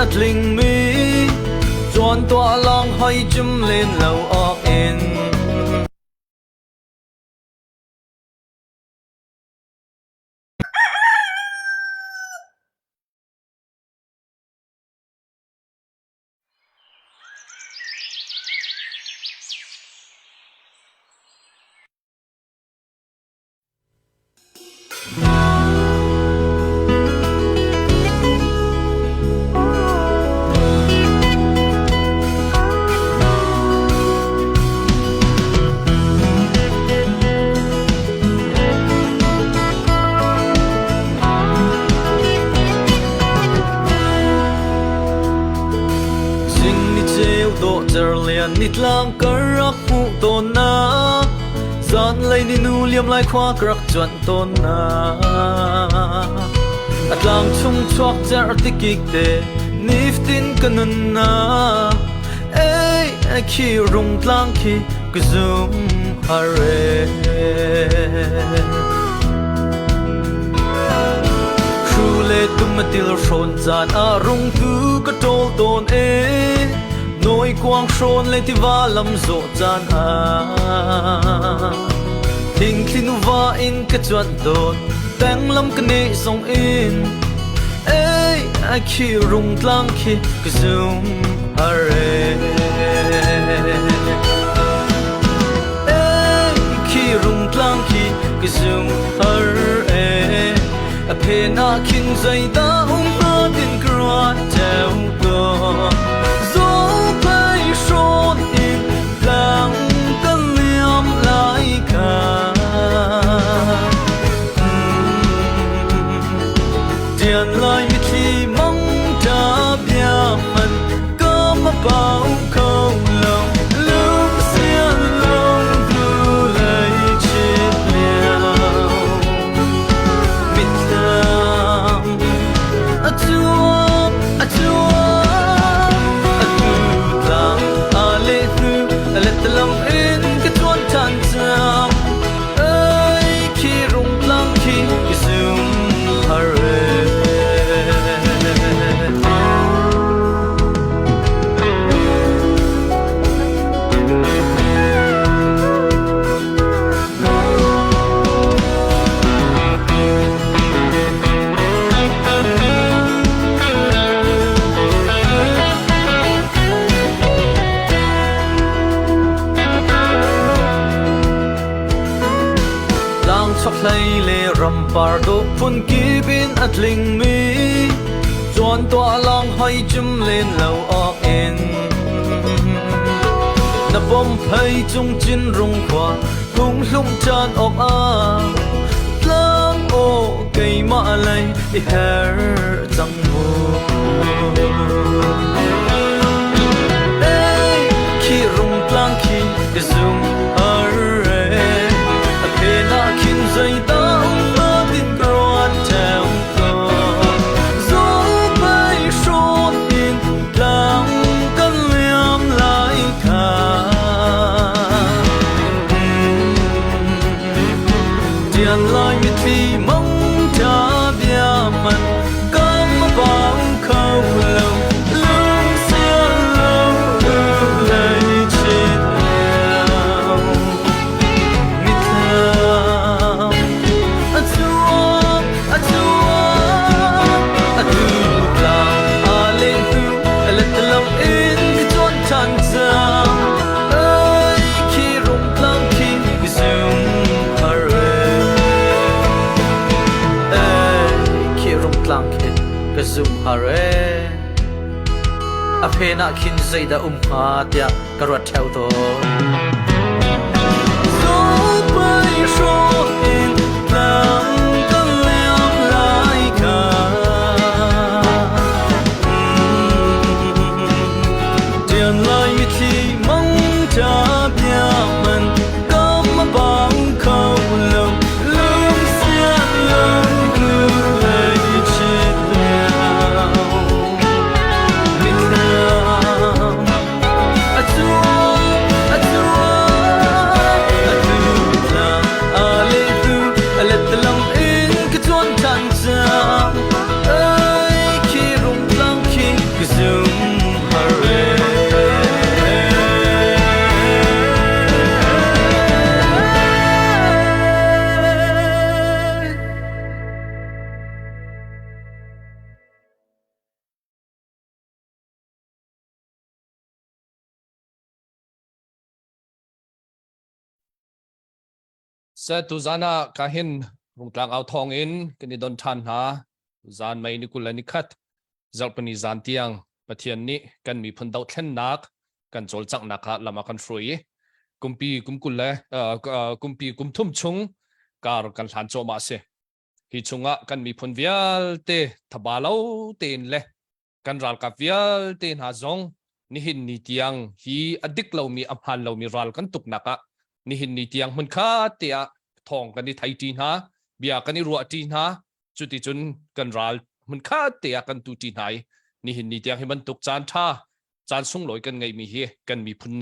a tlingmi Tuan tuah lawng hoi cim len lo awk in. Zing ni ceu dawh cerlian nitlang kar rak hmuh tawnnak Zanlei ni nu liam lai khua ka rak cuanh tawn na. A tlang chung chuak cer tikik te niftin ka nun na. Ei, khi rung tlang khi ka zum hare. Hru le tumatil hrawn caan ah rung tu ka ṭawl tawn e. Nawi kuang hrawn le tiva lam zawh caan ah thingthli nuva in ka cuanh tawn peng lam ka neh zong in ei a khi rung tlang khi ka zum are ei khi rung tlang khi ka zum har e a phen ah khin zeidah um hnga tin ka ruat theo ko zo phei hrawn in tlang kan liam lai kha Tian lai mitthli mang ta bia man ka ma pau kho lo lung sian lo hnu lei chit liao mitthlam a chuak a chuak a tu tlang a le hnu a let lam in ka tuan than cang ơi khi rung tlang khi ka zum har e. Tlang chokhlei le rampar dawh phun kip in a tlingmi Tuan tuah lawng hoi cim len lo awk in Na pom phei cung cin rung khua hung hlum caan awk ah tlang aw keimah lei i her cang mu Ei khi rung tlang khi ka zum har e a phen ah khin zeidah um hnga tin ka ruat theo tawn zo phei hrawn in tlang kan liam lai kha Tian lai mitthli mong ta bia man kam bang kho lo lung sia lo lei chit leo mitthlam a chuak a chuak a tu tlang a le hnu a let lam in ka chuan than cang ơi khi rung tlang khi ka zum har e khi rung tlang khi ka zum har e a phen ah khin zeidah um hnga tiah ka ruat theo tawn. Lai mitthli mang ta bia man kam bang kho lo lung sia lo nu lei chit liao mitthlam a chuak a chuak a tu tlang a le tu a let lam in ka chuan than cang ơi khi rung tlang khi ka zum. Seh tuzan ah ka hin Rungtlang au thawng in kan i don ṭhan hna. Zan mei ni 20 le nikhat zarhpini zan tiang Pathian nih kan miphun dohthlennak kan cawlcanghnak ah lam a kan hruai i kumpi kum 20 le kumpi kum thum chung kar kan hlan cuahmah a si. Hi chungah kan miphun vialte thaba lo tein le kan ralkap vialte hna zong nihin ni tiang hi a dik lomi a hmaan lomi ral kan tuknak ah nihin ni tiang hmunkhat te ah thawng kan i thei ṭi hna bia kan i ruah ṭi hna cuticun kan ral hmunkhat te ah kan tu ṭi hna i nihin ni tiang hi bantuk caan ṭha caan sunglawi kan ngeihmi hi kan miphun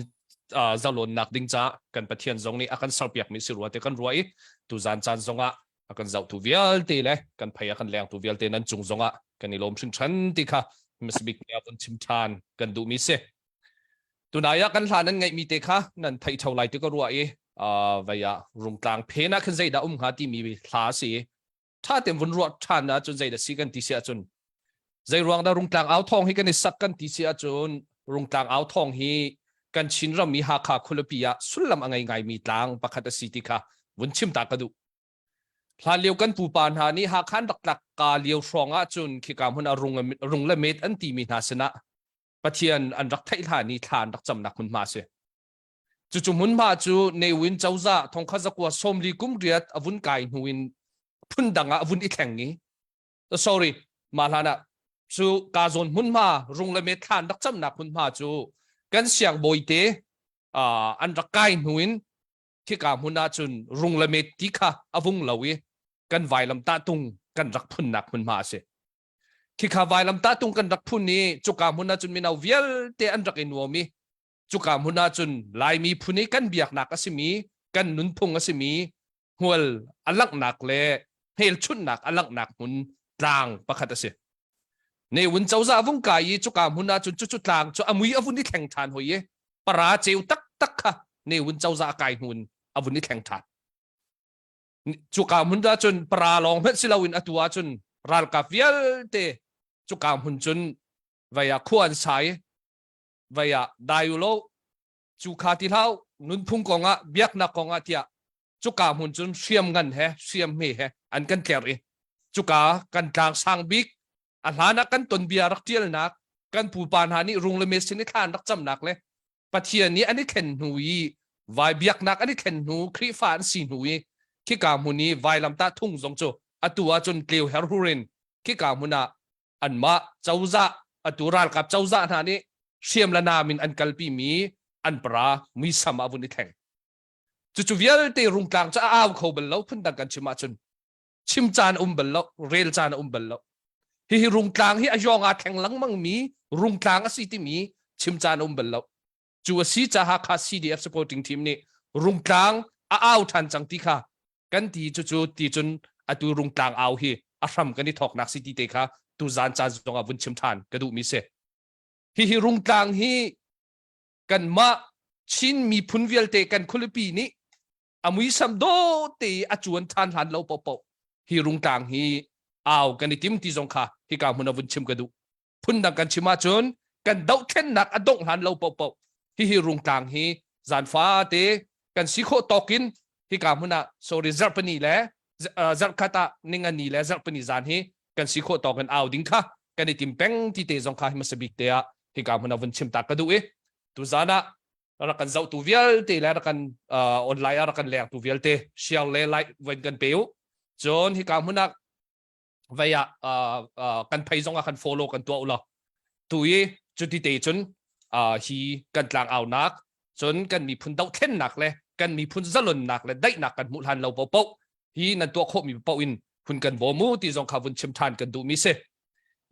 zalonnak ding caah kan Pathian zong nih a kan serpiakmi si rua te kan ruah i tuzan caan zongah a kan zohtu vialte le kan phei a kan lengtu vialte nan cung zongah kan i lawm hringhran ti kha hmasabik ni ah vun chim ṭhan kan duhmi si. Tunai ah kan hla nan ngeihmi te kha nan theih ṭheo lai ti ka ruah i vei ah Rungtlang phen ah khin zeidah um hnga timi hla a si i ṭha tein vun ruah ṭhan ahcun zeidah si kan ti si ahcun zei ruang dah Rungtlang au thawng hi kan i sak kan ti si ahcun Rungtlang au thawng hi kan Chin ram i Hakha khualipi ah sullam a ngei ngaimi tlang pakhat a si ti kha vun chim ta ka duh. Hlanlio kan pupa hna nih Hakha an rak tlak ka lio hrawng ahcun khika hmun ah rung, rung le met an timi hna sinah Pathian an rak theih hlan i thla an rak camnak hmunhma a si. Cucu hmunhma cu Ne Win cozah thongkhat zakua 40 kum riat a vun kai hnu in phundang ah a vun i thleng i sorry mah hlan ah cu ka zawn hmunhma rung le met thla an rak camnak hmunhma cu kan siangbawi te uh, an rak kai hnu in khika hmun ahcun rung le met ti kha a vung lo i kan vailamtah tung kan rak phunnak hmunhma a si. Khika vailamtah tung kan rak phun i cuka hmun ahcun mino vialte an rak i nuam i cuka hmun ahcun Laimi phun i kan biaknak a simi kan nunphung a simi hmual a langhnak le hmelchunhnak a langhnak hmun tlang pakhat a si. Ne Win cozah vung kai i cuka hmun ahcun cucu tlang cu a mui a vun i thleng ṭhan hoi i para ceu taktak kha Ne Win cozah a kai hnu in a vun i thleng ṭhan. Cuka hmun ahcun para lawng hmanh si loin atu ahcun ralkap vialte cuka hmun cun vei ah khua an sa i vei ah dai u law cu kha ti hlah nunphung kongah biaknak kongah tiah cuka hmun cun hriam ngan he hriam hme he an kan tler i cuka kan tlang sang bik a hlan ah kan tonbia rak tialnak kan pupa hna nih rung le me sin i thla an rak camnak le Pathian nih an i thlen hnu i vai biaknak an i thlen hnu Khrihfa an si hnu i khika hmun i vailamtah thung zong cu atu ahcun tleu her hur in khika hmun ah anmah cozah atu ralkap cozah hna nih hriam le nam in an kalpi mi an para muisam ah vun i thleng Cucu vialte rungtlang cu a au kho bal lo phundang kan chim ahcun chim caan a um bal lo rel caan a um bal lo hihi rungtlang hi a yong aa thleng lengmang mi rungtlang a si timi chim caan a um bal lo cu a si caah kha CDF supporting team nih rungtlang a au ṭhan cang ti kha kan ti cucu ti cun atu rungtlang au hi a hram kan i thawknak si ti te kha tu zan caan zong ah vun chim ṭhan ka duhmi si hihi rungtlang hi kanmah Chin miphun vialte kan khualipi nih a muisam dawh te i a cuan ṭhan hlan lo paohpaoh hi rungtlang hi au kan i tim ti zong kha hika hmun a vun chim ka duh. Phundang kan chim ahcun kan dohthlennak a dongh hlan lo paohpaoh hihi rungtlang hi zan fate kan si khawh tawk in hika hmun ah sorry zarhpini le zarhkhat ah ningani le zarhpini zan hi kan si khawh tawk in au ding kha kan i tim peng ti te zong kha hmasa bik te ah hika hmun ah vun chim ta ka duh i tuzan ah rak kan zohtu vialte le rak kan online ah rak kan lengtu vialte share le like van kan pe u cun hika hmun ah vei ah kan phei zong ah kan follow kan tuah u law tu i cuti te cun hi kan tlang aunak cun kan miphun dohthlennak le kan miphun zalonnak le daihnak kan hmuh hlan lo paohpaoh hi nan tuah khawhmi paoh in hun kan bawm u ti zong kha vun chim ṭhan kan duhmi si.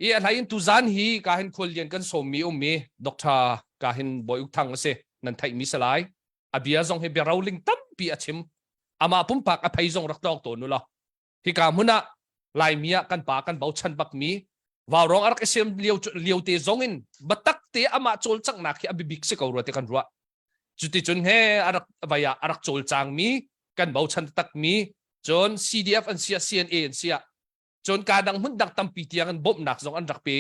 I a hlei in tuzan hi ka hin khuallian kan sawmmi ummi Dr. ka hin Bawi Uk Thang a si nan theihmi si lai. A bia zong hi bia roling tampi a chim. Amah pumpak a phei zong rak tlawng tawn u law. Hika hmun ah Laimi ah kan pa kan bochan bakmi Vaurong a rak i siam lio, lio te zong in batak te amah cawlcanghnak hi a bibik si ko rua ti kan ruah. Cuticun he a rak vai ah a rak cawlcangmi kan bochan takmi cun CDF an siah CNA an siah cun ka dang hmun dang tampi tiang in bawmhnak zong an rak pe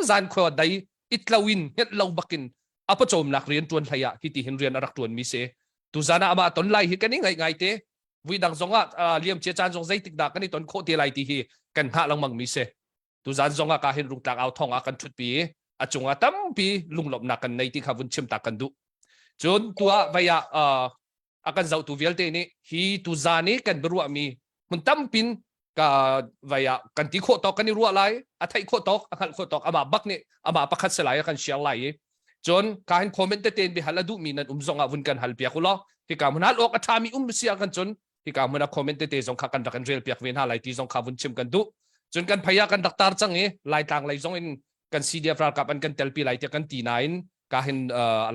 zan khua dai itlo in hnget lo bakin a pawcawmnak rian tuan hlei ah hi ti hin rian a rak tuan mi si tuzan ah amah ton lai hi kan i ngaih ngai te. Vui dang zong ah liam cia caan zong zeitik dah kan i ton khawh te lai ti hi kan hngah lengmang mi si. Tuzan zong ah ka hin rungtlang au thong ah kan ṭhutpi i a cungah tampi lunglawmhnak kan nei ti kha vun chim ta kan duh. Cun tu ah vai ah a kan zohtu vialte nih hi tuzan i kan biaruahmi hmun tampin ka vai ah kan ti khawh tawk kan i ruah lai, a theih khawh tawk, a hngalh khawh tawk amah bak nih amah pakhat si lai a kan share lai i cun ka hin comment tete in biahal a duhmi nan um zong ah vun kan hal piak u law hika hmun hal awk a ṭhami um si ah kan cun hika hmun ah comment tete zong kha kan rak in rel piak ve hna lai ti zong kha vun chim kan duh. Cun kan phei ah kan rak tar cang i Laitlang lei zong in kan CDF ralkap an kan telpi lai tiah kan ti nain ka hin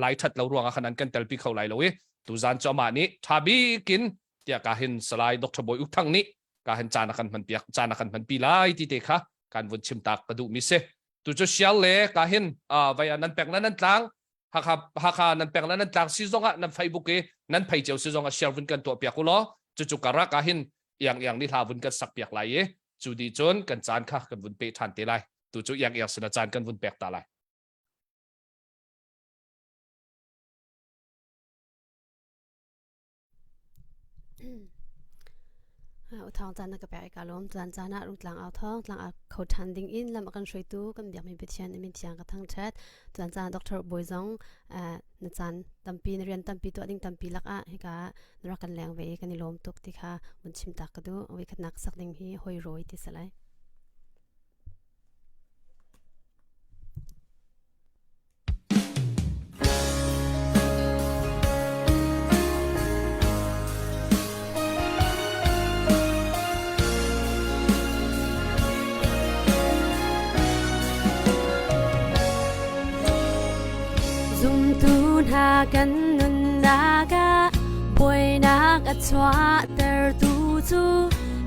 lai that lo ruangah khan an kan telpi kho lai lo i tuzan cu amah nih tha bikin tiah ka hin Salai Dr. Bawi Uk Thang nih ka hin caan a kan hman piak caan a kan hman pi lai ti te kha kan vun chim tak ka duh mi si. Tu cu sial le ka hin vai nan pek na nan tlang Hakha Hakha nan pek na nan tlang si zong ah nan Facebook i nan phei cio si zong ah share vun kan tuah piak u law cucu karak ah hin iang iang ni hla vun kan sak piak lai i cu di cun kan caan kha kan vun pe than te lai. Tu cu iang iang sin a caan kan vun pek ta lai. Uthawng caan na ka pek i ka lawm. Caan caan ah rungtlang au thawng, tlang au kho ṭhan ding in lam a kan hruaitu kan biakmi Pathian i min thiang ka thangṭhat. Caan caan Dr. Bawi zong na caan tampi na rian tampi tuah ding tampi lakah hika na rak kan leng ve i kan i lawm tuk ti kha vun chim tak ka duh. Voikhatnak sak ding hi hoi rawi ti si lai. Zumtu hna kan nunnak ah buainak a chuahtertu cu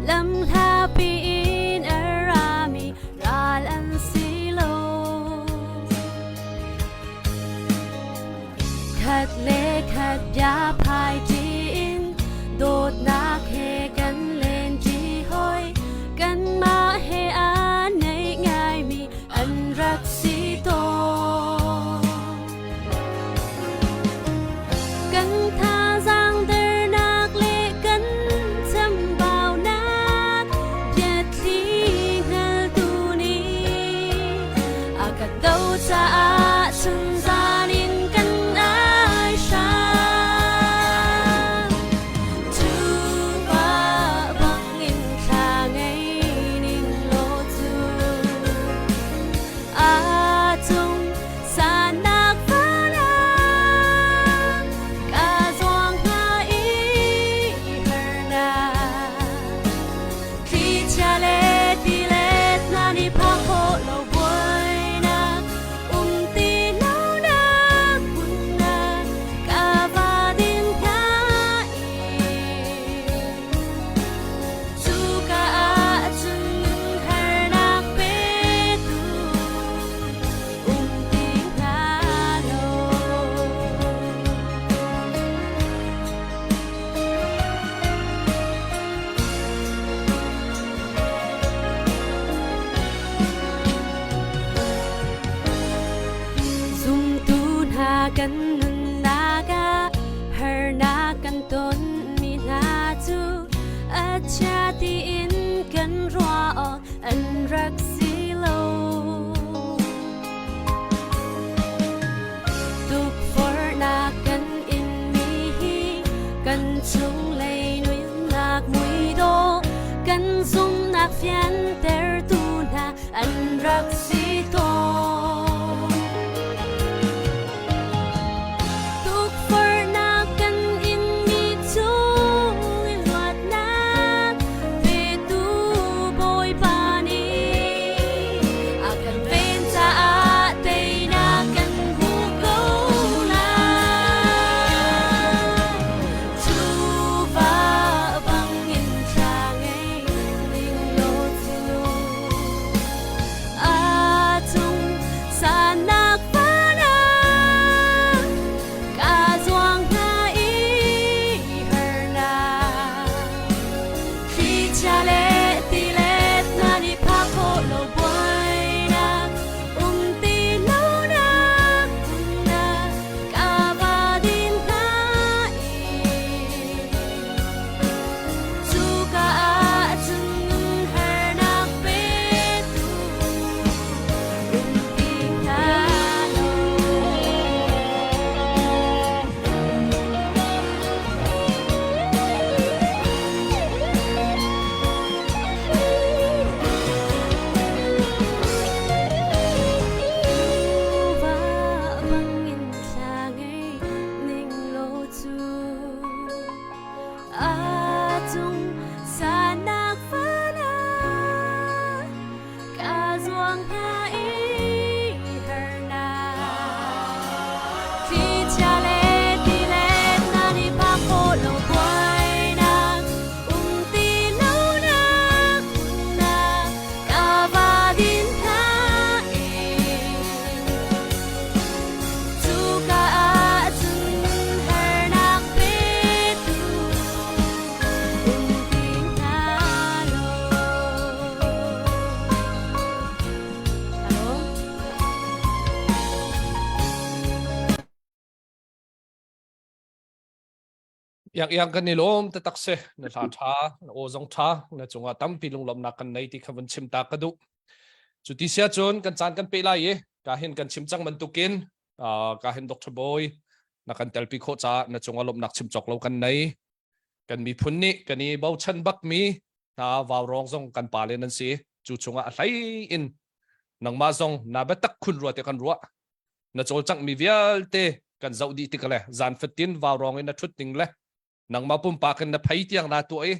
lamhlapi in a rami ral an si lo. Khat le khat bia phai ṭi in dawtnak he kan len ṭi hoi. Kanmah he aa naih ngaimi an rak si tawn. Kan thazaang dernak le kan chambaunak biathli hngaltu nih a kan do caah chunzan in kan ai hram. Tupa bangin thla ngei ning law cu a cung sanak falang ka zuang hnga i harnak thlichia le tilet hna nih phak khawh lo buainak um ti lonak hmun ah ka va ding hnga i cuka ah cun harnak petu um ti hnga lo. Zumtu hna kan nunnak ah harnak kan tonmi hna cu a chia tiin kan ruah awk an rak si lo. Tukforhnak kan inmi hi kan chunglei nunnak muidawh kan zumhnak fiantertu hna an rak si tawn. Tukforhnak kan inmi chung in luatnak petu Bawipa nih a kan ven caah teinak kan hmu ko lai. Tuva bangin thla ngei ning law cu a Iang iang kan i lawm taktak si. Na hla ṭha, na aw zong ṭha, na cungah tampi lunglawmhnak kan nei ti kha vun chim ta ka duh. Cu ti sia cun kan caan kan peh lai i ka hin kan chim cang bantukin uh, ka hin Dr. Bawi na kan telpi khawh caah na cungah lawmhnak chim cawk lo kan nei. Kan miphun nih kan i bochan bakmi hna vaurawng zong kan pa le nan si. Cu chungah a hlei in nangmah zong na biatak khun rua te kan ruah. Na cawlcanghmi vialte kan zoh dih tik le zan fatin vaurawng in na ṭhut ning le nangmah pumpak in na phei tiang naa tuah i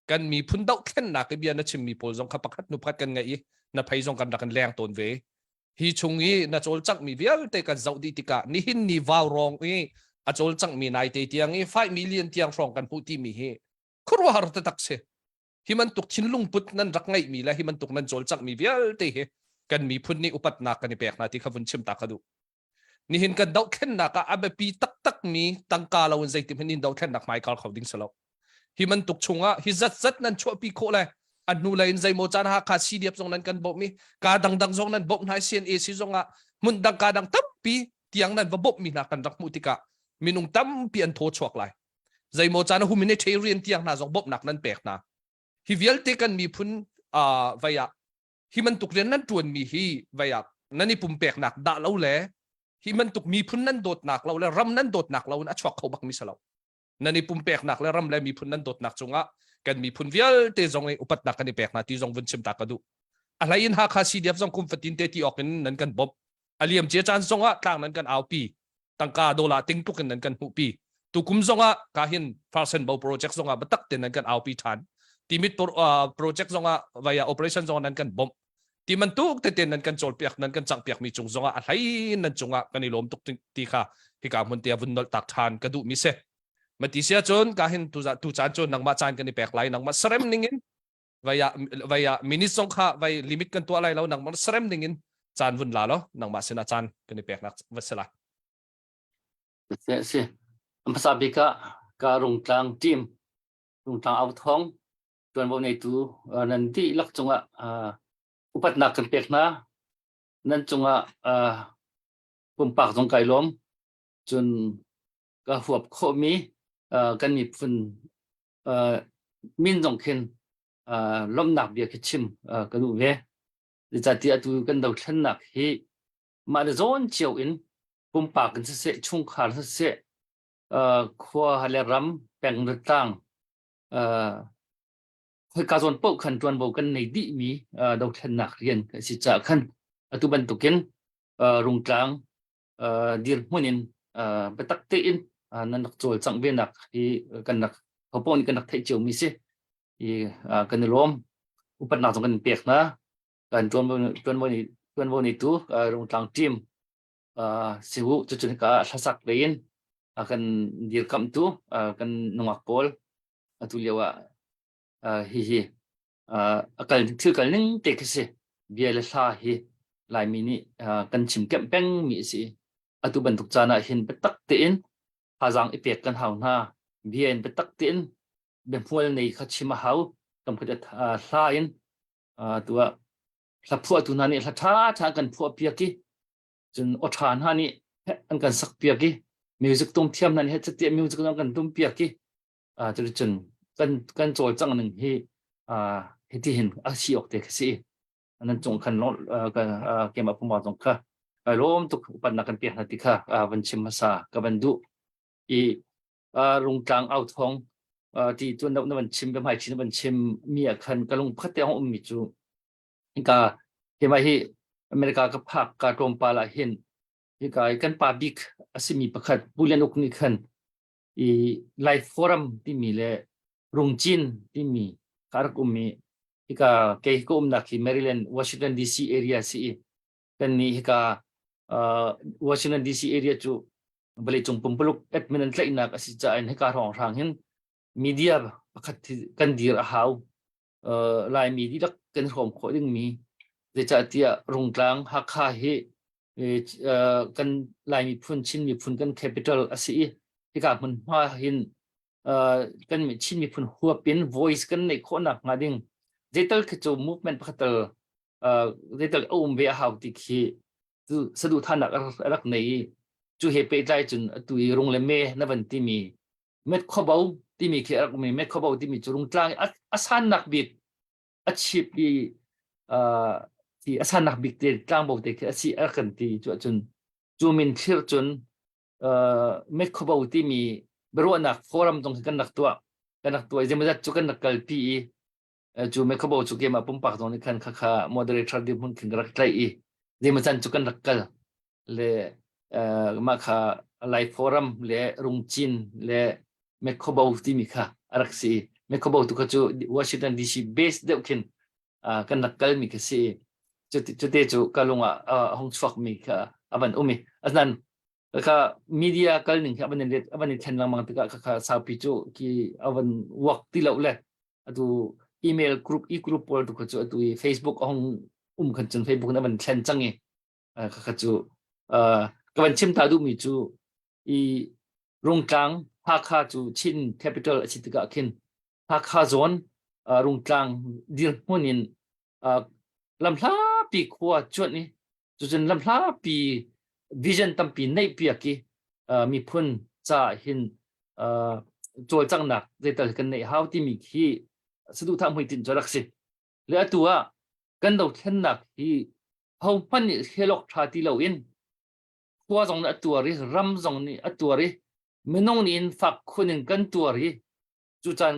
kan miphun dohthlennak i bia na chimmi pawl zong kha pakhat hnu pakhat kan ngaih i na phei zong kan rak in leng tawn ve. Hi chung i na cawlcanghmi vialte kan zoh dih tikah nihin ni vaurawng i a cawlcanghmi naite tiang i 5 million tiang hrawng kan hmuh timi hi khuaruahhar taktak si. Hi bantuk thinlung put nan rak ngeihmi le hi bantuk nan cawlcanghmi vialte hi kan miphun nih upatnak kan i pek hna ti kha vun chim ta ka duh. Nihin kan dohthlennak ah a biapi taktakmi tangka lo in zeitin hmanh in dohthlennak hmaikal kho ding si lo. Hi bantuk chungah hi zatzat nan chuahpi khawh le a hnu lei in zeimaw caan Hakha CDF zong nan kan bawmh i ka dangdang zong nan bawmh hna CNAC zong ah hmun dang ka dang tampi tiang nan va bawmhmi hna kan rak hmuh tikah minung tampi an thaw chuak lai. Zeimaw caan humanitarian tiang hna zong bawmhnak nan pek hna. Hi vialte kan miphun uh, vai ah hi bantuk rian nan ṭuanmi hi vai ah nan i pumpeknak dah lo le hi bantuk miphun nan dawtnak lo le ram nan dawtnak lo in a chuak kho bakmi si lo. Nan i pumpeknak le ram le miphun nan dawtnak cungah kan miphun vialte zong i upatnak kan i pek hna ti zong vun chim ta ka duh. A hlei in Hakha CDF zong kum fatin te ti awk in nan kan bawmh. A liam cia caan zong ah tlang nan kan aupi. Tangka dola ting tuk in nan kan hmuhpi. Tukum zong ah ka hin Farsen Bo project zong ah biatak tein nan kan aupi ṭhan. Timit project zong ah vaya operation zong ah nan kan bawmh. Ti bantuk tete nan kan cawlpiak nan kan cangpiak mi cung zong ah a hlei nan cungah kan i lawm tuk ti kha hika hmun te ah vun nolh tak ṭhan ka duh mi si. Mati sia cun ka hin tu tu caan cu nangmah caan kan i pek lai nangmah sarem ning in vai ah vai ah minute zong kha vai limit kan tuah lai lo nangmah sarem ning in caan vun la lo nangmah sinah caan kan i peknak va si lai. Si si. Hmasa bik ah ka rungtlang team rungtlang au thong tuanvo neitu nan dihlak cungah upatnak kan pek hna. Nan cungah pumpak zong kai lawm. Cun ka huap khawhmi kan miphun min zong khin lawmhnak bia khi chim ka duh ve. Zeicahtiah atu kan dothlennak hi mah le zawn cio in pumpak in siseh, chungkhar siseh, khua le ram, peng le tlang, khoika zawn paoh khan ṭuanvo kan nei dihmi dothlennak rian a si caah khan atu bantukin Rungtlang dirhmun in biatak tein nan rak cawlcangh venak hi kan rak hopoh nih kan rak theih ciomi si i kan i lawm upatnak zong kan in pek hna kan ṭuanvo ṭuanvo nih ṭuanvo neitu Rungtlang team sihu cucun hika hlasak lei in a kan dirkamhtu kan nungak pawl atu lio ah hihi a kal thil kal ning te khi si bia le hla hi Laimi nih kan chim kemh peng mi a si atu bantuk caan ah hin biatak tein thazaang i pek kan hau hna bia in biatak tein biahmual nei kha chim a hau kam khat hla in tu ah hla phuahtu hna nih hla ṭha ṭha kan phuah piak i cun aw ṭha hna nih an kan sak piak i music tum thiam hna nih heh music zong kan tum piak i cuticun kan kan cawlcangh ning hi hiti hin a si awk te khi si nan cung khan keimah pumpak zong kha kai lawm tuk upatnak kan pek hna ti kha van chim hmasa ka van duh i rungtlang au thong ti tu na van chim biahmai chin van chim mi ah khan ka lung pakhat te um mi cu ka keimah hi America ka phak ka tlawmpal ah hin hika kan pa bik a simi pakhat Pu Lian Uk nih khan i Lai Forum timi le Rungcin timi ka rak um i hika kei ka umnak hi Maryland Washington DC area si i kan nih hika uh, Washington DC area cu vawleicung pumpuluk admin an tlaihnak a si caah in hika hrawng hrang hin media pakhat kan dir a hau uh, Laimi dihlak kan hrawm khawh dingmi zeicahtiah Rungtlang Hakha hi kan Lai miphun Chin miphun kan capital a si i hika hmunhma hin kan Chin miphun huap in voice kan neih khawhnak hnga ding zeital khi cu movement pakhat tal zeital a um ve a hau ti khi cu saduhthahnak a rak nei i cu he pehtlai cun atu i rung le me na van timi met khuabo. timi khi a rak um i Mekhobo timi cu Rungtlang i a sannak bik a chip i uh, ti a sannak bik te tlangbo te khi a si a kan ti cu ahcun cu min thlir cun uh, Mekhobo timi biaruahnak forum zong khi kan rak tuah kan rak tuah i zeimawzat cu kan rak kalpi i cu Mekhobo cu keimah pumpak zong nih khan khakha moderator dirhmun khin ka rak tlaih i zeimaw can cu kan rak kal le mah kha Lai Forum le Rungcin le Mekhobo timi kha a rak si. Mekhobo tu kha cu Washington DC base deuh khin kan rak kalmi kha si. Cute cu ka lung ah a hung chuakmi kha a van um i asinain kha media kal ning kha a van i a van i thlen lengmang tikah kha saupi cu ki a van work ti lo le atu email group e group pawl tu kha cu atu i Facebook a hung um khan cun Facebook in a van thlen cang i khakha cu ka van chim ta duhmi cu i Rungtlang Hakha cu Chin capital a si tikah khin Hakha zawn Rungtlang dirhmun in lamhlapi khua cuanh i cucun lamhlapi vision tampi neih piak i miphun ca hin cawlcanghnak zeital kan neih hau timi khi saduhthah hmuitinh cu rak si. Le atu ah kan dothlennak hi hohmanh nih helawk ṭha ti loin khua zong nih a tuar i ram zong nih a tuar i minung nih in fak khun in kan tuar i cu caan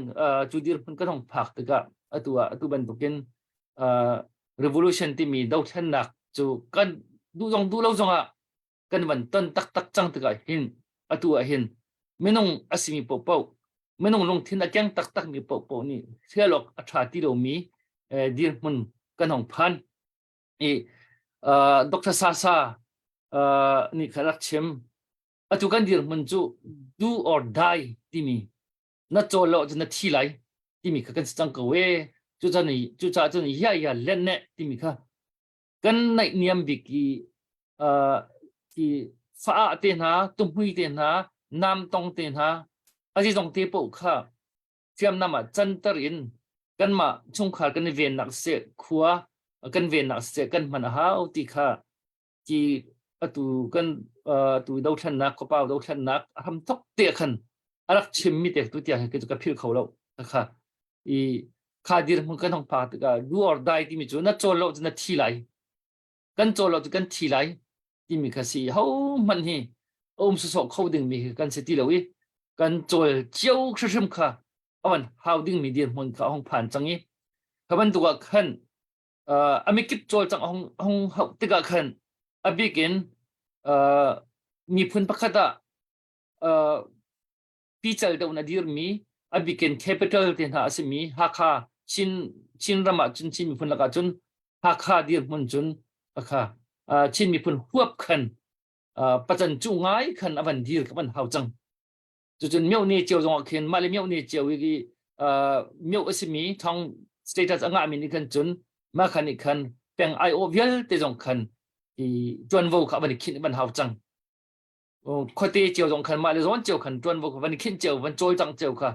cu dirhmun kan hung phak tikah atu ah atu bantukin revolution timi dothlennak cu kan duh zong duh lo zongah kan van ton taktak cang tikah hin atu ah hin minung a simi paohpaoh minung lungthin a keng taktak mi paohpaoh nih hrial awk a ṭha ti lomi dirhmun kan hung phan i Dr. Sasa nih kha rak chim atu kan dirhmun cu do or die timi na cawl lo cun na thi lai timi kha kan si cang ko e cucaah cun ya ya len ne timi kha kan naihniam bik i uh, i faah te hna tuhmui te hna namtong te hna azizong te paoh kha hriamnam ah canter in kanmah chungkhar kan i vennak seh khua kan vennak seh kan hman a hau ti kha ti atu kan tu dothlennak khuapau dothlennak a hram thok te khan a rak chim mi te tu tiang hi ka phil kho lo kha i kha dirhmun kan hong phak tikah do or die timi cu na cawl lo cu na thi lai kan cawl lo cu kan thi lai timi kha si ho hmanh hi a um sawsawh kho dingmi hi kan si ti lo i kan cawl cio hrimhrim kha a van hau dingmi dirhmun kha a hong phan cang i kha bantuk ah khan a mikip cawlcangh a hung hung hauh tikah khan a bik in miphun pakhat ah pical deuh na dirmi a bikin capital te hna a simi Hakha Chin Chin ram ah cun Chin miphun lakah cun Hakha dirhmun cun akha Chin miphun huap khan pacan cu ngai khan a van dir ka van hau cang cucun myo ne cio zong ah khin mah le myo ne cio i myo a simi thong status a ngahmi nih khan cun mah khan nih khan peng ai aw vialte zong khan i tuanvo kha van i khinh van hau cang khuate cio zong khan mah le zawn cio khan ṭuanvo kha van i khinh cio van cawlcang cio kha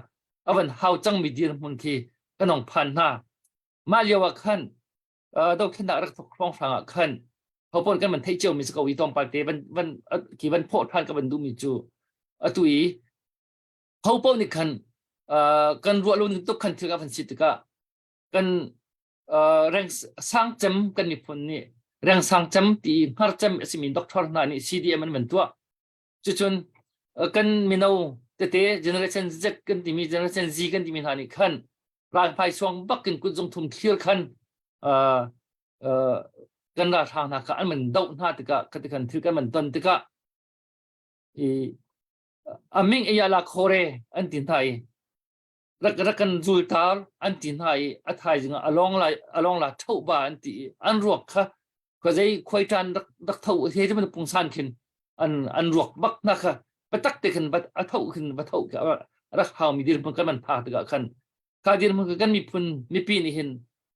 a van hau cangmi dirhmun khi kan hong phan hna mah lio ah khan dothlennak rak thok hrawnghrang ah khan hopon kan van theih cio mi si ko i tlawmpal te van van ki van phawh ṭhan ka van duhmi cu atu i hopo nih khan kan ruah lo ning tuk khan thil ka van si tikah kan reng sang cem kan miphun nih reng sang cem ti hngar cem a simi doctor hna nih CDM an van tuah cucun kan mino tete generation Z kan timi generation Z kan timi hna nih khan ralhmai suang bak in kutzung thum thlir khan kan ralhrang hna kha an man doh hna tikah khati khan thil kan man ton tikah i aming iyala khore an ti hna i rak rak kan zultar an ti hna i a thaizing ah along la along la tho ba an ti i an ruak kha khuazei khuaitan rak rak tho he te man pungsan khin an an ruak bak na kha patak te khin bat a tho khin va tho kha rak hau mi dirhmun kan man phak tikah khan kha dirhmun kan miphun mipi nih hin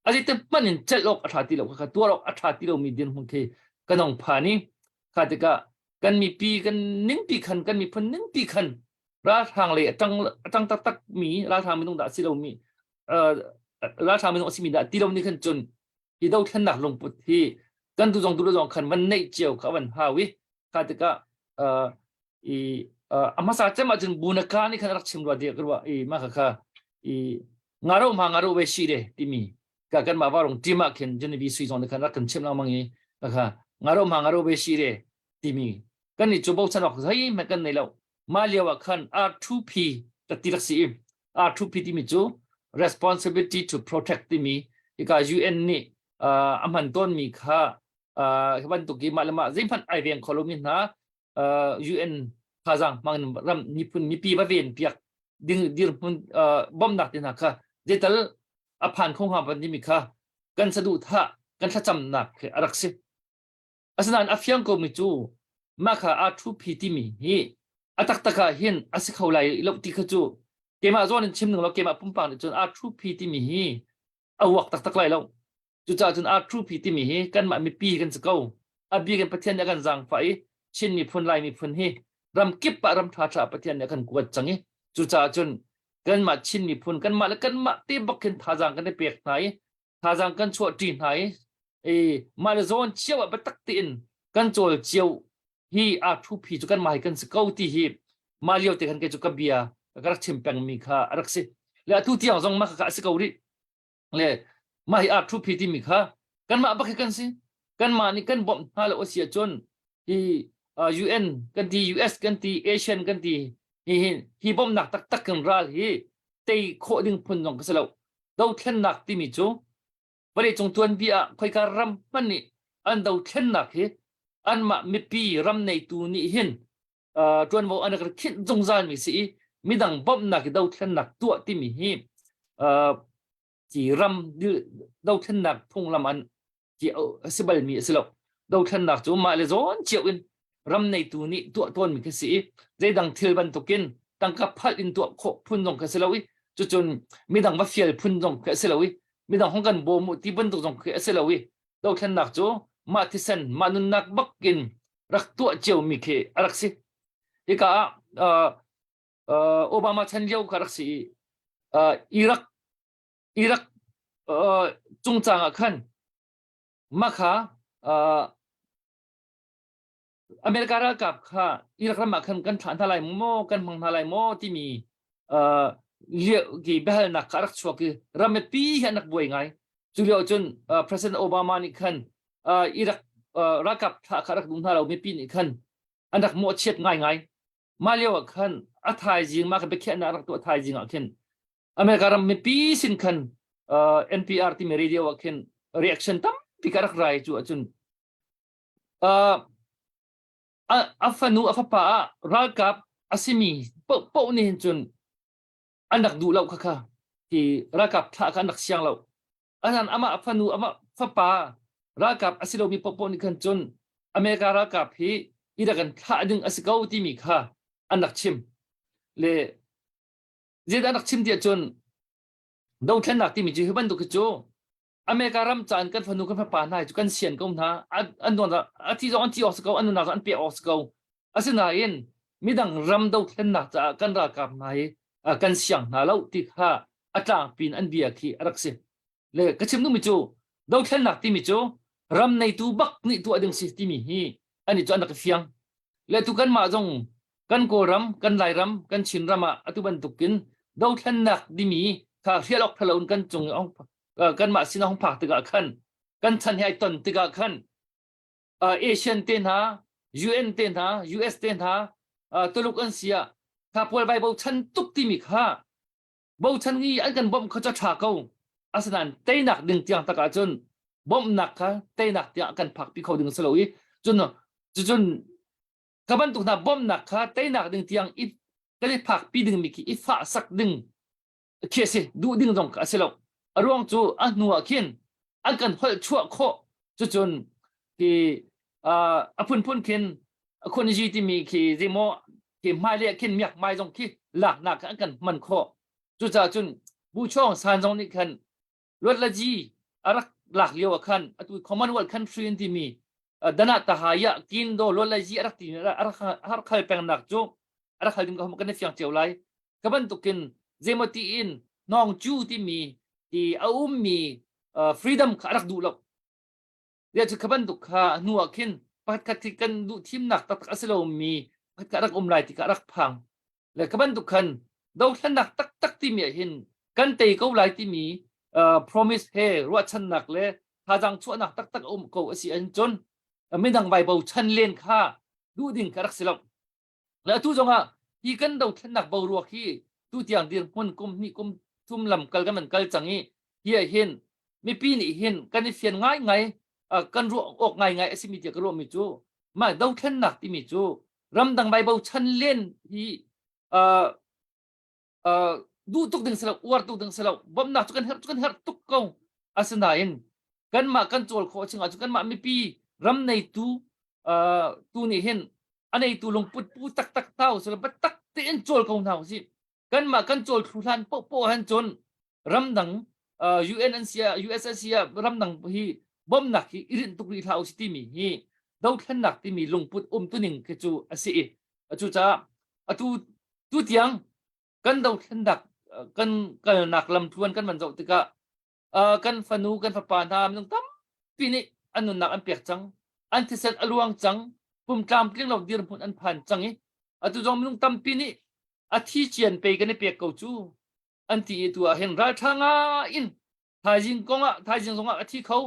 azi te hman in celh awk a tha ti lo kha tuar awk a tha ti lo mi dirhmun khi kan ong phan i kha tikah kan mipi kan ningpi khan kan miphun ningpi khan ralhrang lei a ṭang a ṭang taktak mi ralhrang minung dah si lomi ralhrang minung a simi dah ti lo nih khan cun hi dothlennak lungput hi kan tu zong tu zong khan van neih cio kha van hau i kha tikah i A hmasa cem ahcun Bunaka nih khan rak chim rua tiah ka ruah i mah kha kha i ngaro ma ngaro ve si de timi ka kan mah varung team ah khin Genevieve Sui zong nih khan rak kan chim lengmang i ka kha ngaro ma ngaro ve si de timi kan nih cu bochan awk zeihmanh kan nei lo mah lio ah khan R2P ka ti rak si i R2P timi cu responsibility to protect timi hika UN nih a hman tawnmi kha hi bantuk i mah le mah zeihmanh ai veng kho lomi hna UN thazaang hmang in ram miphun mipi va ven piak ding dirhmun bawmhnak te hna kha zeital a phan kho hnga ban timi kha kan saduhthah kan thlacamnak khi a rak si. Asinain a fiang komi cu mah kha R2P timi hi a taktak ah hin a si kho lai lo ti kha cu keimah zawn in chim ning law keimah pumpak nih cun R2P timi hi a uak taktak lai lo. Cucaah cun R2P timi hi kanmah mipi kan si ko. A bik in Pathian nih a kan zaangfah i Chin miphun Lai miphun hi ram kip ah ram ṭhaṭha Pathian nih a kan kuat cang i cucaah cun kanmah Chin miphun kanmah le kanmah te bak khin thazaang kan i pek hna i thazaang kan chuahṭi hna i i mah le zawn cio ah biatak tein kan cawl cio hi aa ṭhuphi cu kanmah hi kan si ko ti hi mah lio te khan kei cu ka bia ka rak chim pengmi kha a rak si le atu tiang zong mah kha a si ko rih le mah hi aa ṭhuphi timi kha kanmah bak hi kan si kanmah nih kan bawmh hna lo a si ahcun hi UN kan ti US kan ti Asian kan ti hi hi hi bawmhnak taktak kan ral hi tei khawh ding phun zong ka si lo dothlennak timi cu vawleicung tuanbia ah khoika ram hmanh nih an dothlennak hi anmah mipi ram neitu nih hin ṭuanvo an rak khinh zungzalmi si i midang bawmhnak i dothlennak tuah timi hi ci ram dothlennak phunglam an ti a si balmi a si lo. Dothlennak cu mah le zawn cio in ram neitu nih tuah tawnmi khi si i zeidang thil bantukin tangka phalh in tuah khawh phun zong khi a si lo i cucun midang va fial phun zong khi a si lo i midang hong kan bawm u ti bantuk zong khi a si lo i dothlennak cu mah thisen mah nunnak bakin rak tuah ciomi khi a rak si. Hika ah uh, uh, Obama chan lio kha rak si i uh, Iraq Iraq uh, cungcang ah khan mah kha uh, America ralkap kha Iraq ram ah khan kan thlah hna lai maw kan hmang hna lai maw timi uh, ki biahalnak kha a rak chuak i rampi hi an rak buai ngai cu lio cun uh, President Obama nih khan uh, Iraq uh, ralkap thlah kha rak duh hna lo mipi nih khan an rak mawhchiat ngaingai mah lio ah khan a thaizing mah kha biakhiahnak rak tuah thaizing ah khin America ram mipi sin khan uh, NPR timi radio ah khin reaction tampi ka rak rai cu ahcun uh, a, a fanu a fapa ah ralkap a simi poh nih hin cun an rak duh lo kha kha ti ralkap thlah kha an rak siang lo anan amah fanu amah fapa ralkap a si lomi poh nih khan cun America ralkap hi Iraq an thlah ding a si ko timi kha an rak chim le Zeidah rak chim tiah cun dothlennak timi cu hi bantuk hi cu America ram caan kan fanu kan fapa hna hi cu kan sian ko hna an nuan a thi zong an thi awk si ko an nunnak zong an pek awk si ko asinain midang ram dothlennak caah kan ralkap hna hi kan siang hna lo ti kha a tlangpi in an bia khi a rak si le ka chim duhmi cu dothlennak timi cu ram neitu bak nih tuah ding si timi hi ani cu an rak i fiang le tu kanmah zong kan Kawlram kan Lairam kan Chinram ah atu bantukin dothlennak dimi kha hrial awk thalo in kan cung kanmah sin hong phak tikah khan kan chan he ai ton tikah khan Asian te hna UN te hna US te hna Tuluk an si ah kha pawl vai bochan tuk timi kha bochan i an kan bawmh kha cu ṭha ko asinain teinak ding tiang tak ahcun bawmhnak kha teinak tiang kan phakpi kho ding si lo i cun cucun ka bantuk hna bawmhnak kha teinak ding tiang i kan i phakpi dingmi khi i fah sak ding khi a si duh ding zong kha a si lo a ruang cu a hnu ah khin an kan holh chuah khawh cucun khi a phunphun khin khunji timi khi zeimaw khi hmailei khin miak mai zong khi laknak an kan hman khawh cucaah cun buchawng san zong nih khan luatlaji a rak lak lio ah khan atu commonwealth country an timi dana tahaya kindo luatlaji a rak ti a rak khal pengnak cu a rak hal ding ka kan fiang cio lai ka bantukin zeimaw ti in nong chu timi ti a ummi freedom kha a rak duh lo Bia cu kha bantuk kha hnu ah khin pakhat khat hi kan duh thimnak taktak a si lomi. ka rak um lai ti ka rak phang. Le ka bantuk khan dothlennak taktak timi ah hin kan tei ko lai timi uh, promise he ruahchannak le thazaang chuahnak taktak a um ko a si ahcun midang vai bochan len kha duh ding ka rak si lo. Le atu zongah hi kan dothlennak boruak hi tu tiang dirhmun kum hnih kum thum lam kal kan man kal cang i hi ah hin mipi nih hin kan i fian ngaingai kan ruah awk ngaingai a simi tiah ka ruahmi cu mah dothlennak timi cu ramdang vai bochan len hi uh, uh, duh tuk ding si lo uar tuk ding si lo bawmhnak cu kan herh cu kan herh tuk ko asinain kanmah kan cawl khawh chungah cu kanmah mipi ram neitu uh, tu nih hin a neitu lungput pu taktak hna usih biatak tein cawl ko hna usih kanmah kan cawl thlu hlan poah han cun ramdang uh, UN an sia US an sia ramdang hi bawmhnak hi i rinh tuk rih hlah usih timi hi dothlennak timi lungput um tuning khi cu a si i cucaah atu tu tiang kan dothlennak kan kalnak lamtluan kan van zoh tikah uh, kan fanu kan fapa hna minung tampi nih an nunnak an pek cang an thisen a luang cang pum tlamtling lo dirhmun an phan cang i atu zong minung tampi nih a thi cian pe kan i pek ko cu an ti i tu ah hin ralṭha nga in thaizing kong ah thaizing zong ah a thi kho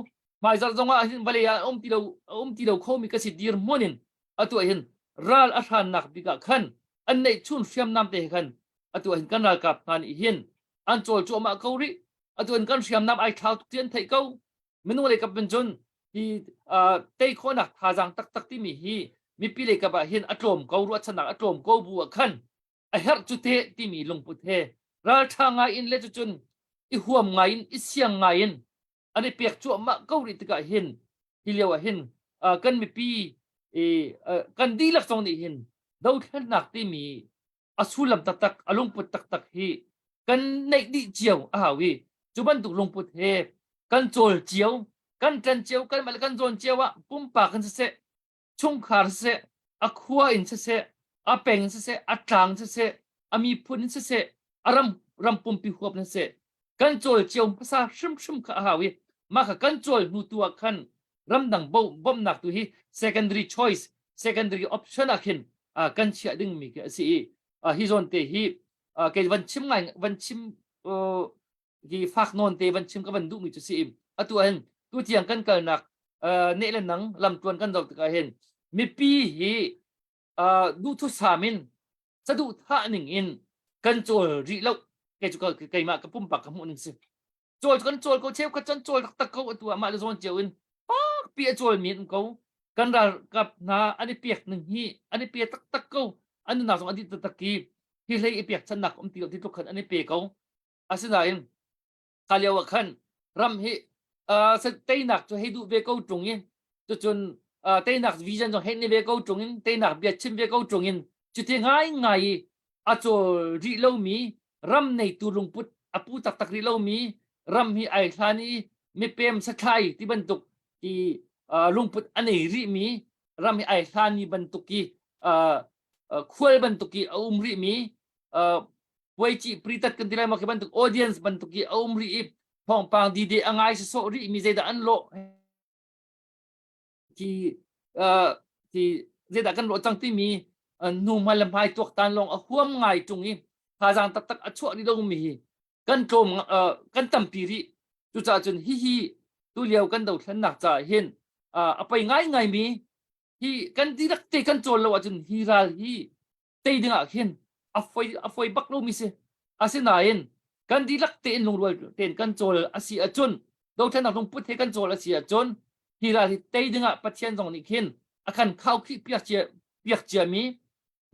hmaizarh zong ah hin vawlei ah um ti lo um ti lo khomi ka si dirhmun in atu ah hin ral a hrannak bik ah khan an neih chun hriamnam te he khan atu ah hin kan ralkap hna nih hin an cawl cuahmah ko rih atu in kan hriamnam ai thlau tuk ti an theih ko minung lei kap in cun hi tei khawhnak thazaang taktak timi hi mipi lei kap ah hin a tlawm ko ruahchannak a tlawm ko bu ah khan a herh cu te timi lungput he ralṭha ngai in le cucun i huam ngai in i siang ngai in an i pek cuahmah ko rih tikah hin hi lio ah hin kan mipi kan dihlak zong nih hin dothlennak timi a sullam taktak a lungput taktak hi kan neih dih cio a hau i cu bantuk lungput he kan cawl cio kan ṭan cio kan mah le kan zawn cio ah pumpak in siseh chungkhar siseh a khua in siseh a peng in siseh a tlang siseh a miphun in siseh a ram ram pumpi huap in siseh kan cawl cio hmasa hrimhrim kha a hau i mah kha kan cawl hnu tu ah khan ramdang bawmhnak tu hi secondary choice secondary option ah khin kan chiah dingmi khi a si i hi zawn te hi kei van chim ngai van chim hi fak nawn te van chim ka van duhmi cu si i atu ah hin tu tiang kan kalnak neh le nang lamtluan kan zoh tikah hin mipi hi duhthusam in saduhthah ning in kan cawl rih lo kei cu keimah ka pumpak ka hmuh ning si cawl kan cawl ko cheukhat cun cawl taktak ko atu ah mah le zawn cio in fakpi a cawl mi an ko kan ralkap hna an i pek ning hi an i pe taktak ko an nunnak zong a dih taktak i hi hlei i pek channak um ti lo ti tluk khan an i pe ko asinain kha lio ah khan ram hi uh, teinak cu hei duh ve ko ṭung in cucun uh, teinak vision zong hei ni ve ko ṭung in teinak bia chim ve ko ṭung in cuti ngai ngai i a cawl rih lomi ram neitu lungput a pu taktak rih lomi ram hi ai hlan i mipem sathlai ti bantuk i uh, lungput a nei rihmi ram hi ai hlan i bantuk i uh, uh, khual bantuk i a um rihmi uh, puaici pritat kan ti lai maw khi bantuk audience bantuk i a um rih i thawngpang dide a ngai sawsawh rih mi zeidah an lawh khi uh, khi zeidah kan lawh cang timi hnu hmai le hmai tuaktan lawng a huam ngai ṭung i thazaang taktak a chuah rih lomi hi kan tlawm uh, kan tampi rih cucaah cun hihi tulio kan dothlennak caah hin uh, a poi ngaingai mi hi kan dihlak te kan cawl lo ahcun hi ral hi tei ding ah khin a foi a foi bak lomi si asinain kan dihlak tein lungrual tein kan cawl a si ahcun dothlennak lungput he kan cawl a si ahcun hi ral hi tei ding ah Pathian zong nih khin a kan khaukhih piak cia piak ciami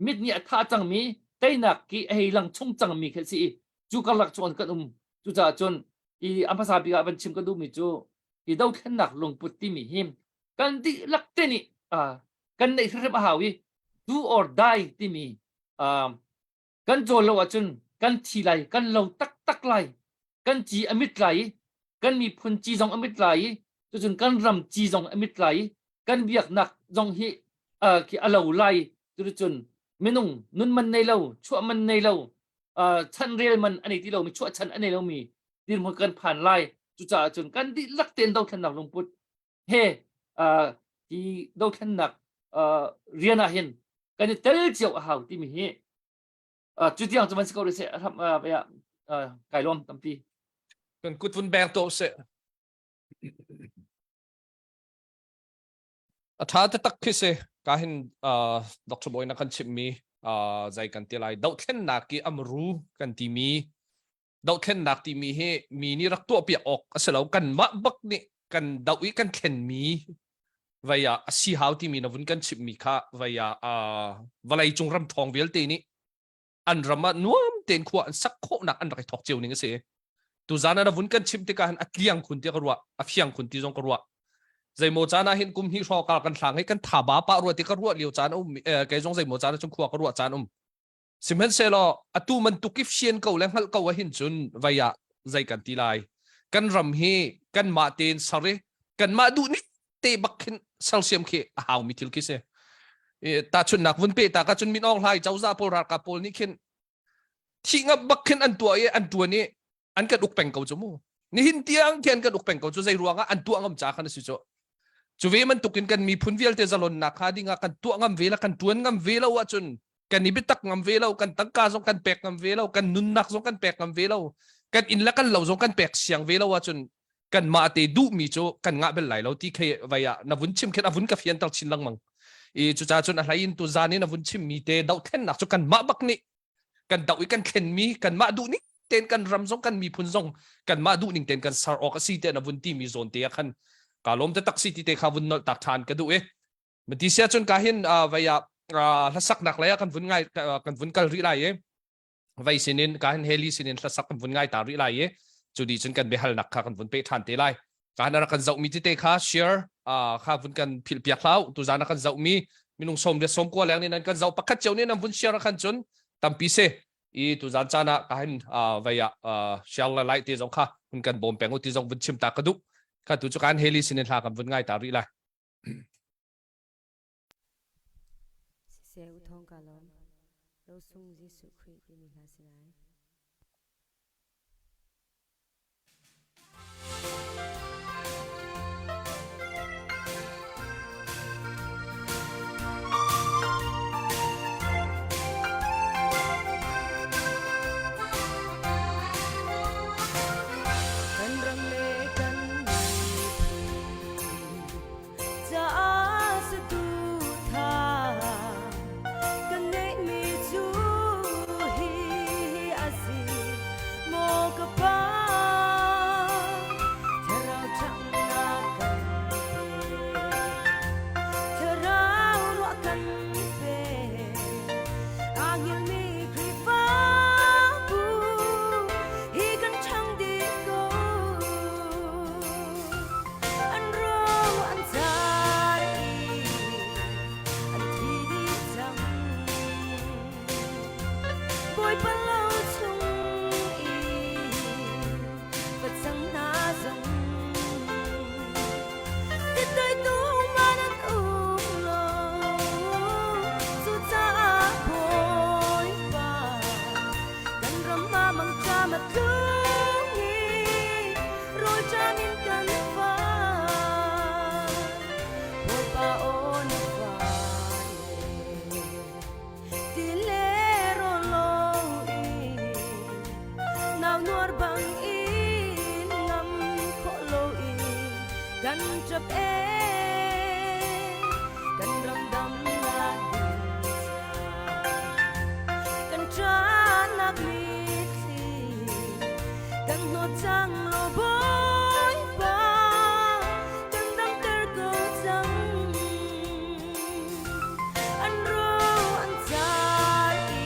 mit nih a thah cangmi teinak ki a hei lang chung cangmi khi a si i cu karlak cu kan um cucaah cun hi a hmasa bik ah van chim ka duhmi cu hi dothlennak lungput timi hi kan dihlak te nih kan neih hrimhrim a hau i do or die timi kan cawl lo ahcun kan thi lai kan lo taktak lai kan ci a mit lai i kan miphun ci zong a mit lai i cucun kan ram ci zong a mit lai i kan biaknak zong hi uh, khi a lo lai cuticun minung nun man nei lo chuah man nei lo uh, chan rel man anei ti lomi chuah chan anei lomi dirhmun kan phan lai cucaah cun kan dihlak tein dothlennak lungput he uh, hi dothlennak uh, rian ah hin. Kan i tel cio a hau timi hi cu tiang cu van si ko rih seh kai lawm tampi. Kan kut vun beng to seh. A ṭha taktak khi si. Ka hin Dr. Bawi na kan chimhmi zei kan ti lai dohthlennak i amru kan timi dohthlennak timi hi mi nih rak tuahpiak awk a si lo kanmah bak nih kan doh i kan thlenmi vei ah a si hau timi na vun kan chimhmi kha vei ah vawlei cung ram ṭhawng vialte nih an ram ah nuam tein khua an sak khawhnak an rak i thawk cio ning a si. Tuzan ah na vun kan chimh tikah hin a tliang khun ti ka ruah, a fiang khun ti zong ka ruah. Zeimaw caan ah hin kum hnih hrawng kal kan hlang i kan tha ba pah rua ti ka ruah lio caan um kei zong zeimaw caan ah cun khua ka ruah caan um. Sihmanhsehlaw atu bantuk i fian ko le hngalh ko ah hin cun vei ah zei kan ti lai. Kan ram hi kanmah tein ser i kanmah duh ning te bak khin sersiam khi a haumi thil khi si. Tahchunhnak vun pe ta ka cun Min Aung Hlaing cozah pawl ralkap pawl nih khin thih ngap bak khin an tuah i an tuan i an kan uk peng ko cu mu. Nihin tiang khi an kan uk peng ko cu zei ruangah an tuah ngam ca khan a si cu. Cu ve bantukin kan miphun vialte zalonnak kha dingah kan tuah ngam ve la kan tuan ngam ve lo ahcun kan i biatak ngam ve lo kan tangka zong kan pek ngam ve lo kan nunnak zong kan pek ngam ve lo kan inn le kan lo zong kan pek siang ve lo ahcun kan mah te duhmi cu kan ngah bel lai lo ti khi vai ah na vun chim khin a vun ka fianter chin lengmang i cucaah cun a hlei in tu zan in a vun chimmi te dohthlennak cu kan mah bak nih kan doh i kan thlenmi kan mah duh ning ten kan ram zong kan miphun zong kan mah duh ning ten kan ser awk a si te na vun ti mi zawn te ah khan ka lawm te tak si ti te kha vun nolh tak than ka duh i mati sia cun ka hin vai ah hlasaknak lei ah kan vun ngai kan vun kal rih lai i vei sinin ka hin heli sinin hlasak kan vun ngai ta rih lai i cu di cun kan biahalnak kha kan vun pe ṭhan te lai ka han rak kan zohmi tete kha share kha vun kan philh piak hlau tuzan a kan zohmi minung som le som kua leng nih nan kan zoh pakhat cio nih nan vun share khan cun tampi si i tuzan caan ah ka hin vei ah share le like te zong kha hun kan bawm peng u ti zong vun chim ta ka duh kha tu cu kan heli sinin hla kan vun ngai ta rih lai Siseh u thawng ka lawm. Rosung Jesuh Khrih timi hla si lai. Kan ram le kan miphun Caah satuhtha kan ngeihmi cu hi a si maw ka pa thlarau ṭhanghnak kan pe thlarau ruah kan pe aa hngilhmi Khrihfabu hi kan ṭhang dih ko An ro an car i an thi dih cang. Bawipa lo chung i facang hna zong titaitu man an um lo. Cucaah Bawipa kan ram ah mangṭam a tlung i Rawlṭam in kan far, Bawipa aw na far le ti le rawl lo in nau nuar bang in ngam khawh lo in kan ṭap ee kan ram damnak ding ca kan ṭahnak mitthli Kan hnawt cang law Bawipa, kan damter ko cang. An ro an car i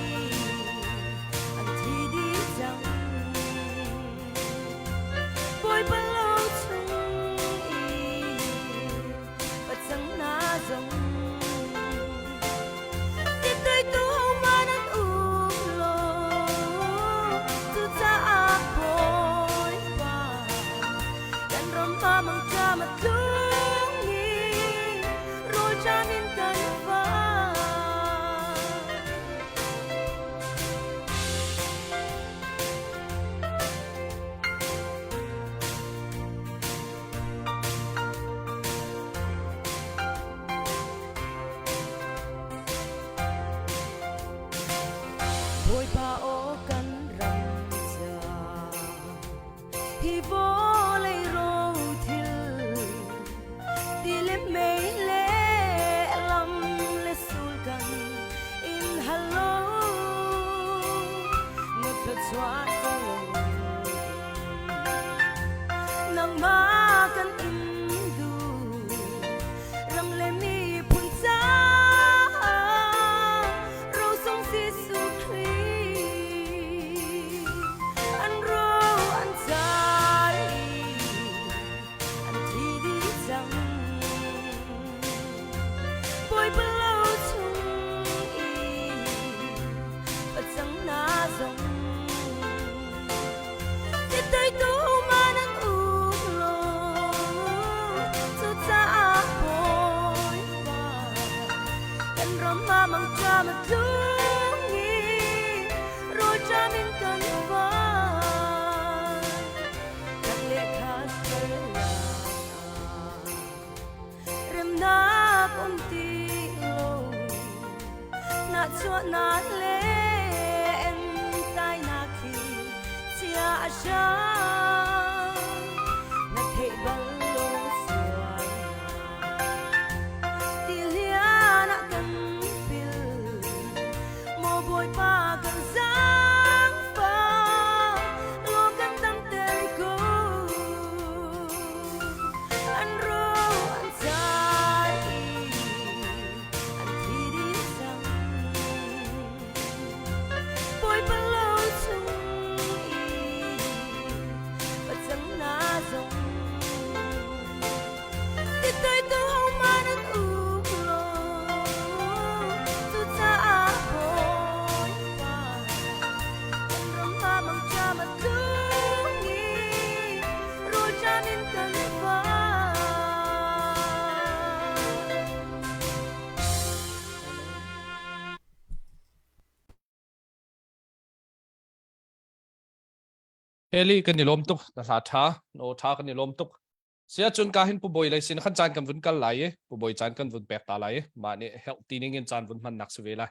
an thi dih cang. Bawipa lo chung i. Chuah nangmah kan in duh ram le miphun caah rosung Jesuh Khrih an ro an cai an thi dih cang Bawipa lo chung i pacang na zong ti teitu ma nan um lo cucaah Bawipa kan ram ah mangṭam a tlung i rawlṭam in kan vai kan le khat remnak um ti lo nahchuahnak le entainak hi chia a hrang na theih bal lo sual tilian ah kan pil maw bawipa kan zaangfah law kan damter ko An ro an cai i an thi dih cang. Bawipa lo chung i pacang na zong ti toitu hohmanh an um lo. Cucaah Bawipa kan ram ah mangṭam a tlung i Rawlṭam in kan vai. Eli kan i lawm tuk na hla ṭha na aw ṭha kan i lawm tuk sia cun ka hin pu bawi lei sin khan caan kan vun kal lai i pu bawi caan kan vun pek ta lai i mah nih help ti ning in caan vun hman nak si ve lai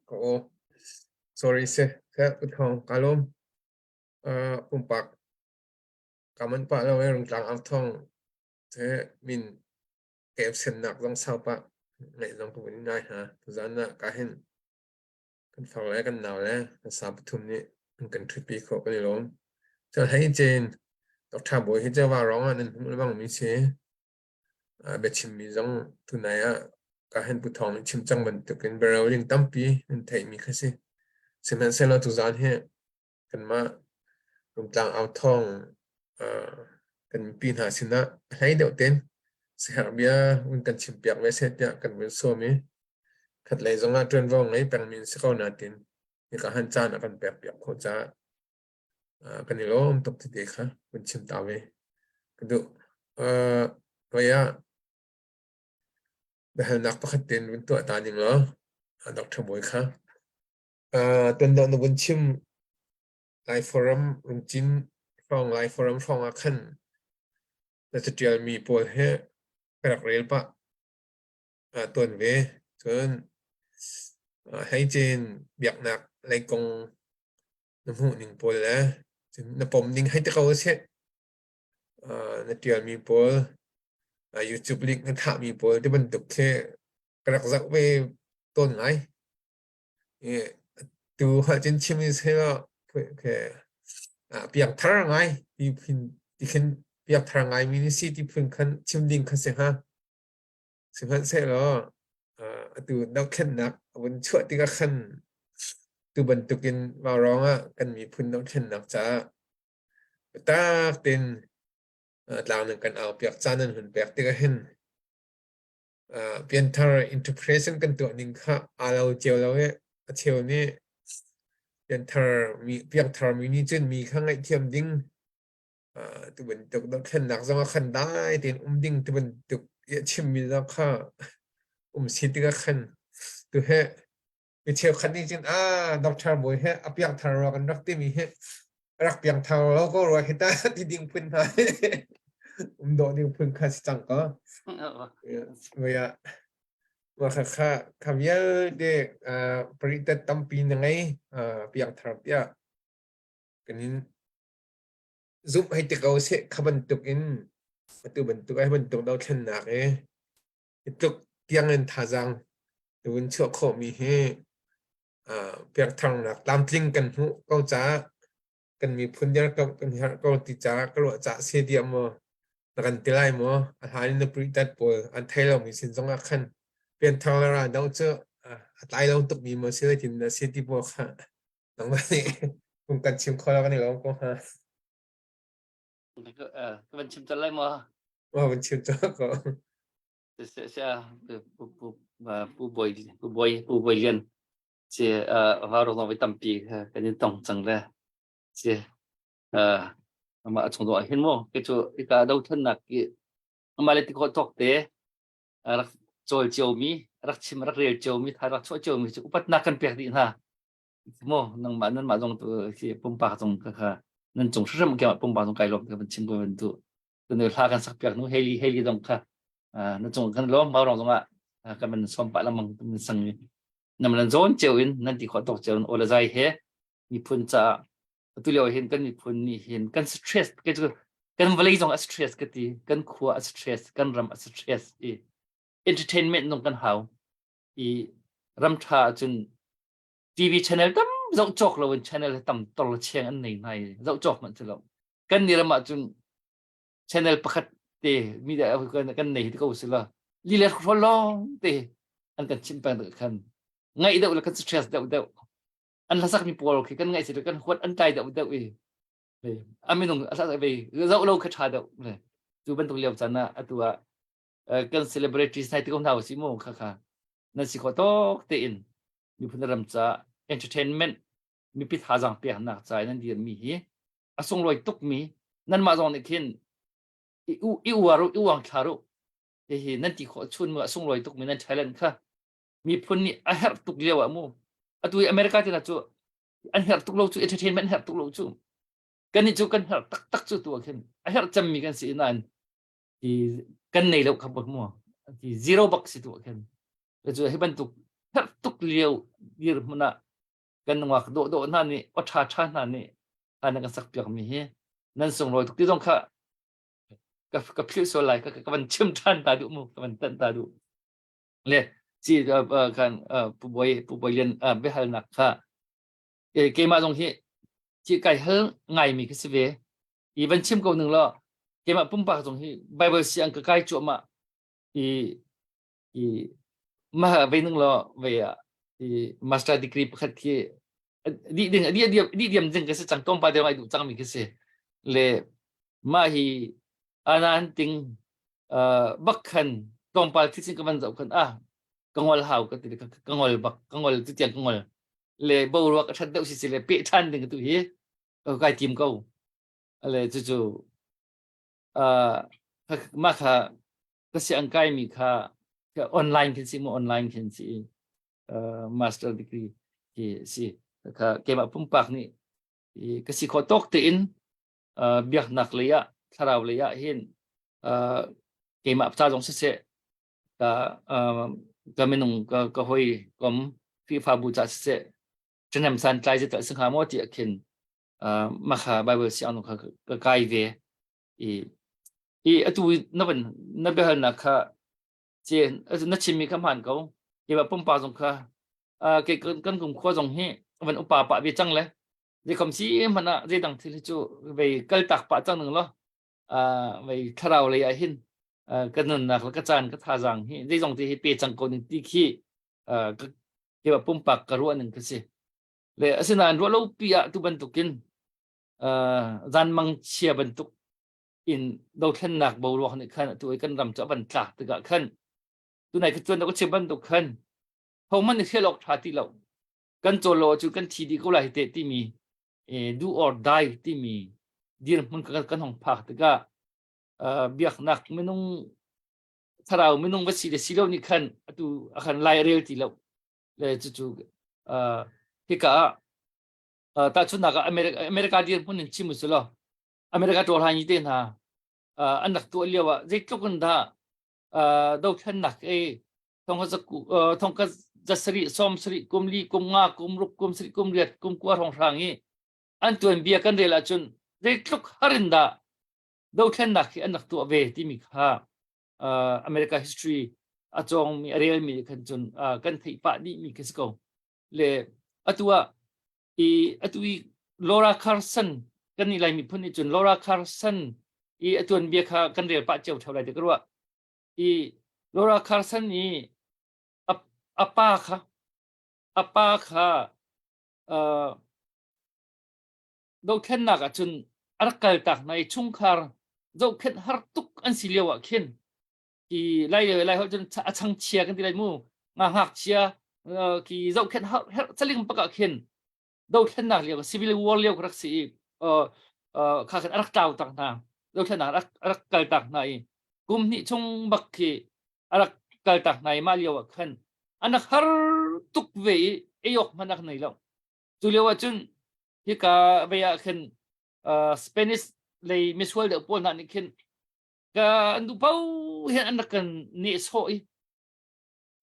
Ka aw. Sorry si. Ka uthong ka lawm. Pumpak ka man pah lo e rungtlang au thong te min kep sennak zong sau pah ngaih zong ka vun ngai ha. Tuzan ah ka hin kan far le kan nau le kan sa pathum nih an kan ṭhutpi khawh kan i lawm. Cun hei cin Dr. Bawi hi cu va rong ah nan hmuh lebang mi si. Biachimmi zong tunai ah kahin Pu Thawng nih chim cang bantukin biaroling tampi an theihmi kha si. Sihmanhsehlaw tuzaan hi kanmah Rungtlang Au Thawng kan mipi hna sinah a hlei deuh tein siherh bia vun kan chimpiak ve seh tiah kan vun sawm i khatlei zongah ṭuanvo ngei pengmi an si ko nain hika han caan a kan pekpiak khawh caah Kan i lawm tuk tete kha vun chim ta ve ka duh. Hoi ah biahalnak pakhat tein vun tuah ta ning law Dr. Bawi kha. Tuan deuh na vun chim Lai Forum Rungcin hrawng Lai Forum hrawng ah khan na caṭialmi pawl hi ka rak rel pah. Tuan ve. Cun hleicein biaknak lei kong na hmuh ning pawl le cun na pom ning hei ti ko usih. Na ṭialmi pawl, YouTube link na thahmi pawl ti bantuk khi ka rak zoh ve tawn ngai. Tu cun chim in seh piangthar ngai ti phun ti khin piangthar ngaimi na si ti phun khan chim ding kha si hnga. Sihmanhsehlaw atu dohthlennak a vun chuah tikah khan tu bantukin vaurawng ah kan miphun dohthlennak caah biatak tein tlang nan kan aupiak caan nan hun pek tikah hin pianthar interpretation kan tuah ning kha aa lo cio lo i a cheu nih pianthar mi piangthar mi nih cun mi kha ngaihthiam ding tu bantuk dohthlennak zong ah khan dai tein um ding tu bantuk i a chimmi zong kha um si tikah khan tu he mi cheukhat nih cun ah doctor bawi he a piangthar rua kan rak timi hi rak piangthar lo ko rua hi ta ti ding phun hna um dawh ding phun kha si cang ko Voia wa kha kha kha vialte paritat tampi na ngei piangthar tiah kanin zumh hei ti ko seh kha bantuk in. Atu bantuk ai bantuk dothlennak i hi tluk tiang in thazaang na vun chuah khawhmi hi uh, piangtharnak tlamtling kan hmuh ko caah kan miphun dirkamh kan herh ko ti caah ka ruah caah si diam maw na kan ti lai maw a hlan in na pritat pawl an thei lomi sin zong ah khan pianthar le ral do cu a tlai lo tukmi maw si tin na si ti pawl kha nangmah nih kung kan chim kho lo kan i lawm ko ha Ka van chim cang lai maw? Wa van chim cang ko. Se se pu pu pu boy pu boy pu boy lian si va ro zong tampi kan in tong cang le si ama chung do hin mo ke chu ika do than nak ki ama le ti ko tok te rak chol cio mi rak chim rak rel cio mi tha rak chuah cio mi chu upat nak kan pek dih hna mo nangmah nan mah zong tu khi pumpak zong ka kha nan cung hrim ke pumpak zong kai lom ka van chim ko van tu tu hla kan sak piak nu heli heli zong kha na cung kan lom mau rong zong ah kan man som pa lamang kan sang ni nam lan zon cheu in nan ti kho tok cheu in ola zai he miphun cha tu lio hin kan miphun ni hin kan stress ke chu kan vawlei zong a stress ka ti kan khua a stress kan ram a stress i entertainment nong kan hau i ram tha cun TV channel tam zoh cawk lo in channel tam tor cheng an nei nai zoh cawk man si lo kan ni ram ah cun channel pakhat te mi da kan nei hi ko si la li le hro long te an kan chim peng deuh khan ngaih deuh le kan stress deuh deuh an hlasak mi pawl khi kan ngaih si kan huat an tlai deuh deuh i a minung a hlasak ve zoh lo kha tha deuh tu bantuk lio chan ah atu ah kan celebrities nai ti ko hna si mu kha kha nan si kho tok te in miphun ram ca entertainment mipi thazaang peknak ca in nan dirmi hi a sunglawi tukmi nanmah zong nih khin i u i uar u i uang thla u hihi nan ti khawh chun mu a sunglawi tukmi nan talent kha miphun nih a herh tuk lio ah mu atu i America tina cu an herh tuk lo cu entertainment herh tuk lo cu kan nih cu kan herh taktak cu tu ah khin a herh cemmi kan si nain ti kan nei lo kha bak mu ti zero bak si tu ah khin cu hi bantuk herh tuk lio dirhmun ah kan nungak dawh dawh hna nih aw ṭha ṭha hna nih an kan sak piak mi hi nan sunglawi tuk ti zong kha ka ka philh sual lai ka ka van chim ṭhan ta duh mu ka van tanh ta duh le ci kan pu boy pu boy lian biahalnak kha keimah zong hi ci kai hal ngai mi ka si ve i van chim ko ning law keimah pumpak zong hi bible si ang ka kai cuahmah i i mah ve ning law ve ah i master degree pakhat khi dih ding dih diam dih diam ding ka si cang tlawmpal deuh ai duh cang mi khi si le mah hi anan ting bak khan tlawmpal thil ka van zoh khan ah ka ngol hau ka ti ka ngol bak ka ngol tu tiang ka ngol le boruak a that deuh si si le pe than ding tu hi kai tim ko le cu cu mah kha ka si ang kai mi kha online khin si mu online khin si master degree hi si kha keimah pumpak nih ka si khawh tawk tein biaknak lei ah thlarau lei ah hin keimah ca zong siseh ka ka minung ka ka hoi kom Khrihfabu ca siseh ṭhahnem santlai zetal si hnga maw ti ah khin mah kha Bible siang kha ka kai ve i i atu na van na biahalnak kha ce na chimmi kha hmaan ko keimah pumpak zong kha ke kan kum khua zong hi van upa pah ve cang le zeikom si hmanh ah zeidang thil hi cu vei kaltak pah cang ning law vei thlarau lei ah hin ka nunnak le ka caan ka thazaang hi zeizong te hi pe cang ko ning ti khi keimah pumpak ka ruah ning ka si le asinain ruah lo pi ah tu bantukin zanmang chia bantuk in dothlennak boruak nih khan atu i kan ram cu a van tlak tikah khan tunai ka cuan ka chim bantuk khan hohmanh nih hrial awk ṭha ti lo kan cawl lo cu kan thi dih ko lai te timi do or die timi dirhmun kan kan hong phak tikah biaknak minung thlarau minung va si le si lo nih khan atu a khan lai rel ti lo le cucu hika ah tahchunhnak ah America America dirhmun in chim usih law America ṭawlhai te hna an rak tuah lio ah zeitluk in dah dothlennak ei thongka zasarih som sarih kum li kum nga kum ruk kum sarih kum riat kum kua hrawng hrang i an tuanbia kan rel ahcun zeitluk har in dah. Dothlennak hi an rak tuah ve timi kha uh, America history a cawngmi a relmi nih khan cun uh, kan theih pah dihmi khi si ko. Le atu ah i atu i Laura Carson kan nih Lai miphun nih cun Laura Carson i a tuanbia kha kan rel pah cio ṭheo lai ti ka ruah. I Laura Carson i a, a pa kha a pa kha uh, dothlennak ah cun a rak kaltak hna i chungkhar zohkhenh har tuk an si lio ah khin ki lai lai holh cun a changchia kan ti lai mu nga ngakchia ki zohkhenh har her chaling pakah khin dothlennak lio civil war lio ka rak si i kha khan a rak tlau tak hna dothlennak a rak a rak kal tak hna i kum hnih chung bak khi a rak kal tak hna i mah lio ah khan an rak har tuk ve i ei awk hmanh rak nei lo Cu lio ah cun hika vei ah khin uh, Spanish lei misual deuh pawl hna nih khin ka an duh paoh hin an rak kan nehsawh i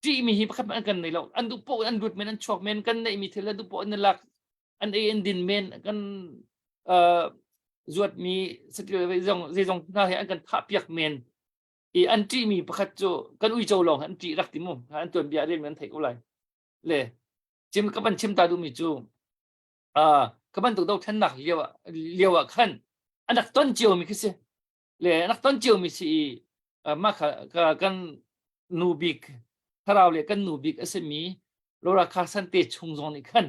ṭihmi hi pakhat hmanh an kan nei lo. An duh paoh in an lut men, an chuak men, kan neihmi thil an duh paoh in an lak, an ei an din men, kan uh, zuatmi satil zeizong zeizong hna hi an kan thahpiak men. I an ṭihmi pakhat cu kan uico lawng hi an ṭih rak ti mu. An tuanbia rel an theih ko lai. Le chim ka van chim ta duhmi cu uh, ka bantuk dothlennak lio ah lio ah khan an rak ton ciomi khi si le an rak ton ciomi si i uh, mah kha ka, kan nu bik thlarau le kan nu bik a simi Laura Carson te chung zong nih khan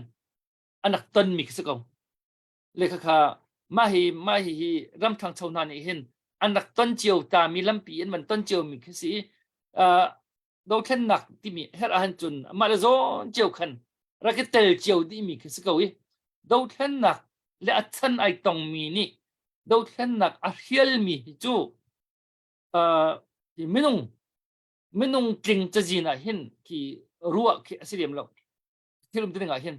an rak tonmi khi si ko le kha kha mah hi mah hi hi ram ṭhangcho hna nih hin an rak ton cio ta mi lampi an van ton cio mi khi si uh, dothlennak timi herh ahhan cun mah le zawn cio khan rak i tel cio dihmi khi si ko i dothlennak le a chan ai tongmi nih dothlennak a hrialmi hi cu uh, minung minung tling cazin ah hin khi ruah khi a si lem lo thil um ding ah hin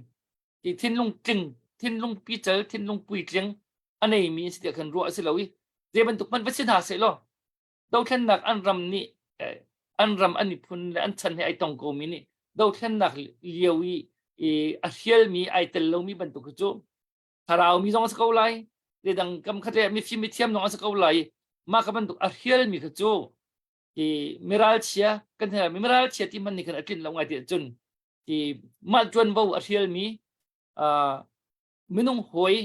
ti thinlung tling thinlung pical thinlung puitling a neimi si tiah khan ruah a si lo i zei bantuk hmanh va si hna seh law dothlennak an ram nih an ram an miphun le an chan he ai tong komi nih dothlennak lio i a hrialmi ai tel lomi bantuk cu thlarau mi zong a si ko lai dang kam khat le mifim mithiam zong a si ko lai mah ka bantuk a hrialmi kha cu i miral chia kan thei mi miral chia ti man nih khan a tlin lo ngai ti cun ti mah tuanvo a hrialmi minung hawi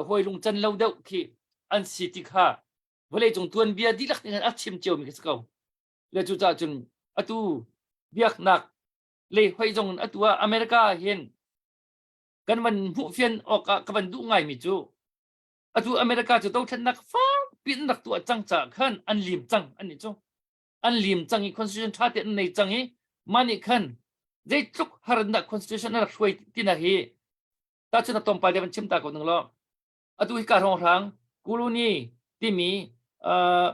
hawi lungcan lo deuh khi an si ti kha vawleicung tuanbia dihlak nih a chim ciomi khi si ko. Le cucaah cun atu biaknak lei hoi zong in atu ah America hin kan van hmuh fian awk ah ka van duh ngaimi cu atu America cu dothlennak fakpi in rak tuah cang caah khan an lim cang an nih cu an lim cang i constitution ṭha tein an nei cang i mah nih khan zeitluk har in dah constitution an rak hruai tinak hi tahchun a tlawmpal te van chim ta ko ning law atu hi ka hrawnghrang colony timi uh,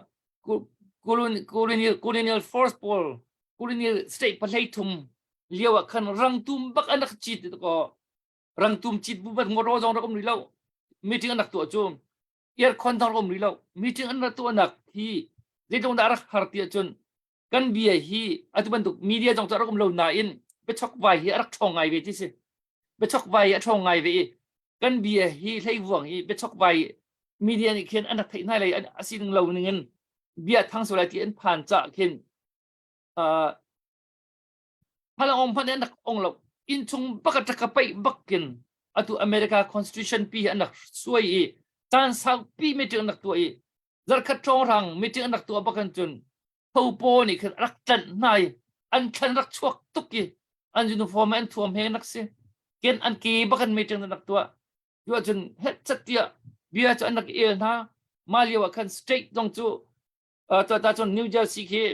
colonial, colonial force pawl colonial state pahlei thum lio ah khan rangtum bak an rak cit ko rangtum cit bu bat ngoro zong rak um rih lo meeting an rak tuah cu aircon zong rak um rih lo meeting an rak tuah nak hi zeitluk dah rak har ti ahcun kan bia hi atu bantuk media zong cu rak um lo nain biachokvai hi a rak ṭhawng ngai ve ti si biachokvai a ṭhawng ngai ve i kan bia hi hleivuang hi biachokvai media nih khin an rak theih hna lei a sining lo ning in bia thang so lai ti an phan cah khin uh, phalangong hmanh an rak ong lo inn chung bak a ka paih bakin atu America Constitution pi hi an rak suai i caan saupi meeting an rak tuah i zarkhat ṭhawng meeting an rak tuah bakan cun thopaw nih khan rak tlanh hna i an thlan rak chuak tuk i an uniform an thuam he nak si ken an ke bakan meeting an rak tuah tuah cun het chat tiah bia cu an rak el hna ma lio ah khan state zong cu uh, ta cun New Jersey khi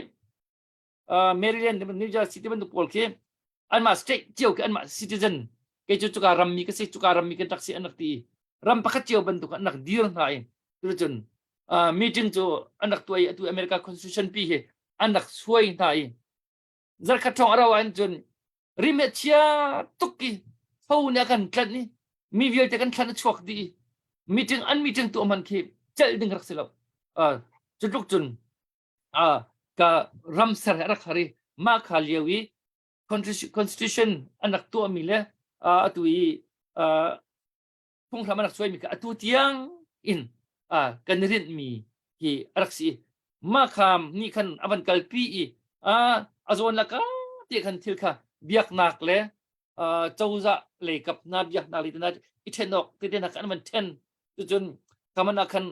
uh, Maryland New Jersey ti bantuk pawl khi anmah state cio khi anmah citizen kei cu cuka rammi ka si cuka rammi kan rak si an rak ti ram pakhat cio bantuk an rak dir hna i tucun uh, meeting cu an rak tuah i atu America Constitution pi hi an rak suai hna i zarkhat thong aro an cun rim he chia tuk i tho nih a kan tlanh i mi vialte kan thlan a chuak dih i meeting an meeting tuah man khi celh ding rak si lo uh, cu tluk cun uh, ka ram ser he rak har i mah kha lio i constitution an rak tuahmi le uh, atu i uh, phunghram an rak suaimi kha atu tiang in uh, kan rinhmi hi a rak si. Mah kha nih khan a van kalpi i a zawn laka te khan thil kha biaknak le cozah lei kap hna biaknak lei hna i ṭhen awk tete hna kha an van ṭhen. Cucun kaman ah khan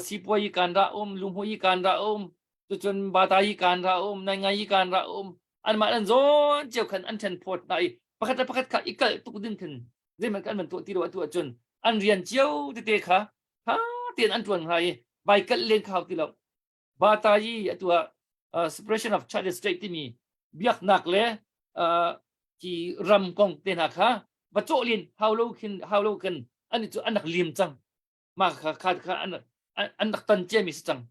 sipuai kan ra um, luhmui kan ra um, cucun bata yi kan ra um, naingai kan ra um, anmah an zawn cio khan an ṭhen phawt hna i pakhat le pakhat kha i kalh tuk ding khin zeihmanh kan van tuah ti lo atu ahcun an rian cio tete kha tha tein an ṭuan hnga i vai kalh len kha hau ti lo. Bata yi atu ah uh, separation of church and state timi biaknak le uh, ki ram kong te hna kha va cawh len hau lo khin hau lo khin an cu an rak lim cang ma kha kha kha an an rak tan cia mi si cang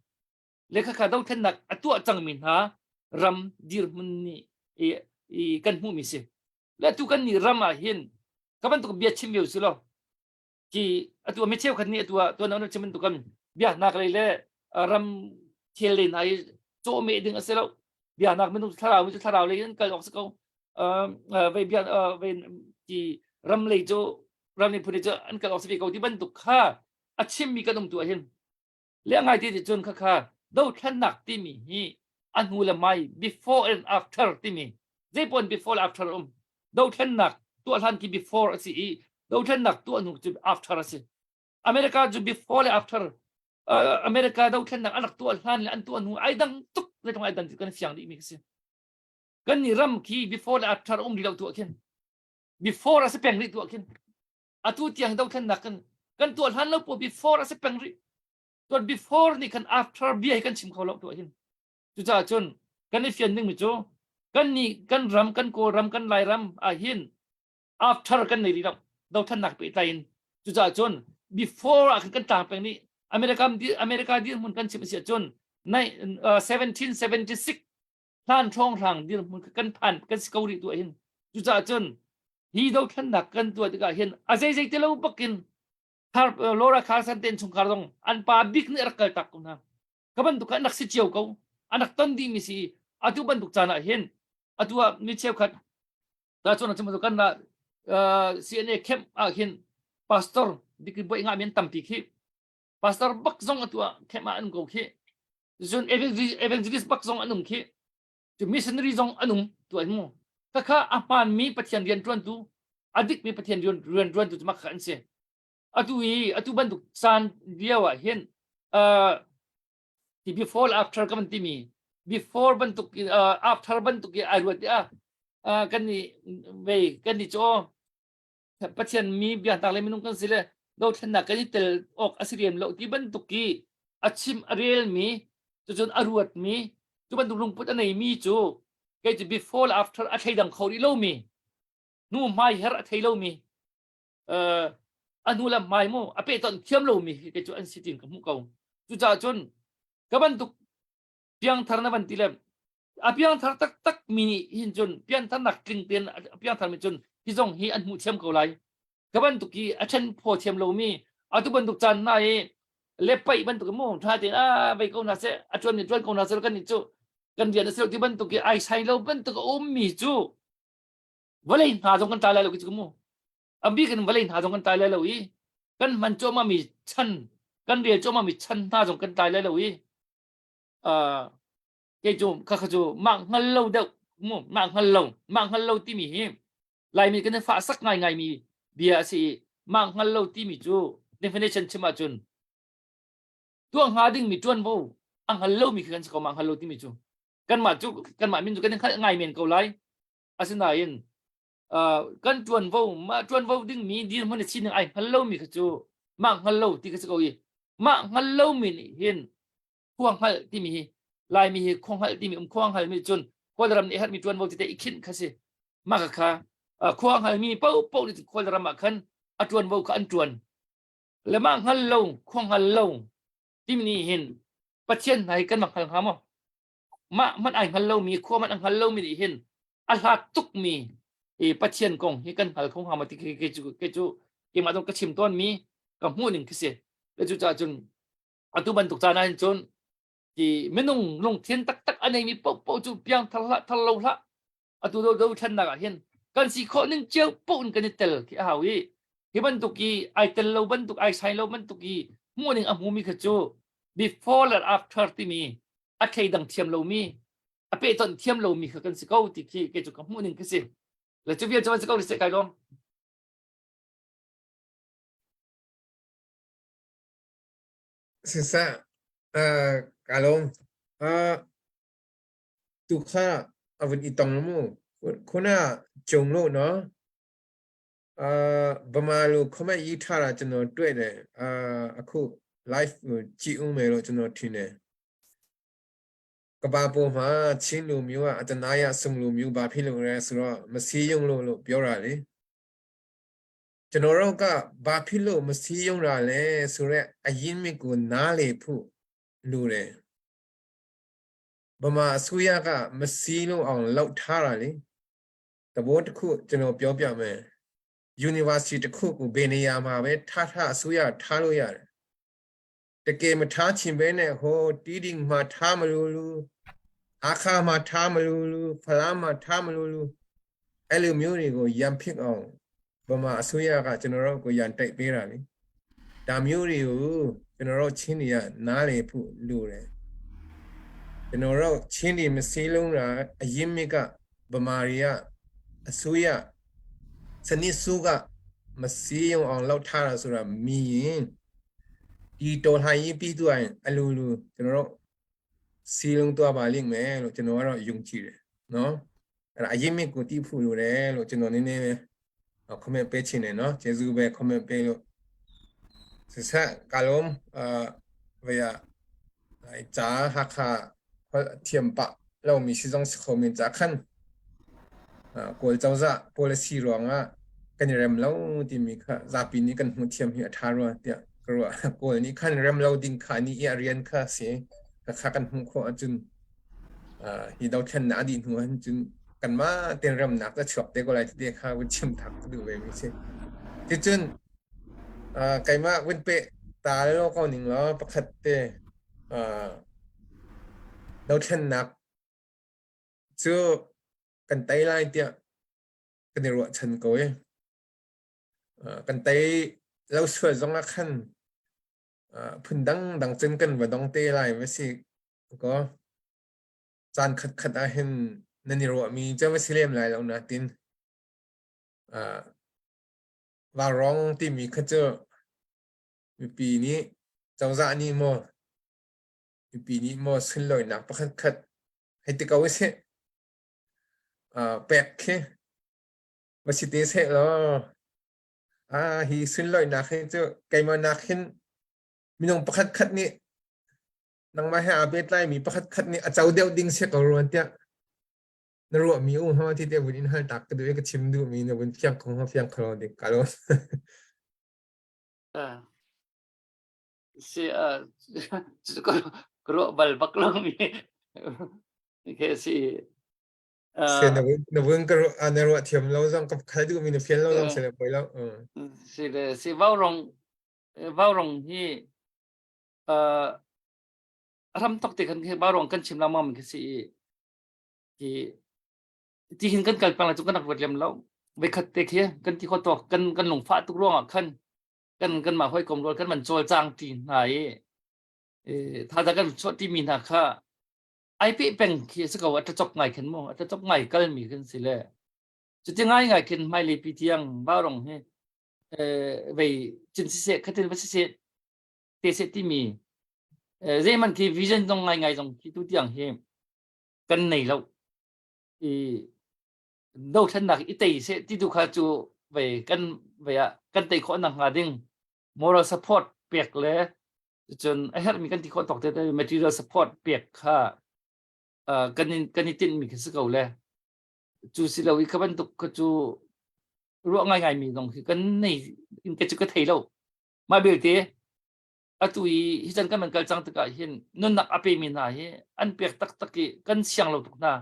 le kha kha dothlennak a tuah cang mi hna ram dirhmun nih i, i kan hmuh mi si le tu kan nih ram ah hin ka bantuk bia chim ve si lo ki atu mi cheukhat nih atu ah tuan on chim bantuk kan biaknak lei le ram thil lei hna i cawhmeh ding a si lo biaknak minung thlarau mi cu thlarau lei in kal awk si ko vei bia vei ti ram lei cu ram lei phun cu an kal awk si ve ko ti bantuk kha a chimmi kan um tu ah hin le ngai ti ti cun kha kha dothlennak timi hi a hnu le mai before and after timi zeipon before le after um dothlennak tuah hlan khi before a si i dothlennak tuah hnu cu after a si America cu before le after uh, America dothlennak an rak tuah hlan le an tuah hnu ai dang tuk zeitlung ai dan ti kan fiang dih mi si kan ni ram khi before le after um rih lo tuah khin before a si peng rih tuah khin atu tiang dothlennak kan kan tuah hlan lo po before a si peng rih tuan before nih kan after bia hi kan chim kho lo tuah hin cucaah cun kan i fian dingmi cu kan nih kan ram kan kawlram kan lairam ah hin after kan nei rih lo dothlennak pehtlai in cucaah cun before ah khan kan tlang peng nih America America dirhmun kan chim a si ahcun 1776 hlan hrawnghrang dirhmun kan phan kan si ko rih tu ah hin cucaah cun hi dothlennak kan tuah tikah hin a zeizei te lo bakin Laura Carson ten chungkhar zong an pa bik nih rak kal tak ko hna ka bantuk an rak si cio ko an rak ton dih mi si atu bantuk caan ah hin atu ah mi cheukhat ta chuan chim kan na CNA camp ah hin pastor degree boi nga men tampi khi pastor bak zong atu ah camp ah an ko khi zun evangelist bak zong an um khi cu missionary zong an um tu an mu khakha a hmaan mi pathian rian tuan tu a dik mi pathian rian rian tuan tu mak kha an si atu i atu bantuk caan lio ah hin uh, ti before after ka van timi before bantuk uh, after bantuk i ai ruat ah uh, kan ni vei kan ni cho pathian mi biaknak le minung kan si le dothlennak kan i tel awk a si riam lo ti bantuk i a chim a rel mi cucun a ruat mi cu bantuk lungput a nei mi cu kei cu before after a thleidang kho rih lo mi hnu hmai her a thei lo mi a hnu le hmai mu a pehtonh thiam lomi hi kei cu an si tin ka hmuh ko cucaah cun ka bantuk piangthar na van ti le a piangthar taktak mi nih hin cun piangtharnak tling tein a piangthar mi cun hi zong hi an hmuh thiam ko lai ka bantuk i a ṭhen phaw thiam lomi atu bantuk caan hna i le paih bantuk mu ṭha tein a vei ko hna seh a ṭuan mi ṭuan ko hna seh kan nih cu kan rian a si lo ti bantuk i ai sai lo bantuk a ummi cu vawlei hna zong kan tlai lai lo ki cu mu a bik in vawlei hna zong kan tlai lai lo i kan hman cuahmah mi chan kan rel cuahmah mi chan hna zong kan tlai lai lo i uh, kei cu kha kha cu mah hngal lo deuh mu mah hngal lo mah hngal lo timi hi laimi kan i fah sak ngai ngai mi bia a si i mah hngal lo timi cu definition chim ahcun tuah hnga ding mi ṭuanvo a hngal lo mi khi kan si ko mah hngal lo timi cu kanmah cu kanmah min cu kan i hngalh ngai men ko lai asinain uh, kan ṭuanvo mah ṭuanvo dingmi dirhmun a sining ai hngal lomi kha cu mah hngal lo ti ka si ko i mah hngal lomi nih hin khua hngalh timi hi Laimi hi khua hngalh timi um khua hngalmi cun Kawlram nih herhmi ṭuanvo tete i khinh kha si mah kha kha khua hngalmi paohpaoh nih Kawlram ah khan a ṭuanvo kha an ṭuan le mah hngal lo khua hngal lo timi nih hin Pathian hna hi kan va hngal hnga maw mah hmanh ai hngal lomi khua hmanh a hngal lomi nih hin a hlat tukmi i Pathian kong hi kan hngal kho hnga maw ti khi kei cu kei cu keimah zong ka chim tawnmi ka hmuh ning khi si le cucaah cun atu bantuk caan ah hin cun ti minung lungthin taktak a neimi paohpaoh cu piangthar hlah thar lo hlah atu do do thlennak ah hin kan si khawh ning cio paoh in kan i tel khi a hau i hi bantuk i ai tel lo bantuk ai sai lo bantuk i hmuh ning a hmumi kha cu. Before le after timi a thleidang thiam lomi a pehtonh thiam lomi kha kan si ko ti khi kei cu ka hmuh ning ka si. Le cu vial cu an si ko ni kai lawm. Siseh, uh, ka lawm. Uh, tu kha a vun i tong mu. Khuna cung lo no. Uh, ဗမာလို comment ရေးထားတာကျွန်တော်တွေ့တယ်အာအခု live ကိုကြည့်ဦးမယ်လို့ကျွန်တော်ထင်တယ်ကဘာပေါ်မှာချင်းလူမျိုးကအတနာရဆုံလူမျိုးဘာဖြစ်လို့လဲဆိုတော့မစည်းရုံလို့လို့ပြောတာလေကျွန်တော်တို့ကဘာဖြစ်လို့မစည်းရုံတာလဲဆိုတော့အရင်မြစ်ကိုနားလေဖို့လိုတယ်ဗမာအစိုးရကမစည်းလို့အောင်လှုပ်ထားတာလေ သဘောတစ်ခုကျွန်တော်ပြောပြမယ် university တစ်ခုကိုဘယ်နေရာမှာပဲထားထားအစိုးရထားလို့ရတယ်တကယ်မထားချင်ပဲနဲ့ဟိုတီးဒီမှာထားမလို့လူအခါမှာထားမလို့လူဖလားမှာထားမလို့လူအဲ့လိုမျိုးတွေကိုရန်ဖြစ်အောင်ဗမာအစိုးရကကျွန်တော်တို့ကိုရန်တိုက်ပေးတာလေဒါမျိုးတွေကိုကျွန်တော်တို့ချင်းတွေကနားလေဖို့လိုတယ်ကျွန်တော်တို့ချင်းတွေမစည်းလုံးတာအရင်မြစ်ကဗမာတွေကအစိုးရစနစ်စုကမစည်းရုံအောင်လောက်ထားတာဆိုတာမြင်ရင်ဒီတော်လှန်ရေးပြီးသွားရင်အလိုလိုကျွန်တော်တို့စီလုံးသွားပါလိမ့်မယ်လို့ကျွန်တော်ကတော့ယုံကြည်တယ်နော်အဲ့ဒါအရင်မြစ်ကိုတီးဖို့လိုတယ်လို့ကျွန်တော်နည်းနည်းပဲ comment ပေးချင်တယ်နော်ကျေးဇူးပဲ comment ပေးလို့စဆက်ကလုံးအာဝေယ来查下卡添白，แล้วมีสิจงคอมเมนต์จากขั้นอ่ากวลเจ้าจะ policy รองอ่ะกันเรมแล้วที่มีค่ะซาปีนี้กันหูเทียมเหียทารัวเตียกรัวกวลนี้ขั้นเรมแล้วดิ่งขานี้เรียนค่ะเสียค่ะกันหูขอจุนอ่าฮีดาวเทนนาดินหัวจุนกันมาเตียนเรมนักจะชอบเตก็ไรที่เดียค่ะวุ้นเชื่อมถักดูไปไม่ใช่ที่จุนอ่าไกมาวุ้นเปะตาแล้วก็หนึ่งแล้วประคัดเตอ่า dothlennak cu kan tei lai tiah kan i ruahchan ko i kan tei lo sual zong ah khan phun dangdang cun kan va dong te lai va si ko caan khatkhat ah hin nan i ruahmi cu va si lem lai lo natin vaurawng timi kha cu mipi nih cozah nih maw mipi nih maw sunlawinak pakhat khat hei ti ko usih pek khi va si te seh law ah hi sunlawinak hi cu keimah nak hin minung pakhat khat nih nangmah he aa pehtlaimi pakhat khat nih a co deuh ding si ko ruan tiah na ruahmi um ha ti te vun in hal tak ka duh i ka chim duhmi na vun fiang kho ha fiang kho dik ka lo. Si ka ruah bal bak lomi khi si. Se na vun na vun ka na ruah thiam lo zong ka khal duhmi na fian lo zong se le poi lo. Si le si vaurawng vaurawng hi ram tok te khan khi vaurawng kan chim lengmang khi si i ti hin kan kal peng la cu kan rak ruat lem lo. Voikhat te khi kan ti kho tawk kan kan lungfah tuk ruangah khan kan kanmah hawikom rual kan van cawlcang ṭi hna i thazaang kan chuah ṭimi hna kha ai peh peng khi a si ko a ṭacop ngai khin mu a ṭacop ngai kalmi kan si le cuti ngai ngai khin hmailei pi tiang vaurawng hi vei cin siseh khatin va siseh te seh timi zeihmanh khi vision zong ngai ngai zong khi tu tiang hi kan nei lo i dothlennak i tei seh ti tu kha cu vei kan vei ah kan tei khawh nak hnga ding moral support pek le cun a herhmi kan ti khawh tawk te material support pek kha kan in kan i tinhmi khi si ko le cu si lo i kha bantuk kha cu ruah ngai ngai mi zong khi kan nei in ka cu ka thei lo mah belte atu i hi chan kan man kal cang tikah hin nunnak a pe mi hna hi an pek taktak i kan siang lo tuk hna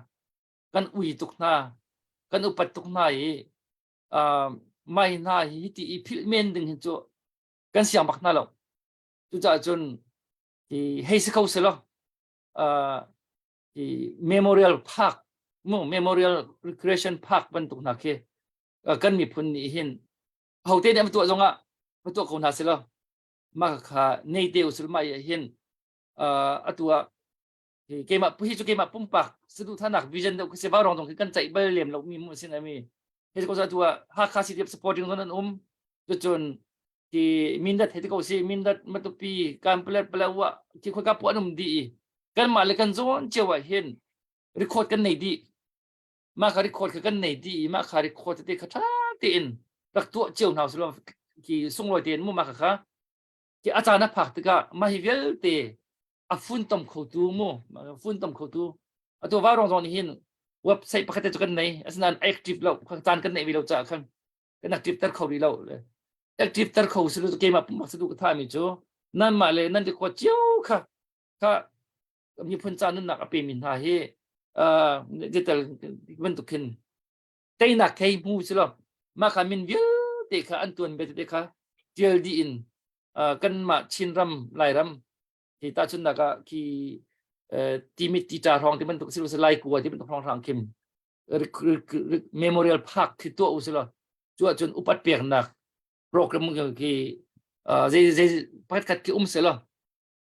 kan ui tuk hna kan upat tuk hna i uh, mai hna hi ti i philh men ding hin cu kan siang bak hna lo cucaah cun ti hei si kho se lo uh, ti memorial park mu memorial recreation park bantuk hna khi kan miphun nih hin hote nih an tuah zongah va tuah ko hna se lo mah kha nei te usul mai hin. Atu ah keimah hi cu keimah pumpak saduhthahnak vision deuh khi si vaurawng zong khi kan ceih bal lem lo mi mu sin ami he ko tu ah Hakha City of supporting zon an um cun ti Mindat he ti ko si Mindat Matupi Kanpalet Palawa ti khoi ka pu an um di kan mah le kan zawn cio ah hin record kan nei di mah kha record kha kan nei di i mah kha record te kha tha tein rak tuah cio hna usilo ki sunglawi tein mu mah kha kha ki a caan a phak tikah mah hi vialte a funtom khotu mu funtom khotu atu vaurong zong nih hin website pakhat te cu kan nei asinain active lo caan kan neih ve lo caah khan kan active ter kho rih lo active ter kho si lo keimah pumpak sadu ka thami cu nanmah le nan record cio kha kha miphun ca nunnak a pemi hna hi digital bantuk khin teinak thei hmu si lo mah kha min vialte kha an tuan bia te kha tial dih in kanmah Chinram Lairam hi tahchunhnak ah khi timit tita hrawng ti bantuk si lo lai kua ti bantuk hrawng hrang khin memorial park khi tuah u si lo cu ahcun upat peknak program khi zei zei pakhat khat khi um se lo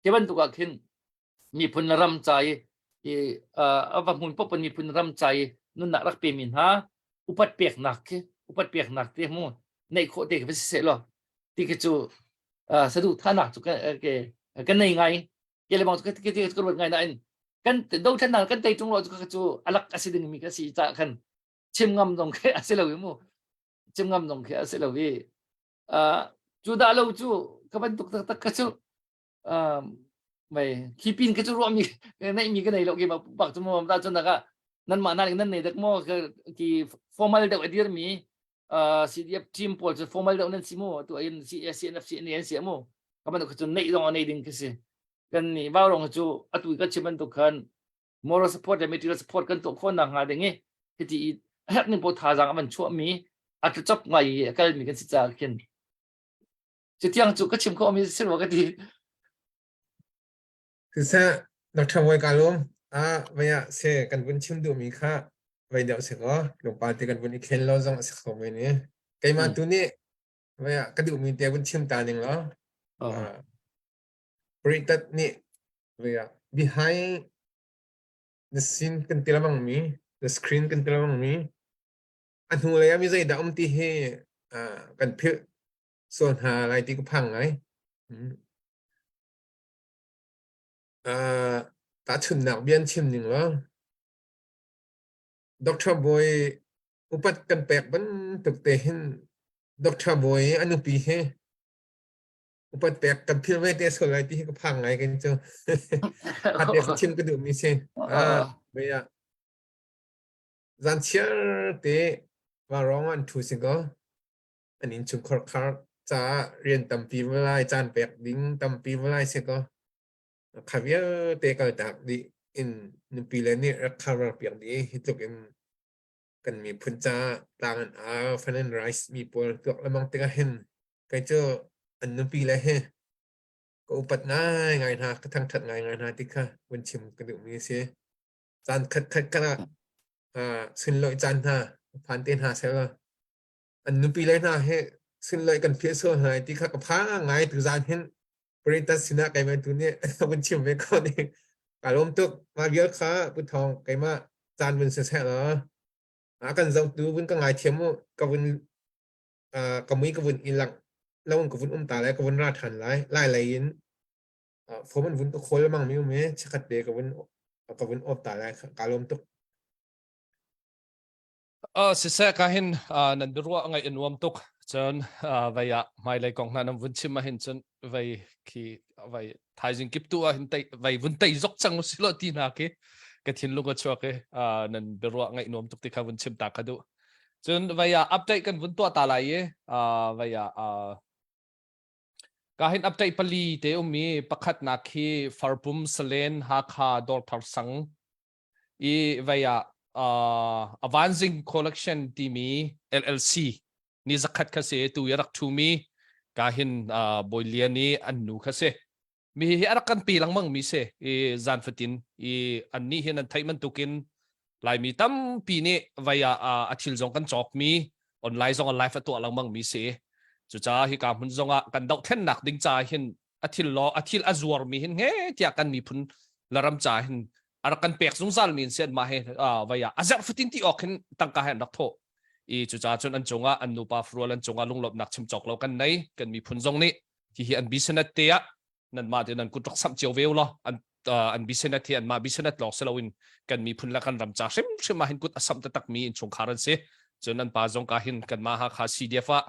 Hi bantuk ah khin miphun le ram ca i a va hmun paoh miphun ram ca i nunnak rak pemi hna upat peknak khi upat peknak te mu neih khawh te khi va si seh law ti khi cu saduhthahnak cu kan nei ngai ke le bang cu ka ruat ngai nain kan dothlennak kan tei ṭung lo cu cu alak a si dingmi ka si caah khan chim ngam zong khi a si lo i mu chim ngam zong khi a si lo i cu dah lo cu ka bantuk taktak ka cu mei khi pin ka cu ruahmi neihmi ka nei lo ke bak cu mo ta cun naka nan mah nan nan nei dak mo ki formal deuh a dirmi CDF team pawl cu formal deuh nan si mu tu in CNF CNA an si mu ka bantuk cu neih zong a nei ding khi si kan ni vaurong cu atu ka chim bantuk khan moral support le material support kan tuah khawh nak hnga ding i hiti i a herh ning pawl thazaang a van chuahmi a tlachop ngai i a kalmi kan si caah khin Cutiang cu ka chim khawhmi si rua ka ti. Siseh, Dr. Bawi ka lawm. Ah, vei ah se kan vun chim duhmi kha vei deuh si kaw lungpal te kan vun i thlen lo zong a si kho men i keimah tu nih vei ah ka duhmi te vun chim ta ning law ah Paritat nih vei ah behind the scene kan ti lamang mi the screen kan ti lamang mi a hnu lei ah mi zeidah um ti hi ah kan philh sual hna lai ti ka phang ngai. Uh, tahchunhnak bia an chim ning law Dr. Bawi upat kan pek bantuk te hin Dr. Bawi a nupi hi upat pek kan phil ve te sual lai ti hi ka phang ngai kan cu. Ate chim ka duh mi si. Ah, bia. Zan chiar te varong an thu si ko. An innchungkhar khar caah rian tampi valai caan pek ding tampi valai si kaw kha vialte kaltak dih in nupi le nih rak cover piak dih hi tluk in kan miphun caah tlang an au fan and rice mi pawl tuak lemang tikah hin kei cu an nupi le hi ka upat ngai ngai hna ka thangthat ngai ngai hna ti kha vun chim ka duhmi a si caan khat khat khat ah sunlawih caan hna phan te hna seh law an nupi le hna he sunlawih kan phiah sual hna ti kha ka phang ngai tu zan hin paritas sinah keimah tu nih vun chim ve ko ni ka lawm tuk mah vial kha pu thawng keimah caan vun siseh law a kan zohtu vun ka ngai thiam mu ka vun ka mui ka vun i lang lo ka vun um ta lai ka vun ra than lai lai lei in phone an vun ka call mang mi um e chakhat te ka vun ka vun off ta lai ka lawm tuk Uh, siseh ka hin uh, nan biaruah ngaih a nuam tuk cun uh, vei ah hmailei kong hna nan vun chim ahhin cun vei khi vei thaizing kip tu ah hin tei vei vun tei zok cang usilo ti hna khi ka thinlung a chuak i uh, nan biaruah ngaih nuam tuk ti kha vun chim ta ka duh cun vei ah update kan vun tuah ta lai i uh, vei ah uh, ka hin update pali te um i pakhatnak khi Farpum Salen Hakha Dawrthar Sang i vei ah uh, Avanzing Collection timi LLC ni zakhat kha si tu i rak thumi ka hin uh, Bawi Lian i an nu kha si mi hi a rak kan pi lengmang mi si i zan fatin i an nih hin an theih bantukin Laimi tampi nih vei ah a thil zong kan cawk mi online zong live a tuah lengmang mi si cucaah hi ka hmun zong ah kan dohthlennak ding caah hin A thil law a thil a zuarmi hin nge tiah kan miphun la ram ca hin a rak kan pek zungzal mi in sian ma he vai ah a zerh fatin ti awk hin tangka he an rak thawh i cucaah cun an cungah an nupa furual an cungah lunglawmhnak chim cawk lo kan nei kan miphun zong nih hihi an business te ah nanmah te nan kut rak samh cio ve law an an business hi anmah business lawng si loin kan miphun le kan ram ca hrimhrim ah hin kut a samh taktak mi innchungkhar an si cun an pa zong ka hin kanmah Hakha CDF ah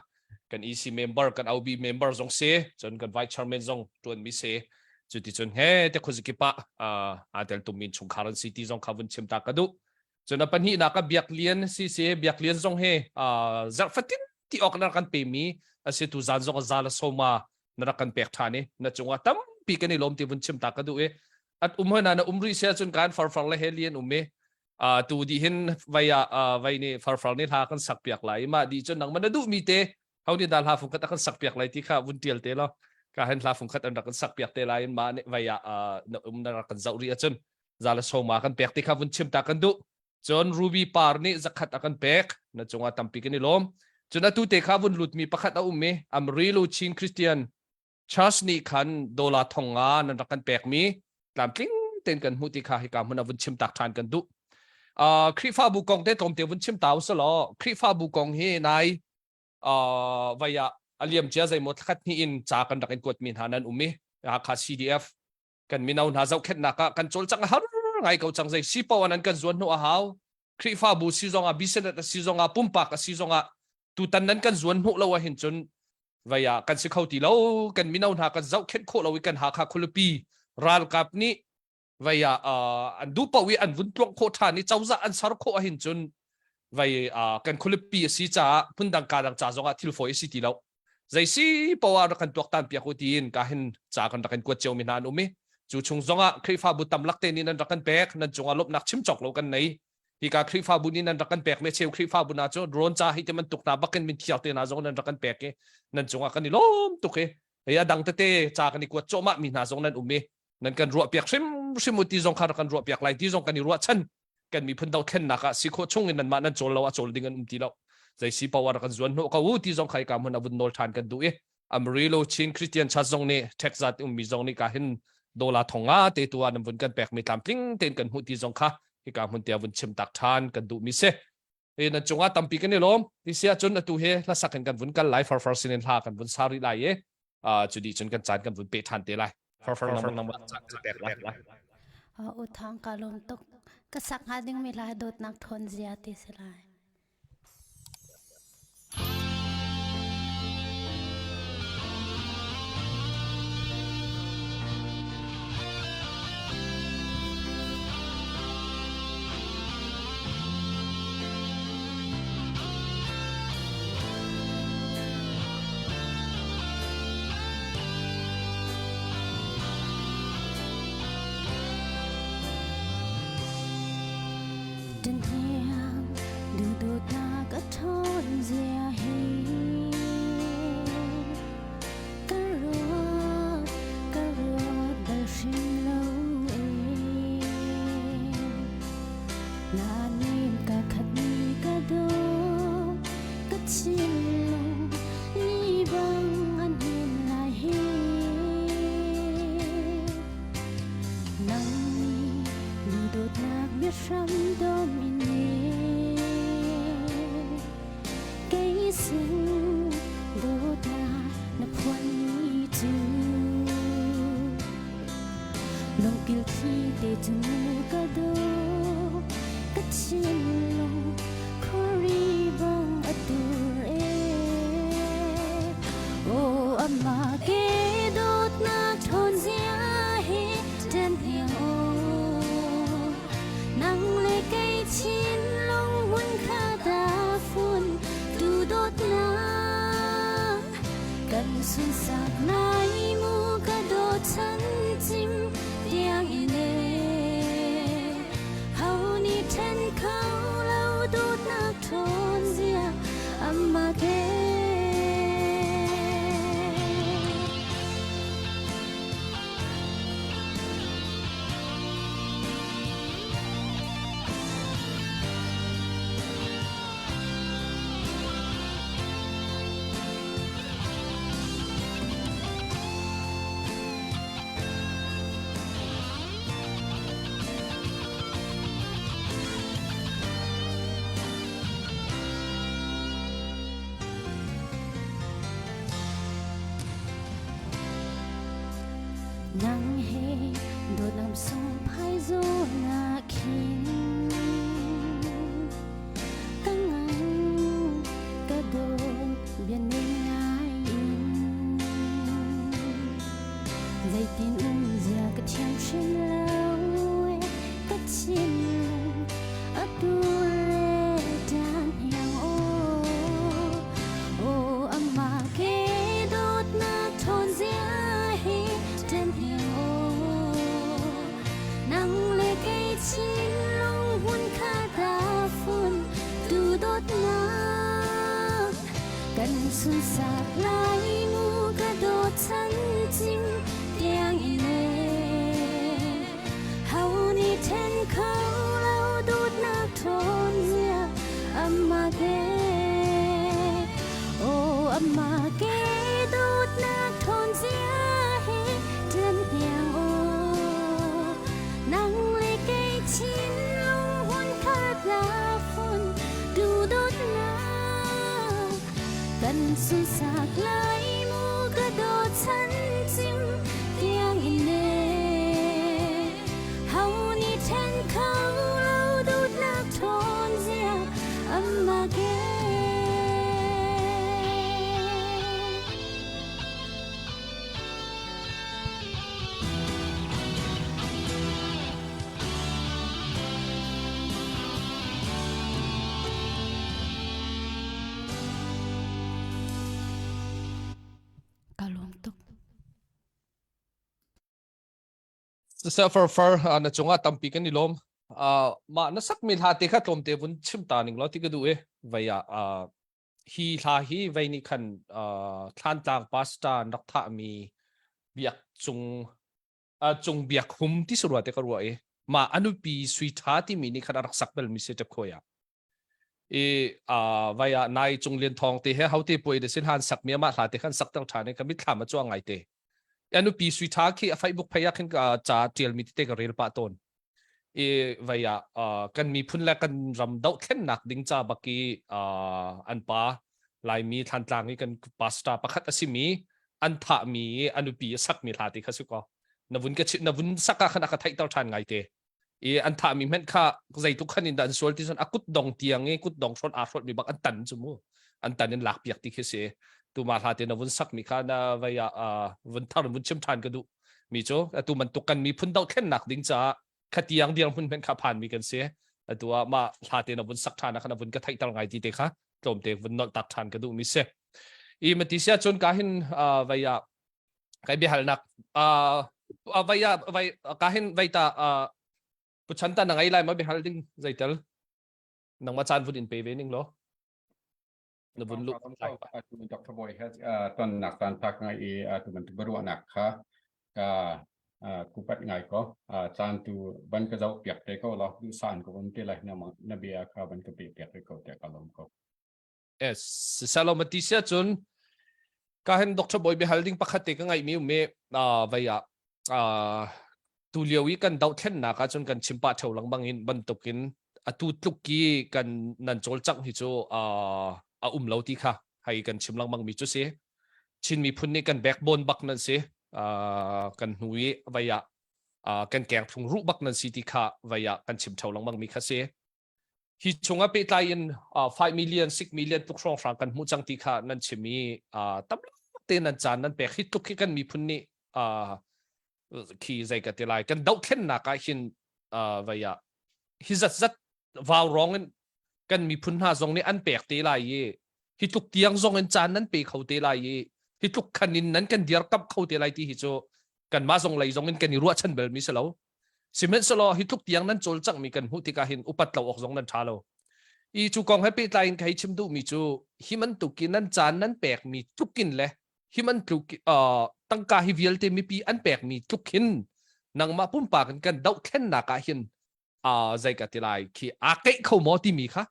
kan EC member kan OB member zong si cun kan vice chairman zong tuan mi si cu ti cun he te khuazikip ah aa tel tum mi chungkhar an si ti zong kha vun chim ta ka duh cun a pahnihnak a biak lian si si biak lian zong he zarh fatin ti awk na kan pe mi a si tu zan zong a za la soma na rak kan pek ṭhan i na cungah tampi kan i lawm ti vun chim ta ka duh i at um hoi na na um rih sia cun kan farfar le heli an um i tu di hin vai ah vai ni farfar ni hla kan sak piak lai ma di cun nangman na duh mi te ho ni da hla fung khat kan sak piak lai ti kha vun tial te lo ka hen hla fung khat an rak kan sak piak te lai in ma ne vai ah na um na rak kan zoh ri acun zala soma kan pek ti kha vun chim ta kan duh Cun Ruby par nih zakhat a kan pek. Na cungah tampi kan i lawm. Cun atu te kha vun lutmi pakhat a um i Amarillo Chin Christian Church nih khan dollar thong nga nan rak kan pekmi tlamtling tein kan hmuh ti kha hika hmun ah vun chim tak ṭhan kan duh. Uh, Khrihfabu kong te tlawmte vun chim ta usalaw Khrihfabu kong hi nai uh, vai ah a liam cia zeimaw thlakhat hnih in ca kan rak in kuatmi hna nan um i Hakha CDF kan mino hna zohkhenhnak ah kan cawlcang a har ngai ko cang zei si poah nan kan zuan hnu a hau Khrihfabu si zong ah business a si zong ah pumpak a si zong ah tutan nan kan zuan hnu lo ahhin cun vei ah kan si kho ti lo kan mino hna kan zohkhenh khawh lo i kan Hakha khualipi ralkap nih vei ah an duh paoh i an vun tluang khawh ṭhan i cozah an ser khawh ahhin cun vei kan khualipi a si caah phundang ka dang ca zong ah thil fawi a si ti lo zei si poah rak kan tuaktan piak u tiin ka hin ca kan rak in kuat cio mi hna an um i cu chung zongah Khrihfabu tamlak te nih nan rak kan pek nan cungah lawmhnak chim cawk lo kan nei hika Khrihfabu nih nan rak kan pek me cheu Khrihfabu na cu drone ca hi te man tuk na bakin min thiar te na zong nan rak kan pek i nan cungah kan i lawm tuk i hei a dang tete ca kan i kuat cawmah mi hna zong nan um i nan kan ruah piak hrim hrim u ti zong kha rak kan ruah piak lai ti zong kan i ruah chan kan miphun dothlennak ah si khawh chung in nanmah nan cawl lo a cawl ding an um ti lo zei si power kan zuan hnawh ko u ti zong khai ka hmun a vun nawl than kan duh i Amarillo Chin Christian Church zong nih Texas ummi zong nih ka hin dola thonga te tu ah nan vun kan pek mi tlamtling tein kan hmuh ti zong kha hika hmun tia vun chim tak than kan duh mi si e nan cungah tampi kan i lawm ti sia cun atu he hlasak in kan vun kal lai farfar sin in hla kan vun sa rih lai i cu di cun kan caan kan vun pe than te lai farfar nang caan kan pek lai U thang ka lawm tuk ka sak hnga ding mi lai dawtnak thawn zia ti si lai Dawtnak a ṭhawn zia hi ka ruat ka ruat bal hrim lo ee. Nain ka khat ni ka daw ka thinlung ni bang an hnin lai hi. Nang nih nu dawtnak biahram dawm in Kei sin dawtnak na phuan ni cu Lungkil thli te cu ka daw ka thinlung khuari bang a tur e Aw amah ke dawtnak ṭhawn zia hi ṭen hniang aw Nang le kei thinlung hmun khat ah fun tu dawtnak kan sunsak lai mu ka dawt chan cim tiang in e Ho nih ṭhen kho lo dawtnak ṭhawn zia amah ke. Dawtnak sung phai zawn ah khin ka ngang ka dawt bia nem ngai in zeitin um zia ka thiam hrim lo ka thinlung a tu le dan hiang aw aw amah ke dawtnak ṭhawn zia hi ṭan hiang aw nang le kei thinlung hmun kha ta fun tu dawtnak kan sunsak lai mu ka dawt chan cim tiang in e ho nih ṭhen kho lo dawtnak ṭhawn zia amah ke aw amah ke dawtnak ṭhawn zia he ṭan tiang aw nang le kei thinlung hun khat la fun tu dawtnak kan sunsak lai mu ka dawt chan cim tiang in e ho nih ṭhen kho lo dawtnak ṭhawn zia amah ke. Ka lawm tuk. Siseh far far na cungah tampi kan i lawm. Uh, mah na sakmi hla te kha tlawmte vun chim ta ning law ti ka duh i vei ah uh, hi hla hi vei nih khan uh, Thlantlang pastor an rak thahmi biak cung uh, cung biak hum ti si rua te ka ruah i mah anupi sui tha timi nih khan a rak sak bel mi si tep khoi ah i uh, vai ah nai cung lian thong te he hote puai de sin han sak mi ama hla te khan sak ter than i ka mitthlam a chuang ngai te anu pi sui tha khi a Facebook phei ah khin ka ca tial mi te ka rel pa ton i vai ah uh, kan miphun le kan ram dohthlennak ding ca baki uh, an pa laimi thlantlang i kan pastor pakhat a simi an thah mi anu pi a sak mi hla te kha su ko na vun ka na vun saka khan a ka theih ter than ngai te i an thahmi hmenh kha zeitluk khan in dah an sual ti cun a kut dong tiang i kut dong hrolh aa hrolh mi bak an tan cu mu an tan in lak piak ti khi si tuma hla te na vun sak mi kha na vei ah vun thar vun chim than ka duh mi cu atu bantuk kan miphun dohthlennak ding caah khatiang dir hmun hmenh kha phan mi kan si atu ah mah hla te na vun sak than ah khan vun ka theihter ngai ti te kha tlawmte vun nolh tak than ka duh mi si i mati sia cun ka hin vei ah kai biahalnak uh, vai vai ka hin vai ta uh, puchan ta na ngai lai ma biahal ding zeitel nangma caan vun in pe ve ning lo na vun lu Dr. Boy he ton nak tan thak ngai i tu man tu baruahnak kha ka kupat ngai ko caan tu ban ka zau piak te ko lo du san ko um te lai na na bia kha ban ka pe piak te ko te ka lom ko Yes, salomati sia cun ka hen Dr. Boy bihal ding pakhat te ka ngaih mi um i vai ah tu lio i kan dohthlennak ah cun kan chim pah theo lengmang in bantukin atu tluk ki kan nan cawlcangh hi cu a um lo ti kha hei kan chim lengmang mi cu si Chin miphun nih kan backbone bak nan si kan hnu i vai ah kan keng thlung ruh bak nan si ti kha vai ah kan chim theo lengmang mi kha si Hi chungah pehtlai in uh, 5 million, 6 million tluk hrawnghrang kan hmuh cang ti kha nan chim i uh, tam te nan caan nan pek hi tluk hi kan miphun nih uh, khi zei ka ti lai kan dohthlennak ah hin uh, vei ah hi zat zat vau rong in kan miphun hna zong nih an pek te lai i hi tluk tiang zong in caan nan pe kho te lai i hi tluk khan in nan kan dirkamh kho te lai ti hi cu kanmah zong lei zong in kan i ruahchan bel mi si lo Sihmanhsehlaw hi tluk tiang nan cawlcanghmi kan hmuh tikah hin upat lo awk zong nan ṭha lo. I cu kong he pehtlai in ka hei chim duhmi cu hi bantuk in nan caan nan pekmi tluk in le hi bantuk uh, tangka hi vialte mipi an pekmi tluk hin nangmah pumpak in kan dohthlennak ah hin uh, zei ka ti lai khi aa keih kho maw timi kha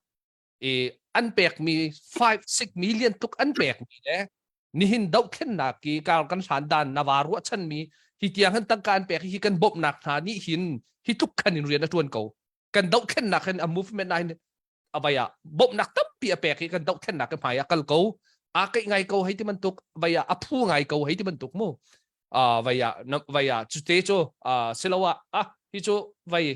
i an pekmi 5 6 million tluk an pekmi le nihin dohthlennak i kar kan hlan dan na va ruahchanmi hi tiang han tangka an pek hi kan bawmhnak hna nih hin hi tluk khan in rian a tuan ko kan dohthlennak hin a movement na hin avaya bawmhnak tampi a pek i kan dohthlennak ke hmai ah kal ko a keih ngai ko hei ti bantuk vaya a phu ngai ko hei ti bantuk mu. Vai ah vai ah cu te cu siloah ah hi cu vai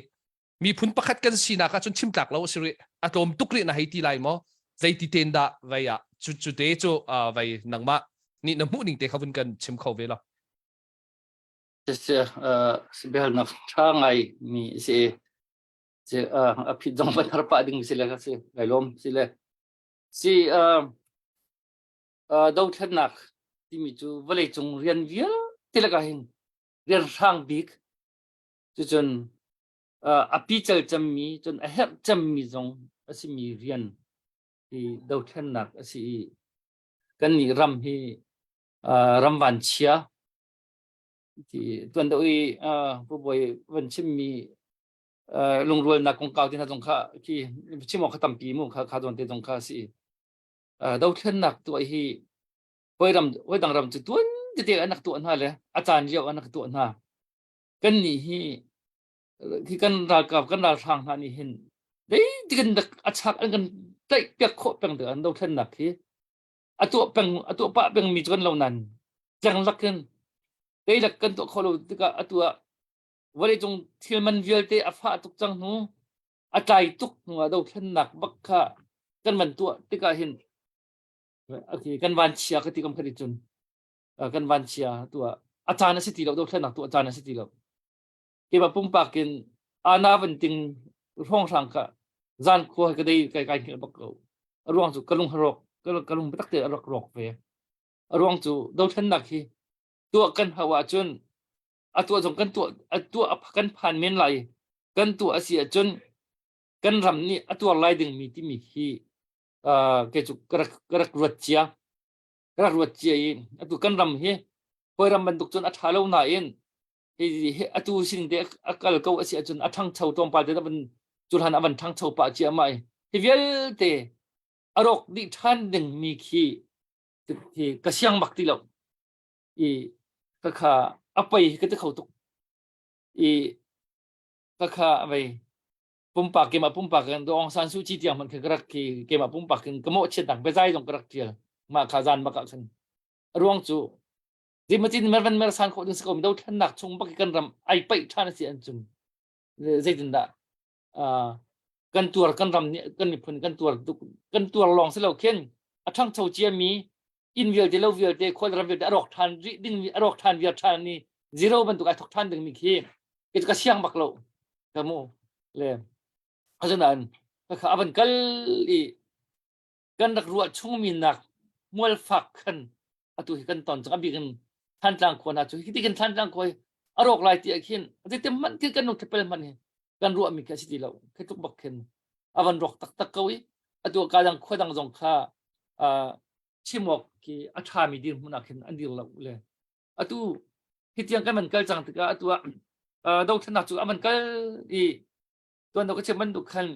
miphun pakhat kan sinak ah cun chim tlak lo si rih a tlawm tuk rih na hei ti lai maw zeiti ten dah vai ah cu cu te cu vai nangmah nih na hmuh ning te kha vun kan chim kho ve lo Biahalnak ṭha ngai mi si si a phit zong van har pah ding si le ka si ngai lawm si le si dothlennak timi cu vawlei cung rian vialte lakah hin rian hrang bik cucun a pical cemmi cun a herh cemmi zong a simi rian hi dothlennak a si i kannih ram hi ram vanchia ti tuan deuh i Pu Bawi van chimmi lungrualnak kongkau te hna zong kha khi chim awk kha tampi mu kha kha zawn te zong kha a si. Dothlennak tuah hi hawi ram hawi dang ram cu tuan tete an rak tuah hna le a caan lio an rak tuah hna. Kannih hi hi kan ralkap kan ralhrang hna nih hin zeitik in dak a chak an kan tlaih piak khawh peng ding an dothlennak hi a tuah peng a tuah pah peng mi cu kan lo nan tleng lak in teilak kan tuah kho lo tikah atu ah vawleicung thil man vialte a fah tuk cang hnu a tlai tuk hnu ah dothlennak bak kha kan van tuah tikah hin okay kan van chia ka ti kam khat cun kan van chia tuah a caan a si ti lo dothlennak tuah caan a si ti lo keimah pumpak in ana van ting hrawnghrang kha zan khua ka dei kai kai hngilh bak ko a ruang cu ka lung rawk ka lung biatak te a rak rawk ve a ruang cu dothlennak hi tuah kan hau ahcun a tuah zong kan tuah a tuah kan phan men lai kan tuah a si ahcun kan ram nih a tuar lai dingmi timi hi kei cu ka rak ka rak ruat cia ka rak ruat cia i atu kan ram hi hawi ram bantuk cun a ṭha lo nain hi atu sining te a kal ko a si ahcun a ṭhangcho tlawmpal te van cuhlan a van ṭhangcho pah ciahmah i hi vialte a rawk dih ṭhan dingmi khi hi ka siang bak ti lo i khakha a pei ka ti kho tuk i khakha vei pumpak keimah pumpak in Aung San Suu Kyi tiang hmanh khin ka rak khi keimah pumpak in ka mawhchiatnak biazai zong ka rak ṭial mah kha zan bak ah khan a ruang cu Zeimacin mervan mersan khawh ding si ko mi dothlennak chung bak kan ram ai paih ṭhan a si an cun zeitindah kan tuar kan ram nih kan miphun kan tuar kan tuar lawng si lo khin a ṭhangcho ciami inn vialte lo vialte khual ram vialte a rawk ṭhan rih ding a rawk ṭhan viar ṭhan ni zero bantuk ai thok ṭhan ding mi khi ke ka siang bak lo ka mu le asinain ka kha avan kal i kan rak ruah chungmi nak mual fak khan atu hi kan ton cang a bik in Thantlang khua hna cu hi ti kan Thantlang khua hi a rawk lai ti ah khin zeitin hmanh khin kan lung thepel hmanh hi kan ruahmi khi a si ti lo khi tluk bak khin a van rawk taktak ko i atu ka dang khua dang zong kha chim awk khi a ṭhami dirhmun ah khin an dir lo le atu hi tiang kan van kal cang tikah atu ah dothlennak cu a van kal i tuan do ka chim bantuk khan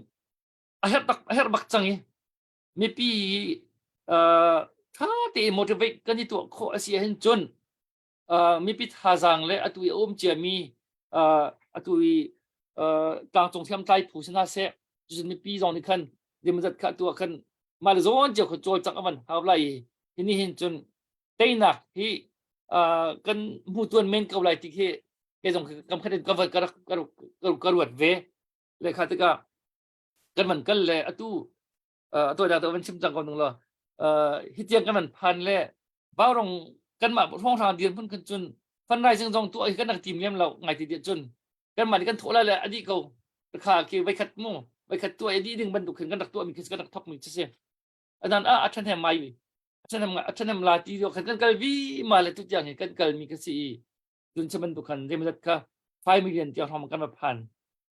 a herh bak a herh bak cang i mipi ṭha tein motivate kan i tuah khawh a si ahhin cun mipi thazaang le atu i a um ciami atu i tlangcung hriamtlai phu si hna seh cucun mipi zong nih khan zeimawzat kha atu ah khan mah le zawn cio kha cawlcangh a van hau lai i hi ni hin cun teinak hi kan hmu tuan men ko lai ti khi kei zong kam khat in ka ka rak ka ruat ve le kha tikah kan van kal le atu atu dah van chim cang ko nung law hi tiang kan van phan le baurong kanmah hrawnghrang dirhmun kan cun fundraising zong tuah hi kan rak tim lem lo ngai ti cun kanmah nih kan thawh lai le a dih ko kha ki veikhat mu veikhat tuah i dih ding bantuk khin kan rak tuah mi khi kan rak thok mi khi si anan a a ṭhahnem mai a ṭhahnem a ṭhahnem la ti khan kan kal vi ma le tu tiang hi kan kal mi khi si i cun cu bantuk khan zeimawzat kha 5 million tiang hrawng kan va phan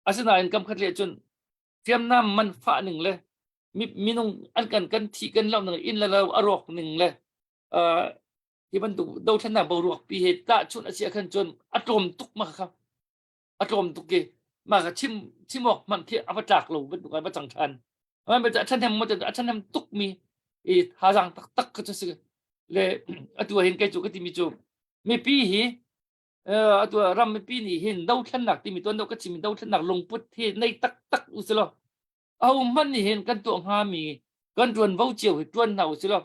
asinain kam khat le cun hriamnam man fah ning le minung an kan kan thi kan lo ning inn le lo a rawk ning le hi bantuk dothlennak boruak pi he tahchunh a si ah khan cun a tlawm tuk ma kha a tlawm tuk ki ma kha chim chim awk hmanh khi a va tlak lo bantuk a va cang than man a ṭhahnem mo a ṭhahnem tuk mi i thazaang taktak kha cu si le atu hin kei cu ka timi cu mipi hi atu ram mipi nih hin dothlennak timi tuan do ka chimi dothlennak lungput hi nei taktak u si lo aho hmanh nih hin kan tuah hngami kan ṭuanvo cio hi ṭuan hna u si lo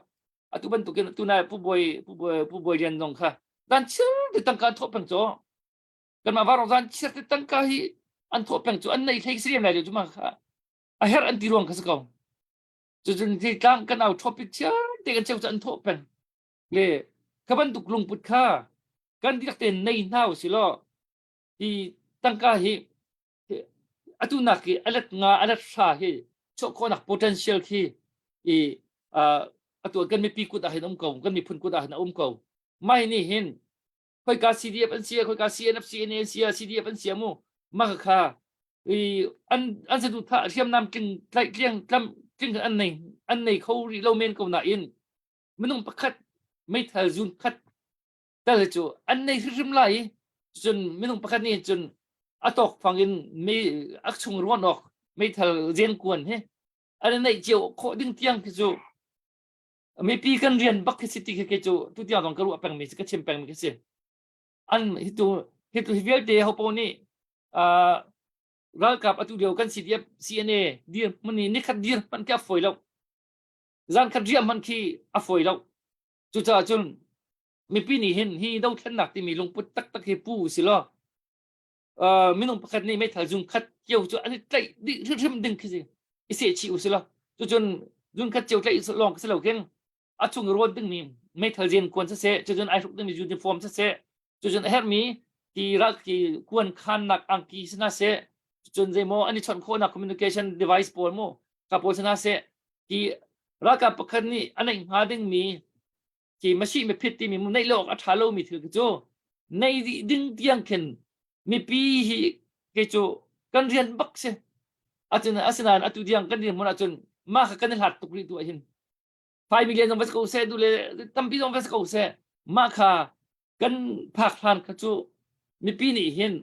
atu bantukin tunai pu bawi pu bawi pu bawi lian zong kha dan chir. te tangka an thawh peng cu. Kanmah varong zan chiar te tangka hi an thawh peng cu an nei hlei si lem lai lo cu ma kha. A herh an ti ruang kha si ko. Cucun hi tlang kan au topic chiar te kan cheu cu an thawh peng. Le kha bantuk lungput kha kan dihlak tein nei hna usih law hi tangka hi atu nak i alet nga alet hra hi chuah khawhnak potential khi i atu kan mipi kut ah hin um ko kan miphun kut ah hin a um ko mai nih hin khoika CDF an si khoika CNF CNA an si CDF an si mu mah kha i an an sadu tha hriamnam tling tlaih tliang tlam tling an nei an nei kho rih lo men ko nain minung pakhat meithal zun khat tal cu an nei hrimhrim lai i cun minung pakhat nih cun a tawk fang in mei a chung ruan awk meithal zen kuan hi an neih cio khawh ding tiang khi cu mipi kan rian bak khi si ti khi cu tu tiang zong ka ruah peng mi si ka chim peng mi khi si an hi tu hi tu hi vialte hopo nih ralkap atu lio kan CDF CNA dir hmun ni nikhat dir hmanh khi a fawi lo zan khat riah hmanh khi a fawi lo cucaah cun mipi nih hin hi dothlennak timi lungput taktak hi pu si law uh, minung pakhat nih meithal zung khat kio cu an i tlaih dih hrimhrim ding khi si i seh chih u si law cucun zung khat cio tlaih lawng si lo khin a chung i rawn dingmi meithal zen kuan siseh cucun ai hruk dingmi uniform siseh cucun a herhmi ti ral ki kuan khannak angki sina seh cun zeimaw an i chawnh khawhnak communication device pawl mu ka pawl sina seh ti ralkap pakhat nih a neih hnga dingmi khi masih miphit timi mu neih lo awk a ṭha lomi thil khi cu nei dih ding tiang khin mipi hi kei cu kan rian bak si acun asinain atu tiang kan dirhmun ahcun mah kha kan i hlat tuk rih tu ahhin 5 million zong va si ko seh du le tampi zong va si ko seh mah kha kan phak hlan kha cu mipi nih hin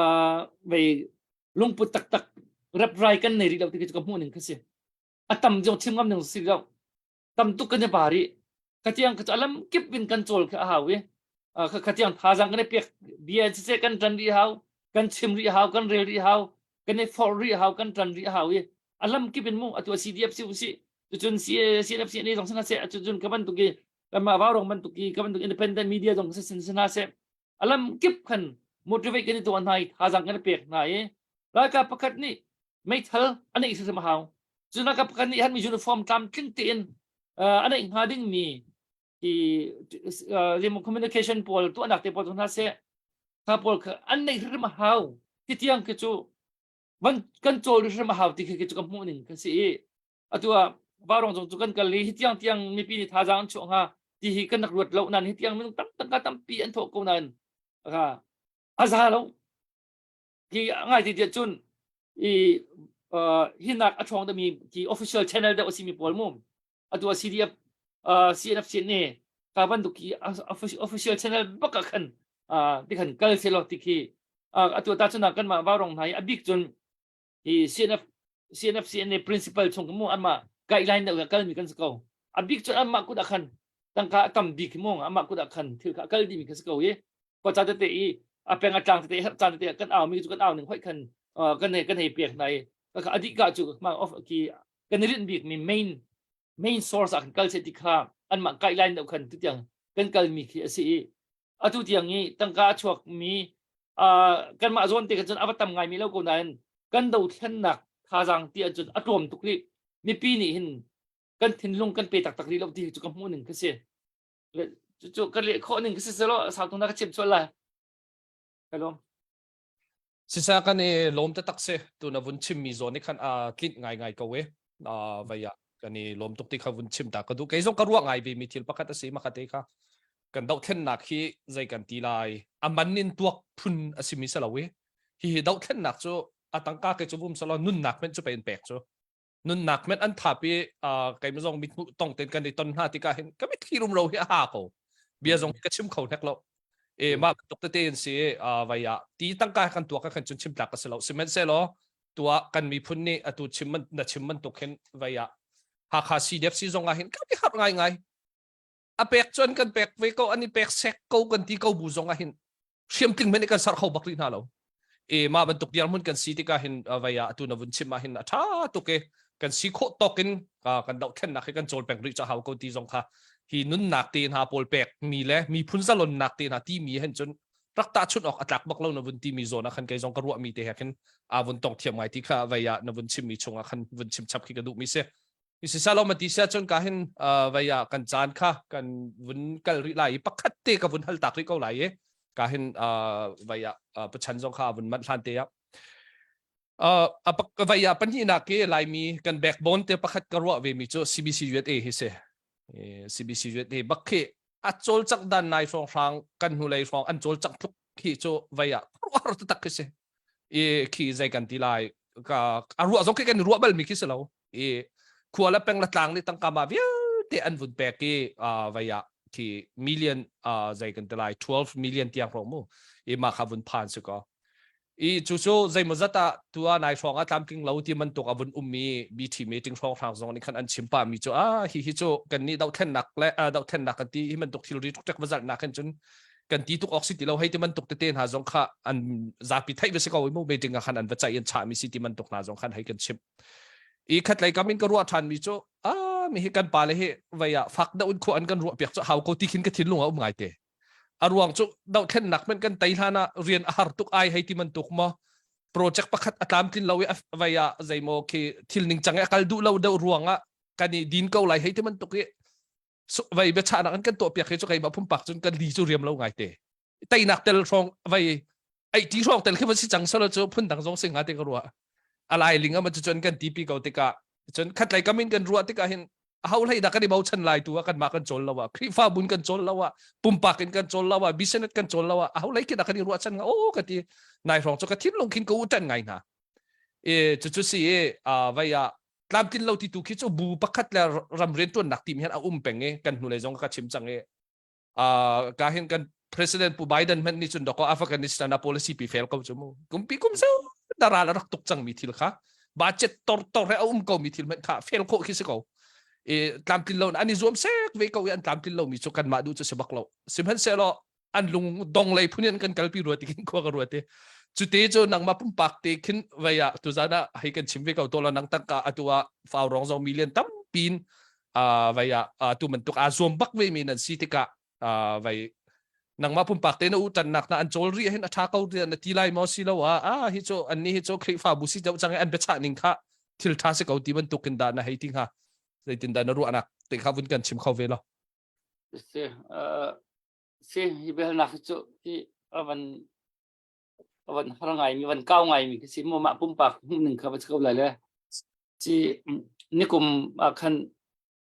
uh, vei lungput taktak reprai kan nei rih lo ti khi cu ka hmuh ning kha si a tam zong chim ngam ning si lo tam tuk kan i ba rih khatiang kha cu alam kip in kan cawl kha a hau i khatiang thazang kan i pek bia siseh kan ṭan rih hau kan chim rih hau kan rel rih hau kan i forh rih hau kan ṭan rih hau i alam kip in mu atu CDF si usih cucun CNF CNA zong sina seh cucun ka bantuk i kanmah vaurong bantuk i ka bantuk independent media zong sin sina seh alam kip khan motivate kan i tuah hna i thazang kan i pek hna i ralkap pakhat nih meithal a neih hrimhrim a hau cu ralkap pakhat nih hanmi uniform tlamtling tein a neih hnga dingmi ti communication pawl tuahnak te pawl hna seh kha pawl kha an neih hrimhrim a hau ti tiang khi cu van kan cawl hrimhrim a hau ti khi cu ka hmuh ning ka si i atu ah varong zong cu kan kal i hi tiang tiang mipi nih thazaang an chuah hnga ti hi kan rak ruat lo nan hi tiang minung tam tangka tampi an thawh ko nain a za lo hi ngai ti tiah cun i hi nak a ṭhawng deuhmi ki official channel deuh a simi pawl mu atu a CDF CNF CNA ka bantuk ki official channel bak ah khan ti khan kal se lo ti khi atu ta cun kan mah vaurong hna hi a bik cun hi CNF CNF CNA principal chung mu anmah guideline deuh kal mi kan si ko a bik cun anmah kut ah khan tangka a tam bik mu amah kut ah khan thil kha kal dimi kha si ko i khuaca tete i a peng a tlang tete herh caan tete kan au mi cu kan au ning hoi khan kan hei kan hei pek hna i a dih ka cu ma off ki kan i rinh bik mi main main source ah kan kal se ti kha anmah guideline deuh khan tutiang kan kal mi khi a si i atu tiang i tangka a chuak mi kanmah zawn te khan cun a va tam ngai mi lo ko nain kan dothlennak thazaang ti ahcun a tlawm tuk rih mipi nih hin kan thinlung kan pe taktak rih lo ti cu ka hmuh ning ka si cucu ka leh khawh ning ka si selaw sau tung na ka chim chual lai ka lawm Sisa kan i lawm taktak si tu na vun chim mi zawn ni khan a tlinh ngai ngai ko e vai ah kan i lawm tuk ti kha vun chim ta ka duh kei zong ka ruah ngai ve mi thil pakhat a si makhat te kha kan dohthlennak hi zei kan ti lai a man in tuak phun a si mi salo i hi hi dohthlennak cu a tangka ke cu vum salo nunnak men cu pe in pek cu nunnak men an thap i keimah zong mithmuh tong ten kan i ton hna tikah hin ka mitthli rumro hi a ha ko bia zong ka chim kho hnek lo e mah bantuk tete in si vai ah ti tangka kan tuak kan cun chim tlak ka si lo sihmanhsehlaw tua kan miphun nih atu chim na chim bantuk hin vai ah Hakha CDF si zong ah hin kan i harh ngai ngai a pek cun kan pek ve ko an i pek sek ko kan ti ko bu zong ah hin hriamtling men kan ser kho bak rih hna lo e mah bantuk dirhmun kan si tikah hin vai ah atu na vun chim ah hin a tha tuk e kan si khawh tawk in kan dohthlennak hi kan cawl peng rih cha hau ko ti zong kha. Hi nunnak te hna pawl pek mi le miphun zalonnak te hna ti mi hen cun rak tahchunh awk a tlak bak lo na vun ti mi zawn ah khan kei zong ka ruah mi te he khin aa vun tong thiam ngai ti kha vei ah na vun chim mi chung ah khan vun chim chap khi ka duh mi si. Sisalo ma ti sia cun ka hin vei ah kan caan kha kan vun kal rih lai i pakhat te ka vun hal tak rih ko lai i ka hin vei ah pachan zong kha vun manh hlan te ah vei ah pahnihnak ke Laimi kan backbone te pakhat ka ruah ve mi cu CBC USA hi si. CBC USA bak khi a cawlcangh dan nai hrawng hrang kan hnulei hrawng an cawlcangh tluk khi cu vei ah khuaruahhar taktak khi si. I khi zei kan ti lai ka a ruah zong khi kan ruah bal mi khi si lo. I khua le peng le tlang nih tangka ma vialte an vun pek i vei ah khi million zei kan ti lai 12 million tiang hrawng mu i ma kha vun phan si ko. I cu cu zeimawzat ah tu ah nai hrawng ah tlamtling lo ti bantuk a vun ummi BT meeting hrawnghrang zong nih khan an chim pah mi cu ah hi hi cu kan nih dohthlennak le dohthlennak kan ti hi bantuk thilri tuk va zalhnak hin cun kan ti tuk awk si ti lo hei ti bantuk tete hna zong kha an zapi theih ve si ko mu meeting ah khan an va caih an chah mi si ti bantuk hna zong khan hei kan chim i khatlei kam in ka ruah ṭhan mi cu ah mi hi kan pa le hi vei ah fak deuh in khua an kan ruah piak cu hau ko ti khin ka thinlung a um ngai te A ruang cu dohthlennak hmanh kan tei hlan ah rian a har tuk ai hei ti bantuk maw project pakhat a tlamtlin lo i a vei ah zeimaw khi thil ningcang i a kal duh lo deuh ruang ah kan i din ko lai hei ti bantuk i vei biachahnak an kan tuah piak hi cu keimah pumpak cun kan li cu riam lo ngai te teinak tel hrawng vei ei ti hrawng tel khi va si cang selo cu phundang zong si hnga ti ka ruah a lai ling ama cu cun kan tipi ko tikah cun khatlei kam in kan ruah tikah hin ho hlei dah kan i bochan lai tu ah kanmah kan cawl lo ah Khrihfabun kan cawl lo ah pumpak in kan cawl lo ah business kan cawl lo ah ho hlei khi dah kan i ruahchan nga o ka ti nai hrawng cu ka thinlung khin ka u tan ngai hna e cu cu si i vai ah tlamtlin lo ti tu khi cu bu pakhat le ram rian tuannak team hian a um peng i kan hnulei zong ka chim cang i ka hin kan president pu Biden hmanh nih cun doko Afghanistan a policy pi fail ko cu mu kumpi kum sau daral a rak tuk cang mi thil kha budget tor tor he a um ko mi thil hmanh kha fail khawh khi si ko e tlamtlin lo an i zuam sek ve ko i an tlamtlin lo mi cu kanmah duh cu si bak lo sihmanhsehlaw an lung dong lei phun in kan kalpi rua ti khin khua ka rua te cute cu nangmah pumpak te khin vei ah tuzan ah hei kan chim ve ko to la nang tangka atu ah fau rong zong million tampin vai ah tu bantuk aa zuam bak ve mi nan si tikah vai nangmah pumpak te na u tannak na an cawl ri hin a tha ko na ti lai maw si lo ah ah hi cu an ni hi cu Khrihfabu si deuh cang an biachah ning kha thil tha si ko ti bantuk in dah na hei ti hnga zeitin dah na ruahnak te kha vun kan chim kho ve lo si si hi biahalnak cu hi avan avan har ngai mi van kau ngai mi si mo mah pumpak ning kha va ko lai le Ci nikum ah khan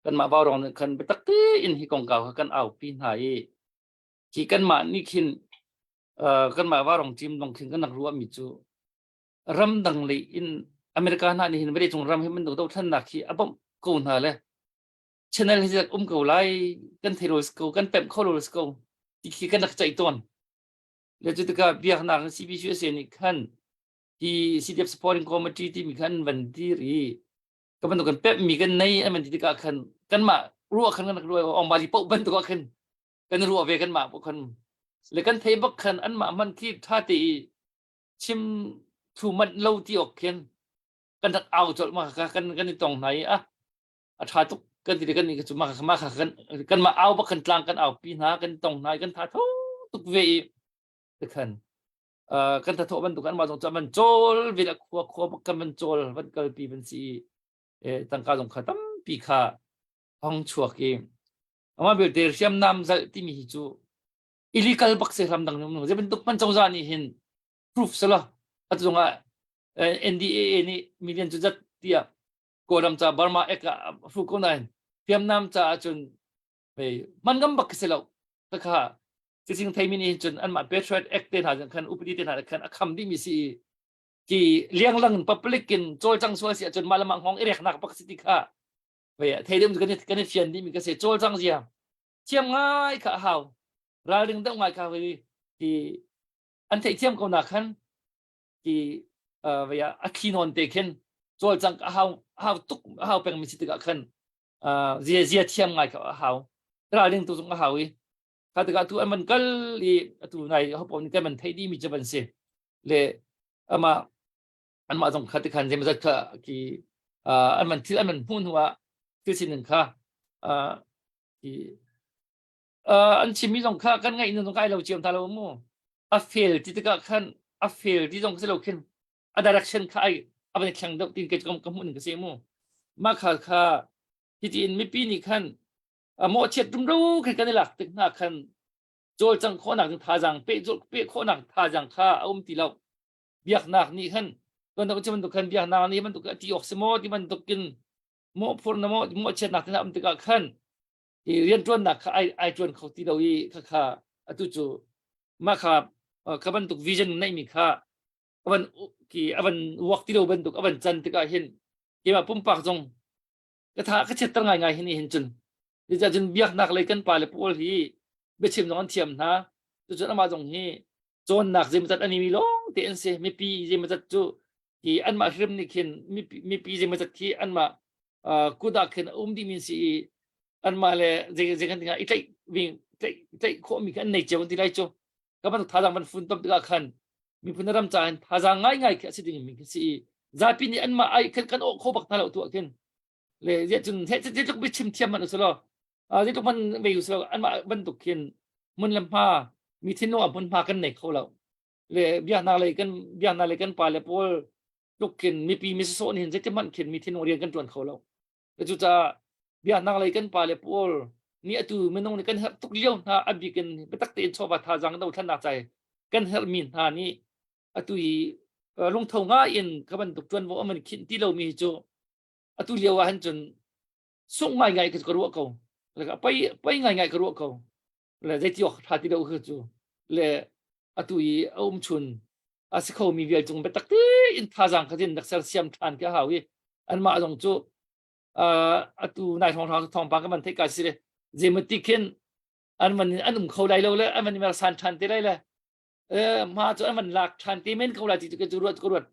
kanmah Vaurawng nih khan biatak tein hi kongkau kha kan aupi hna i hi kanmah nih khin uh, kanmah Vaurawng team dong khin kan rak ruahmi cu ramdang lei in America hna nih hin vawleicung ram hi bantuk dothlennak hi a bawmh ko hna le channel hi um ko lai kan thei lo ko kan pemh kho lo ko ti khi kan rak ceih tawn le cu tikah biaknak CBCUSA nih khan hi CDF supporting committee timi khan van dir i ka bantuk kan pep mi kan nei an van ti tikah khan kanmah ruah khan kan ruah ong bali poh bantuk ah khan kan ruah ve kanmah poh khan le kan thei bak khan anmah man khi tha te i chim thu manh lo ti ok khin kan rak au colh ma ka kan kan i tong hna i a a tha tuk kan ti kan ni cu ma ma kha kan kan ma au bak kan tlang kan au pi hna kan tong hna kan tha tho tuk ve i khan kan thathawh bantuk an mah zong cu an van cawl ve le khua khua bak kan van cawl van kalpi van si i tangka zong kha tampi kha hong chuak i amah belte hriamnam zalh timi hi cu illegal bak se ramdang nung zei bantuk man cozah nih hin proof sala atu zong ah NDAA nih million cu zat tiah Kawlram ca Burma ek ah fu ko nain hriamnam ca ahcun man ngam bak si lo kha Cicing theimi nih cun anmah Patriot Act te hna khan upadi te hna khan a kham dihmi si i ki lianglang public in cawlcang sual si ahcun mah le mah hngawng i reknak bak si ti kha vei thei deuh kan kan i fian dihmi ka si cawlcang zia thiam ngai kha a hau ralring deuh ngai kha vei ki an theih thiam ko na khan ki vei a thli nawn te khin cawlcang a hau hau tuk a hau peng mi si tikah khan zia zia thiam ngai kha a hau ralring tu zong a hau i Kha tikah atu an van kal i atu nai hopo nih kan van theih dihmi cu van si. Le amah anmah zong kha tikhan zeimazat kha ki an van thil an van hmuh hnu ah thil sining kha ki. Uh, an chimmi zong kha kan ngaih nun zong kai lo ciam ta lo mu. A fail ti tikah khan a fail ti zong si lo khin a direction kha ai a van thleng deuh tin ke ka ka hmuh ning ka si mu. Mah kha kha hiti in mipi nih khan a mawhchiat rumro khan kan i lak tik hna khan cawlcangh khawhnak ding thazaang peh peh khawhnak thazaang kha a um ti lo. Biaknak nih khan bantuk bantuk khan biaknak nih bantuk a ti awk si maw ti bantuk in mawhphur na maw mawhchiatnak te hna um tikah khan i rianṭuannak kha ai ai ṭuan kho ti lo i kha kha atu cu mah kha kha bantuk vision neihmi kha avan ki avan uak ti lo bantuk avan can tikah hin keimah pumpak zong ka tha ka chiatter ngaingai hin hin cun cun biaknak lei kan pa le pawl hi biachim zong an thiam hna cucun amah zong hi cawnnak zeimawzat an mi lawng te an si mipi zeimawzat cu hi anmah hrim nih khin mipi mipi zeimawzat khi anmah kut ah khin a um dih mi si i anmah le zei zei kan tingah i tlaih tlaih tlaih khawh mi khi an nei cio ti lai cu ka bantuk thazaang van fun tom tikah khan miphun ram ca hin thazaang ngaingai khi a si ding mi khi si i zapi nih anmah ai khan kan awh kho bak hna lo tu ah khin le ziah cun he zeitluk biachim thiam man usilo zeitluk man ve usilo anmah bantuk khin mun le hma mi thinlung ah hmunhma kan nei kho lo le biaknak lei kan biaknak lei kan pa le pawl tluk khin mipi mi sawh nih hin zeitik hmanh khin mi thinlung rian kan tuan kho lo cucaah biaknak lei kan pa le pawl nih atu minung nih kan herh tuk lio hna a bik in biatak tein chawva thazaang dothlennak cai kan herh mi hna nih atu i lungtho ngai in ka bantuk tuanvo aman khinh ti lomi hi cu atu lio ah hin cun sungh ngaingai ka ruah ko le pei pei ngaingai ka ruah ko le zeiti awk tha ti lo khi cu le atu i a um chun a si kho mi vial cung biatak tein thazaang kha tin rak sersiam than ke hau i anmah zong cu atu nai thong thong thawngpang ka man theih ka si le zeimati khin an man an um kho lai lo le an man mer san than te lai le ma cu an man lak than te men ko lai ti cu ruat ka ruat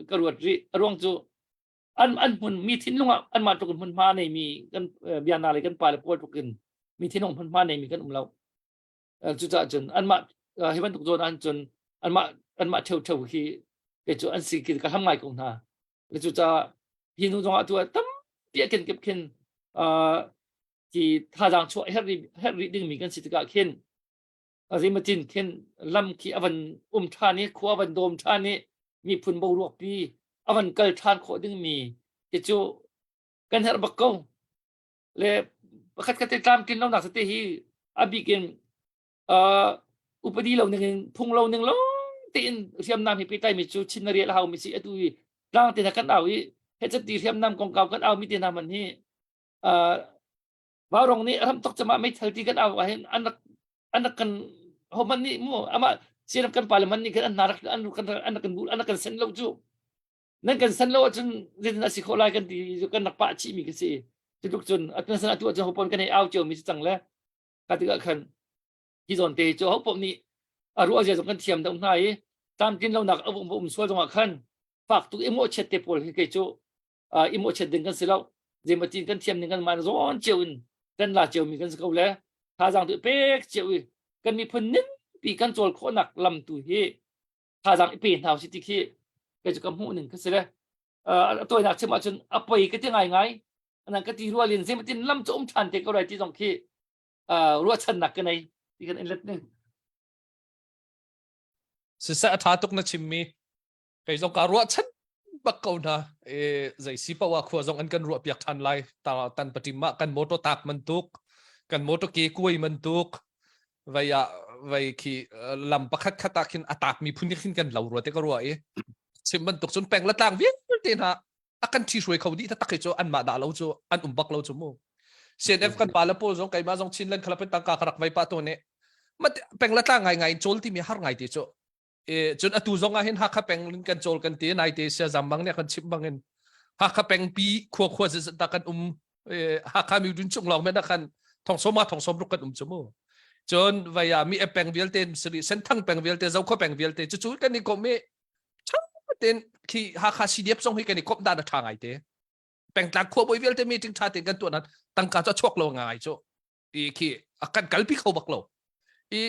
ka ruat ri a ruang cu an an hmun mi thinlung ah anmah tluk in hmunhma nei mi kan biana le kan pa le pawl tluk in mi thinlung hmunhma nei mi kan um lo cucaah cun anmah hi bantuk zawn ah cun anmah anmah theu theu hi kei cu an si ka hlam ngai ko hna cucaah hi nu zong ah tu tampi a kenkip khin ti thazaang chuah herh herh rih ding mi kan si tikah khin Zeimatin khin lam khi a van um ṭhan i khua a van dawm ṭhan i miphun boruak pi a van kal ṭhan khawh dingmi khi cu kan herh bak ko. Le pakhat khat te tlamtlin lonak tete hi a bik in uh, upadi lo ning in phung lo ning lawng tein hriamnam hi pehtlai mi cu chin na rial hau mi si atu i tlang te hna kan au i hechat ti hriamnam kongkau kan au mi te hna man hi uh, Vaurong nih ram tok cama meithal ti kan au ahhin an rak an rak kan homan nih mu amah siram kan parliament nih khan an hna rak an kan an rak kan an rak kan sen lo cu nan kan sen lo ahcun zeitin a si khawh lai kan ti kan rak pah chih mi khi si cutluk cun atu san atu ahcun hopon kan hei au cio mi si cang le ka tikah khan hi zawn te cu hopom nih a ruah zia zong kan thiam deuh hna i tlamtlin lonak a um um sual zongah khan fak tuk i mawhchiat te pawl hi kei cu i mawhchiat ding kan si lo zeimatin kan thiam ning kan mah zawn cio in kan la cio mi kan si ko le thazaang tu pek cio i kan miphun ning pi kan cawl khawhnak lam tu hi thazaang i pe hna si ti khi kei cu ka hmuh ning ka si le a tawinak chim ahcun a poi ka ti ngai ngai anan ka ti rual in zeimatin lam cu um ṭhan te ko lai ti zong khi ruahchannak ka nei ti kan in let ning Siseh a ṭha tuk na chimmi kei zong kaa ruahchan bak ko hna e zei si paoh ah khua zong an kan ruah piak ṭhan lai ta tan paṭim ah kan motor tak man tuk kan motor ke kuai man tuk vei ah vei khi lam pakhat khat ah khin a tak mi phun khin kan lo rua te ka ruah i chim bantuk cun peng la tlang vialte hna a kan ṭhi hruai kho dih taktak hi cu anmah dah lo cu an um bak lo cu mu CNF kan pa le pawl zong keimah zong Chinland khalap in tangka ka rak vei pa to ne peng la tlang ngai ngai in chawl ti mi har ngai ti cu E, cun atu zong ah hin Hakha peng in kan cawl kan ti nai te sia zam bang nih kan chim bang in Hakha peng pi khua khua zat ta kan um e, Hakha mi dun chung lawng men khan thong soma thong som ruk kan um chu mu cun vaya mi e peng vialte sri senthang peng vialte zokho peng vialte chu chu kan i kom i ten khi Hakha CDF zong hi kan i kom dan a tha ngai te pengtlang khua boi vialte meeting tha ten kan tuah nan tangka chu chuak lo ngai chu i khi a kan kalpi kho bak lo i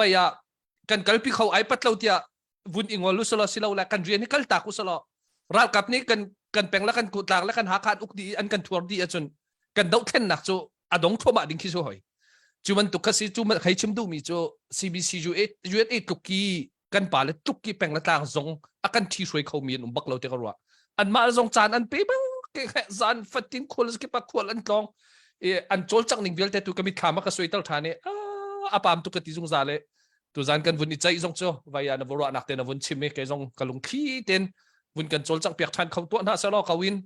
vai ah kan kalpi kho ai pat lo tiah vun ingol usalo silo le kan rian hi kal tak usalo ralkap nih kan kan peng la kan kutlak le kan hakha uk di an kan thuar di ahcun kan dohthlennak cu a dong thluahmah ding khi su hoi. Cu bantuk kha si cu hei chim duhmi cu CBC USA tluk ki kan pa le tluk ki peng le tlang zong a kan ṭhi hruai khomi an um bak lo ti ka ruah. Anmah zong caan an pe bak zan fatin khual kip ah khual an tlawng i an cawlcangh ning vialte tu ka mitthlam a ka suaiter ṭhan i a pam tuk ka ti zungzal i tuzan kan vun i ceih zong cu vai ah na va ruahnak te na vun chim i kei zong ka lungthli ten vun kan cawlcangh piak ṭhan kho tuah hna selaw ko in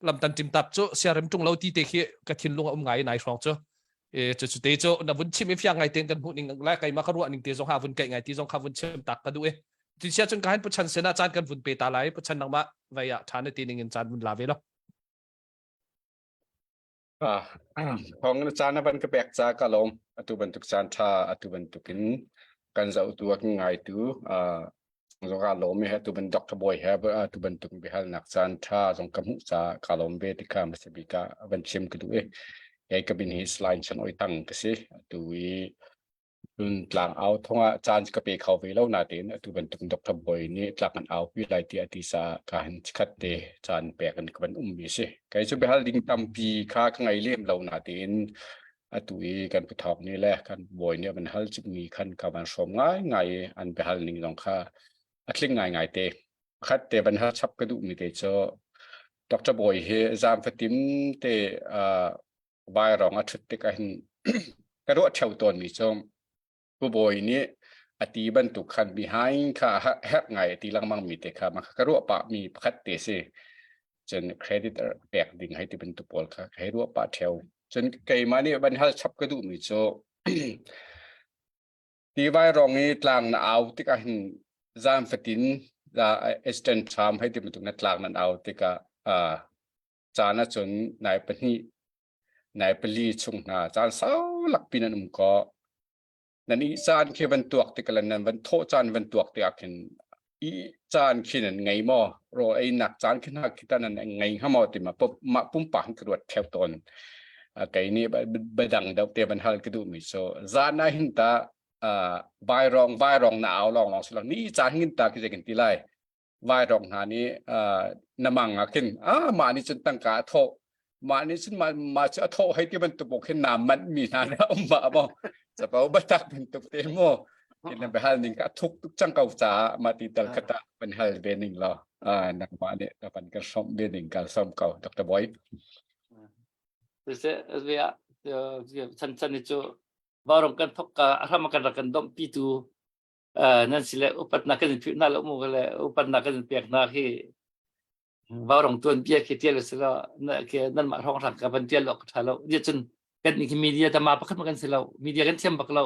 lamtan ṭimtap cu siarem ṭung lo ti te khi ka thinlung a um ngai nai hrawng cu e cu cu te cu na vun chim i fiang ngai ten kan hmuh ning le keimah ka ruah ning te zong ha vun keih ngai ti zong kha vun chim tak ka duh i ti sia cun ka han puchan sena caan kan vun pe ta lai puchan nangmah vai ah ṭha na ti ning in caan vun la ve lo Ah, thong na caan na van ka pek ca ka lawm. Atu bantuk caan ṭha atu bantukin kan zohtu a kan ngaitu ah zong ka lawm i atu ban Dr. Bawi he atu bantuk biahalnak caan ṭha zong ka hmuh ca ka lawm ve ti kha hmasa bik ah van chim ka duh i kei ka min hi Slime Chan Oi Tang ka si. Atu i Cun tlangau thongah caan ka pe kho ve lo natein atu bantuk Dr. Bawi nih tlang an aupi lai tiah a ti caah ka han chikkhat te caan pek in ka van ummi a si. Kei cu biahal ding tampi kha ka ngei lem lo natein atu i kan puthawk nih le kan bawi nih a van hal cimmi khan ka van hrawm ngaingai i an biahal ning zong kha a tling ngaingai te. Pakhat te van hal chap ka duhmi te cu Dr. Bawi hi zaam fatim te uh, vairawng a ṭhut tik ahhin ka ruah ṭheo tawnmi cu Pu Bawi nih a ti bantuk khan behind kha herh ngai a ti lengmang mi te kha mah kha ka ruah pah mi pakhat te si. Cun credit pek ding hei ti bantuk pawl kha ka hei ruah pah ṭheo. Cun keimah nih van hal chap ka duhmi cu ti vairawng i tlang na au tik ahhin zan fatin Eastern Charm hei ti bantuk na tlang nan au tikah caan ahcun nai pahnih nai pali chung hna caan sau lakpi nan um ko nan i caan khi van tuak tik le nan van thawh caan van tuak tik khin i caan khi nan ngei maw rawl ei nak caan khi hna khi ta nan ngei hnga maw ti ma mah pumpak hin ka ruat theu tawn kei nih badang deuh te van hal ka duh mi so zan ah hin ta vai rong vai rong na au long long silo ni caan hin ta ki kan ti lai vairong hna nih na mang ah khin ah mah nih cun tangka a thawh mah nih cun mah mah cu a thawh hei ti bantuk bok khin naa manh mi hna na um ma maw capo batak bantuk te mu kin na behal ning ka thuk tuk cang ko caah mah ti tal khata ban hal ve ning lo nangmah nih na van kan hrawmh ve ning kal som ko Dr. Boy Siseh via chan chan ni cu varong kan thok ka ahram kan rak kan domh pi tu nan si le upatnak kan in philh hna lo mu le upatnak kan in pek hna khi vaurong tuan bia khi tial si lo na ke nan mah hrawng hrang ka van tial lo ka tha lo dia cun kan ni khi media tama pakhat ma kan si lo media kan thiam bak lo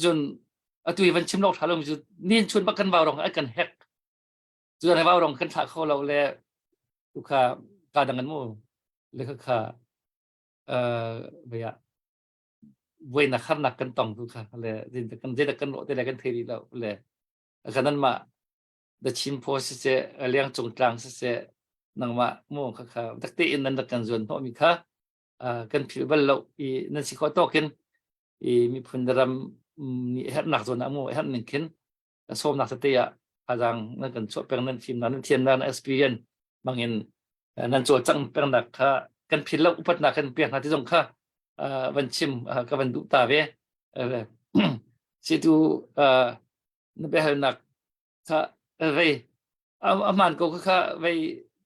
cun atu hi van chim lo tha lo mi cu nin chun bak kan vaurong an kan hek cu an vaurong kan thlah kho lo le tu kha ka dang an mu le kha kha eh vaya buainak harnak kan tong tu kha le zeidah kan zeidah kan rawh te le kan thei rih lo le kan anmah The Chin Post siseh Liangcung Tlang siseh nangmah mu kha kha takte in nan rak kan zuan hnawh mi kha kan philh bal lo i nan si khawh tawk in i miphun ram nih herhnak zawn ah mu herh ning khin sawmnak tete ah thazaang nan kan chuah peng nan fimnak nan thiamnak nan experience bangin nan cawlcangh pengnak kha kan philh lo upatnak kan pek hna ti zong kha van chim ka van duh ta ve situ na biahalnak kha vei a hmaan ko kha vei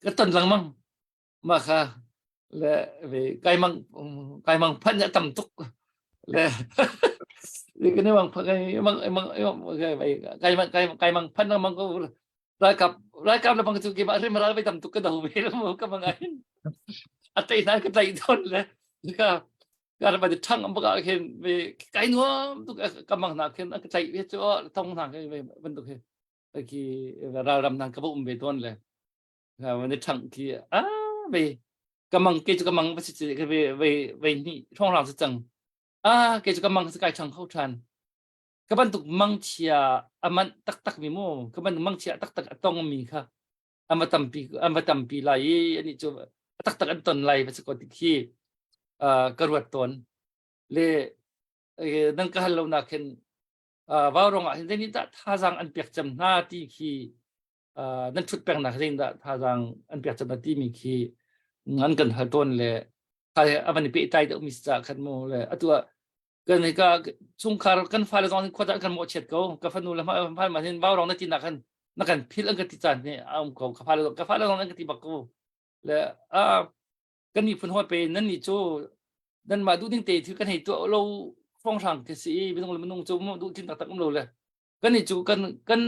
ka ton lengmang mah kha le ve kai mang kai mang phan ya tam tuk le cái này mang kai mang mang kai mang kai kai mang phan mang ko ralkap ralkap le bang cu ke ma rim ral vai tam tuk ka do ve lo ka mang ai a tei na ka tlai ton le ka ka ra ba thang am ba khin ve kai nuam tuk ka mang na khin ka tlai ve chu thong na ke ve ban tuk he ki ral ram nang ka ba um ve ton le ni ṭhangh khi a vei ka mang ke cu ka mang va si ka ve vei vei hnih hrawnghrang si cang a ke cu ka mang si kai ṭhang kho ṭhan ka bantuk mangchia a manh taktak mi mu ka bantuk mangchia taktak a tong mi kha an va tampi an va tampi lai i ani cu a taktak an ton lai va si ko ti khi ka ruat tawn le nan ka hal lo nak hin vau rong ah hin zei nih dah thazaang an pek cem hna ti khi nan ṭhut pengnak zeitindah thazaang an pek cem timi khi an kan hal tawn le a van i pehtlai deuhmi si caah khan mu le atu ah. Kan ka chungkhar kan fale zong khua kan mawhchiat ko. Ka fanu le hmal man hin vau rong na ti nak khan na kan phil an ka ti caan hi a um ko. Ka fale ka fale zong an ka ti bak ko. Le a kan miphun hawi pe nan nih cu nan mah duh ding te thil kan hei tuah lo hrawnghrang khi si i minung le minung cu duh thin taktak um lo le kan nih cu kan kan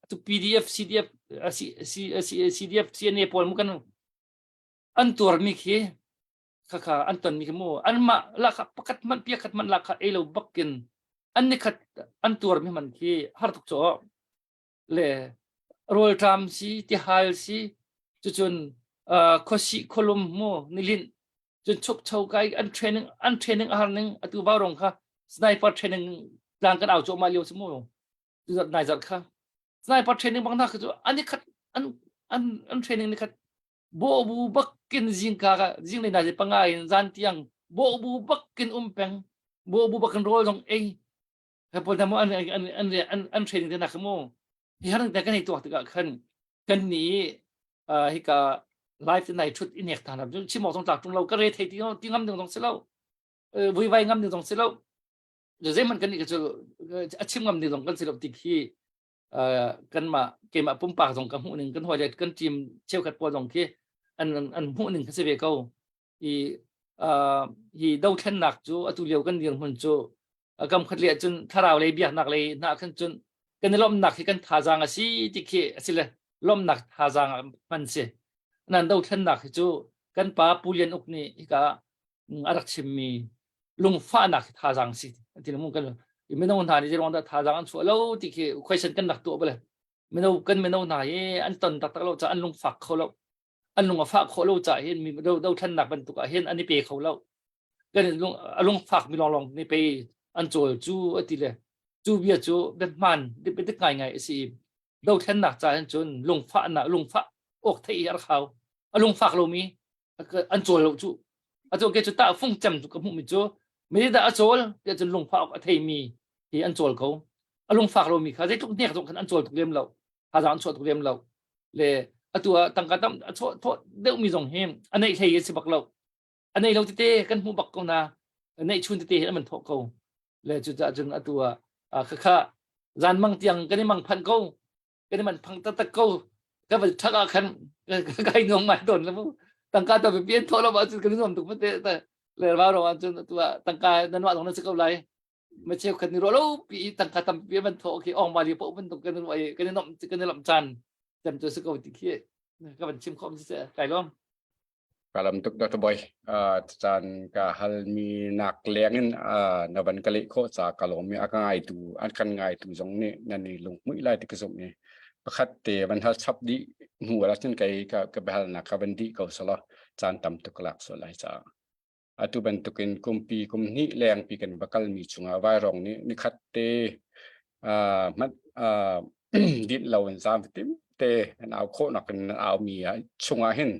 tu PDF CDF C, C, C, CDF CNA pawl mu kan an tuarmi khi khakha an tonmi khi mu anmah lakha pakhat hmanh pia khat hmanh lakha ei lo bakin an ni khat an tuarmi man khi har tuk chaw le rawlṭam si tihal si cucun uh, khuasih khualum mu nilin cun chukcho kai an training an training a har ning atu vaurong kha sniper training tlang kan au cuahmah lio si mu nai zarh kha sniper training bang na kha cu an khat an an an training ni khat bo bu bakin zingka ka zinglei na panga in zan tiang bo bu bakin um peng bo bu bakin rol zong ei he pawl hna mu an an an an an training te nak mu hi har te kan hei tuak tikah khan kan ni hika live te nai thut in ek ta na chim awk zong tlak tung lo ka re thei ti ti ngam ding zong si lo vui vai ngam ding zong si lo zeiman kan ni cu a chim ngam ding zong kan si lo ti khi kanmah keimah pumpak zong ka hmuh ning kan hawi kan team cheukhat pawl zong khi an an hmuh ning kha si ve ko i hi dothlennak cu atu lio kan dirhmun cu kam khat le cun thlarau lei biaknak lei hna khan cun kan i lawmhnak hi kan thazaang a si ti khi a si le lawmhnak thazaang ah hman si nan dothlennak hi cu kan pa Pu Lian Uk nih hika a rak chimmi lungfahnak hi thazaang si ti mu kan mino hna nih zeiruang dah thazaang an chuah lo ti khi question kan rak tuah bale mino kan mino hna hi an ton taktak lo ca an lungfak kho lo an lung a fah khawh lo caah hin mi do dothlennak bantuk ah hin an i pe kho lo kan lung a lungfak mi lawnglawng nih pei an cawl cu a ti le cu bia cu bia hmaan dik ngai ngai a si dothlennak ca hin cun lungfahnak lungfah awk theih hi a rak hau a lungfak lomi an cawl lo cu a cu ke cu tah fung cem cu ka hmuh mi cu mi dah a cawl tiah cun lungfah awk a theimi hi an cawl ko a lungfak lomi kha zeitluk hnek zong khan an cawl tuk lem lo thazaang an chuah tuk lem lo le atu ah tangka tam a chuah thawh deuhmi zong hi a neih hlei a si bak lo a nei lo tete kan hmuh bak ko na neih chun tete hi an man thawh ko le cucaah cun atu ah khakha zan mang tiang kan i mang phan ko kan i man phang taktak ko ka van thak ah khan kai nuam ngai tawn le mu tangka ta pian thawh lo ah cun kan i nuam tuk te le ra ro ah cun atu ah tangka nan wah zong na si ko lai ma cheukhat ni ro lo pi tangka tampi van thawh khi ong mali po bantuk kan ruai kan i nomh kan i lomh caan cam cu si ko ti khi ka van chim khom si kai lom Kalam tuk Dr. Boy caan ka hal mi nak leng in na van ka leh khawh ca ka lawm mi a ka ngai tu an kan ngai tu zong nih nan i lunghmuih lai ti ka zumh i pakhat te van hal chap dih hnu ah cun kei ka ka biahal nak ka van dih ko selaw caan tam tuk lak sual lai caah Atu bantukin kumpi kum hnih lengpi kan va kalmi chungah vairawng nih nikhat te uh, hmanh uh, dinh lo in zaam tim te an au khawhnak in an aumi chungah hin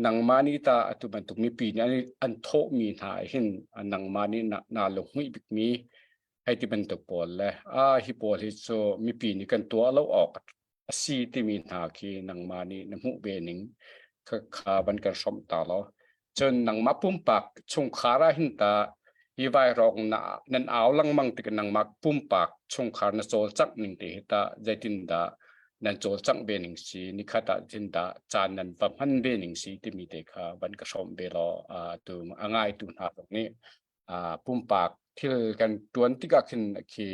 nangmah nih ta atu bantuk mipi nih an, an thawhmi hna hin nangmah nih na, na lunghmuih bikmi hei ti bantuk pawl le a hi pawl hi cu mipi nih kan tuah lo awk a si timi hna khi nangmah nih na hmuh ve ning kha kha van kan hrawmh ta law cun nangmah pumpak chungkhar ah hin ta hi vairawng na nan au lengmang tik nangmah pumpak chungkhar na cawlcangh ning te hi ta zeitin dah nan cawlcangh ve ning si nikhat ah tin dah caan nan va hman ve ning si timi te kha van ka hrawm ve law tu a ngaitu hna zong nih pumpak thil kan tuan tikah khin khi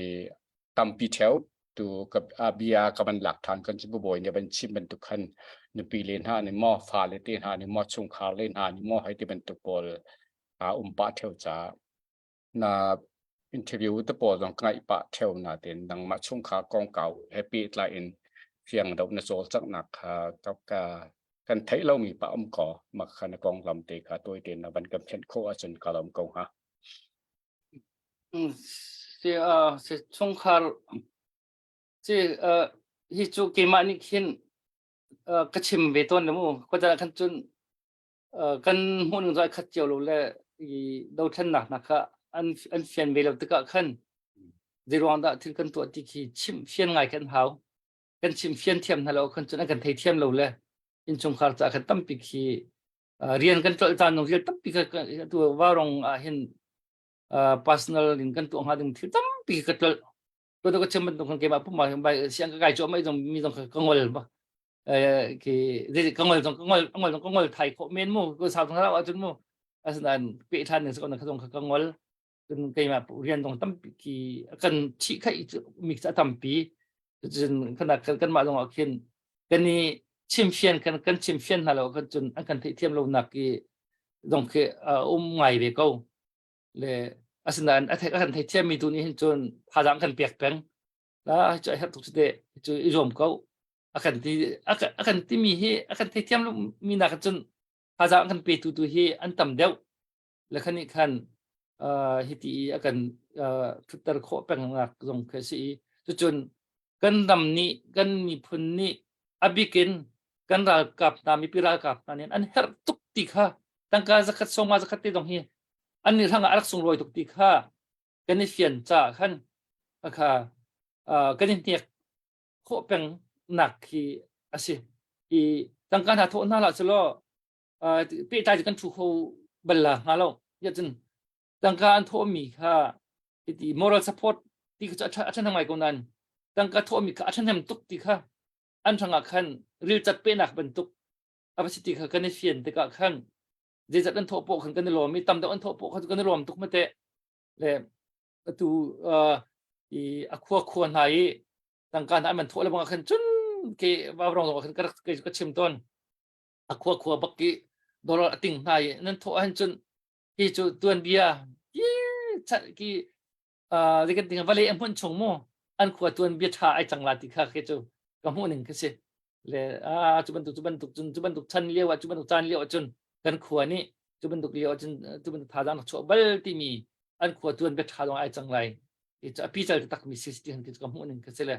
tampi theo tu ka bia ka van lak than kan cu bawi nih van chim bantuk khan nupi le hna nih maw fa le te hna nih maw chungkhar le hna nih maw hei ti bantuk pawl a um pah theo ca na interview te pawl zong ka ngaih pah theo na ten nangmah chungkhar kongkau he pehtlai in fiang do na cawlcanghnak kha ka ka kan theih lomi pa um ko mak kha na konglam te kha tawi te na van kan phenh khawh ahcun ka lawm ko hnga. Si uh, si chungkhar si uh, hi cu keimah nih khin uh, ka chim ve tawn le mu khuacan ah khan cun uh, kan hmuh ning zai khat cio lo le i dothlennak hna kha an an fian ve lo tikah khan zeiruang dah thil kan tuah ti khi chim fian ngai kan hau kan chim fian thiam hna lo khan cun an kan thei thiam lo le innchungkhar ca khan tampi khi rian kan ṭolh caan zong rian tampi kha tu varong ah hin. Personal in kan tuah hnga ding thil tampi ka tlolh. Ko ka chim bantuk kan keimah pumpak bai siang ka kai cu mai zong mi zong ka ngol ba. Ki ka ngol zong ka ngol ngol zong ka ngol thai khawh men mu ko sau thang ahcun mu. Asinain pe than ning sakon ka zong ka ngol. Cun keimah rian zong tampi ki kan thih khaih mi a tampi. Cun kan kanmah zong ah khin kan i chimfian kan kan chimfian hna lo kan cun an kan theihthiam lo nak i zong khi um ngai ve ko le asinain a thei kan theithiam mi tu nih hin cun thazaang kan pek peng la cu a herh tuk te cu i zuam ko a kan ti a kan ti mi hi a kan theithiam mi nak cun thazaang kan pe tu tu hi an tam deuh le khan nih khan hiti i a kan thutter khawh pengnak zong khi a si i cucun kan ram nih kan miphun nih a bikin kan ralkap hna mipi ralkap hna nih an herh tuk ti kha tangka zakhat sawma zakhat te zong hi an nih hrangah a rak sunglawi tuk ti kha kan i fian caah khan kha kan i hnek khawh peng nak khi a si i tangka hna thawh hna lah cu pehtlai cu kan thu kho bal la hnga lo ya cun tangka an thawhmi kha ti moral support ti kha a ṭhahnem ngai ko nain tangka thawhmi kha a ṭhahnem tuk ti kha an hrangah khan rilcat pehnak bantuk a va si ti kha kan i fian tikah khan zeizat an thawh pawh khan kan i lawm i tam deuh an thawh pawh khan kan i lawm tuk mate le atu i a khua khua hna i tangka hna an man thawh le bangah khan cun ke va rong zong khan ka rak ka chim tawn a khua khua bak i dollar a ting hna i nan thawh ahhin cun hi cu tuanbia ki uh kan ting vale a hmun chung mu an khua tuanbia tha ai cang la ti kha khi cu ka hmuh ning khi si le a cu bantuk cu bantuk cun cu bantuk chan lio ah cu bantuk caan lio ah cun kan khua nih cu bantuk lio ah cun cu bantuk thazaang rak chuah bal timi an khua tuanbia tha zong ai cang lai i cu a pical taktak mi si ti ka hmuh ning khi si le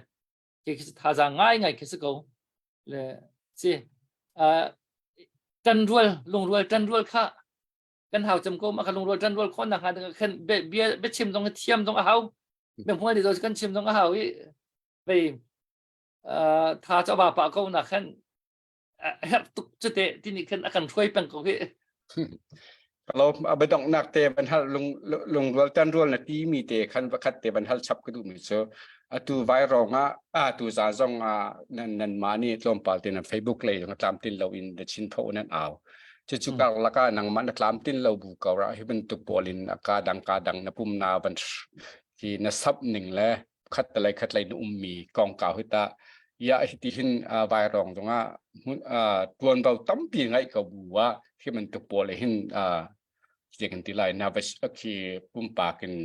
khi khi thazaang ngai ngai khi si ko le si tan rual lungrual tan rual kha kan hau cem ko ma kha lungrual tan rual khon nak hnga khan bia bia chim zong thiam zong a hau bia hmual ni kan chim zong a hau i vei tha cho ba pa ko na khan herh tuk cute tini khan a kan hruai peng ko hi Lo bedongnak te van hal lung lungrual tan rual na ti mi te khan pakhat te van hal chap ka duh mi cu atu vai rong ah a tu za zong ah nan nan ma ni tlawmpal te nan Facebook lei zong tlam tin lo in the chin tho nan au chu chu kar laka nang ma na tlam tin lo bu ko ra hi bantuk pawl in ka dang ka dang na pum na van hi na sap ning le khat lei khat lei na ummi kongkau hi ta ya hiti hin vairong zongah tuanvo tampi ngaih ko bu ah hi bantuk pawl hin kan ti lai na va khi pumpak in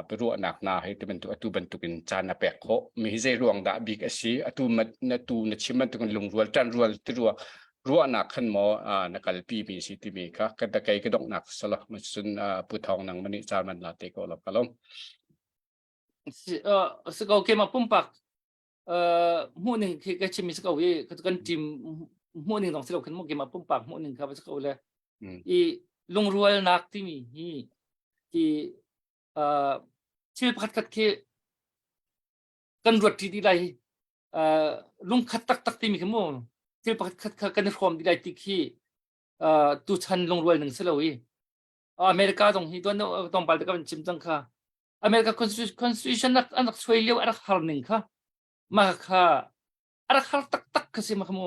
biaruahnak na hei ti bantuk atu bantuk in caan na pek khawh mi hi zei ruang dah bik a si atu na tu na chim bantuk in lungrual ṭan rual ti ruah ruahnak khan maw na kalpi mi si timi kha ka da kei ka donghnak sala ma cun pu thawng nang mani caan man la te ko lo kalom Si si ko keimah pumpak hmuh ning khi ka chim mi si ko i kan team hmuh ning zong si lo khin mu keimah pumpak hmuh ning kha va si ko le i lungrualnak timi hi ki thil pakhat khat khi kan ruat ṭi dih lai lungkhat taktak timi khi mu thil pakhat khat kha kan i hrawm dih lai ti khi tuchan lungrual ning si lo i America zong hi tuan tlawmpal te ka van chim cang kha America Constitution an rak suai lio a rak har ning kha mah kha a rak har taktak kha si ma mu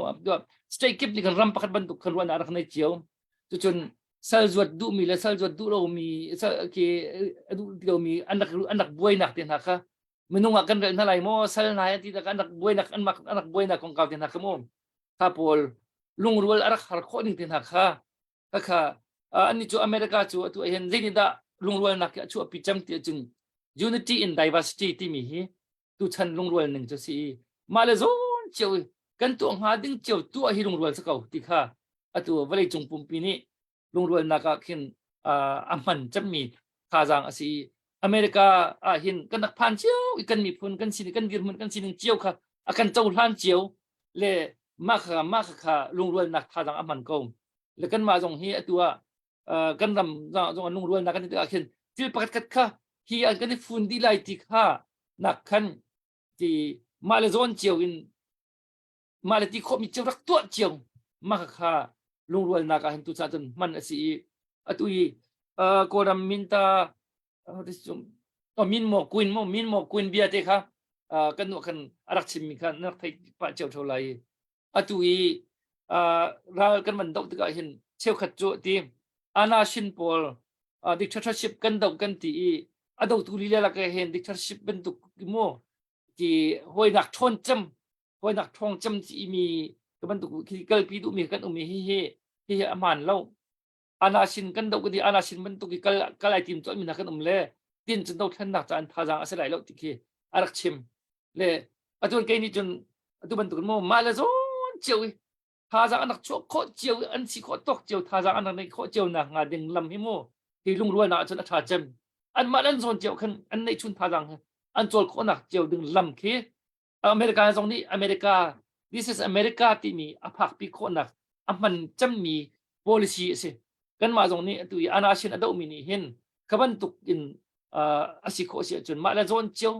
state kip nih kan ram pakhat bantuk khan ruan a rak nei cio cucun sal zuat duhmi le sal zuat duh lomi ki a duh lomi an rak an rak buainak te hna kha minung ah kan rel hna lai maw sal hna ti an rak buainak an rak an rak buainak kongkau te hna kha mu kha pawl lungrual a rak har khawh ning te hna kha Khakha annih cu America cu atu ahhin zeitindah lungrualnak hi a chuahpi cem ti ahcun unity in diversity timi hi tuchan lungrual ning cu si i mah le zawn cio i kan tuah hnga ding cio tuah hi lungrual si ko ti kha atu vawleicung pumpi nih lungrualnak ah khin a hman cemmi thazaang a si i America ah hin kan rak phan cio i kan miphun kan sining kan dirhmun kan sining cio kha a kan cohlan cio le mah kha mah kha lungrualnak thazaang a hman ko le kanmah zong hi atu ah kan ram zong lungrualnak kan ti ah khin thil pakhat khat kha hi an kan i fun dih lai ti kha nak khan ti mah le zawn cio in mah le ti khawhmi cio rak tuah cio mah kha lungrualnak ah hin tu cun hman a si i atu i Kawlram minta. Min mo kuin mo min mo kuin bia te kha kan nu khan a rak chimmi kha na rak theih pah cio ṭheo lai. Atu i ral kan van doh tikah hin cheukhat cu ti anashin pawl dictatorship kan doh kan ti i a dotu lila lak hin dictatorship bantuk mu ti hawinak ṭhawn cem hawinak ṭhawng cem ti mi ka bantuk khi kalpi duhmi kan um i hi hi hi a hmaan lo. Anashin kan doh kan ti anashin bantuk i kal kal ai tim mi hna kan um le tin cun dothlennak ca an thazaang a si lai lo ti khi a rak chim le atu kei nih cun atu bantuk in maw mah le zawn cio i thazaang an rak chuah khawh cio i an si khawh tawk cio thazaang an rak neih khawh cio nak hnga ding lam hi mu hi lungrualnak ahcun a ṭha cem anmah le an zawn cio khan an neih chun thazaang hi an cawl khawhnak cio ding lam khi America zong nih America this is America timi a phakpi khawhnak a hman cemmi policy a si kanmah zong nih atu i anashin a dohmi nih hin kha bantuk in a si khawh si ahcun mah le zawn cio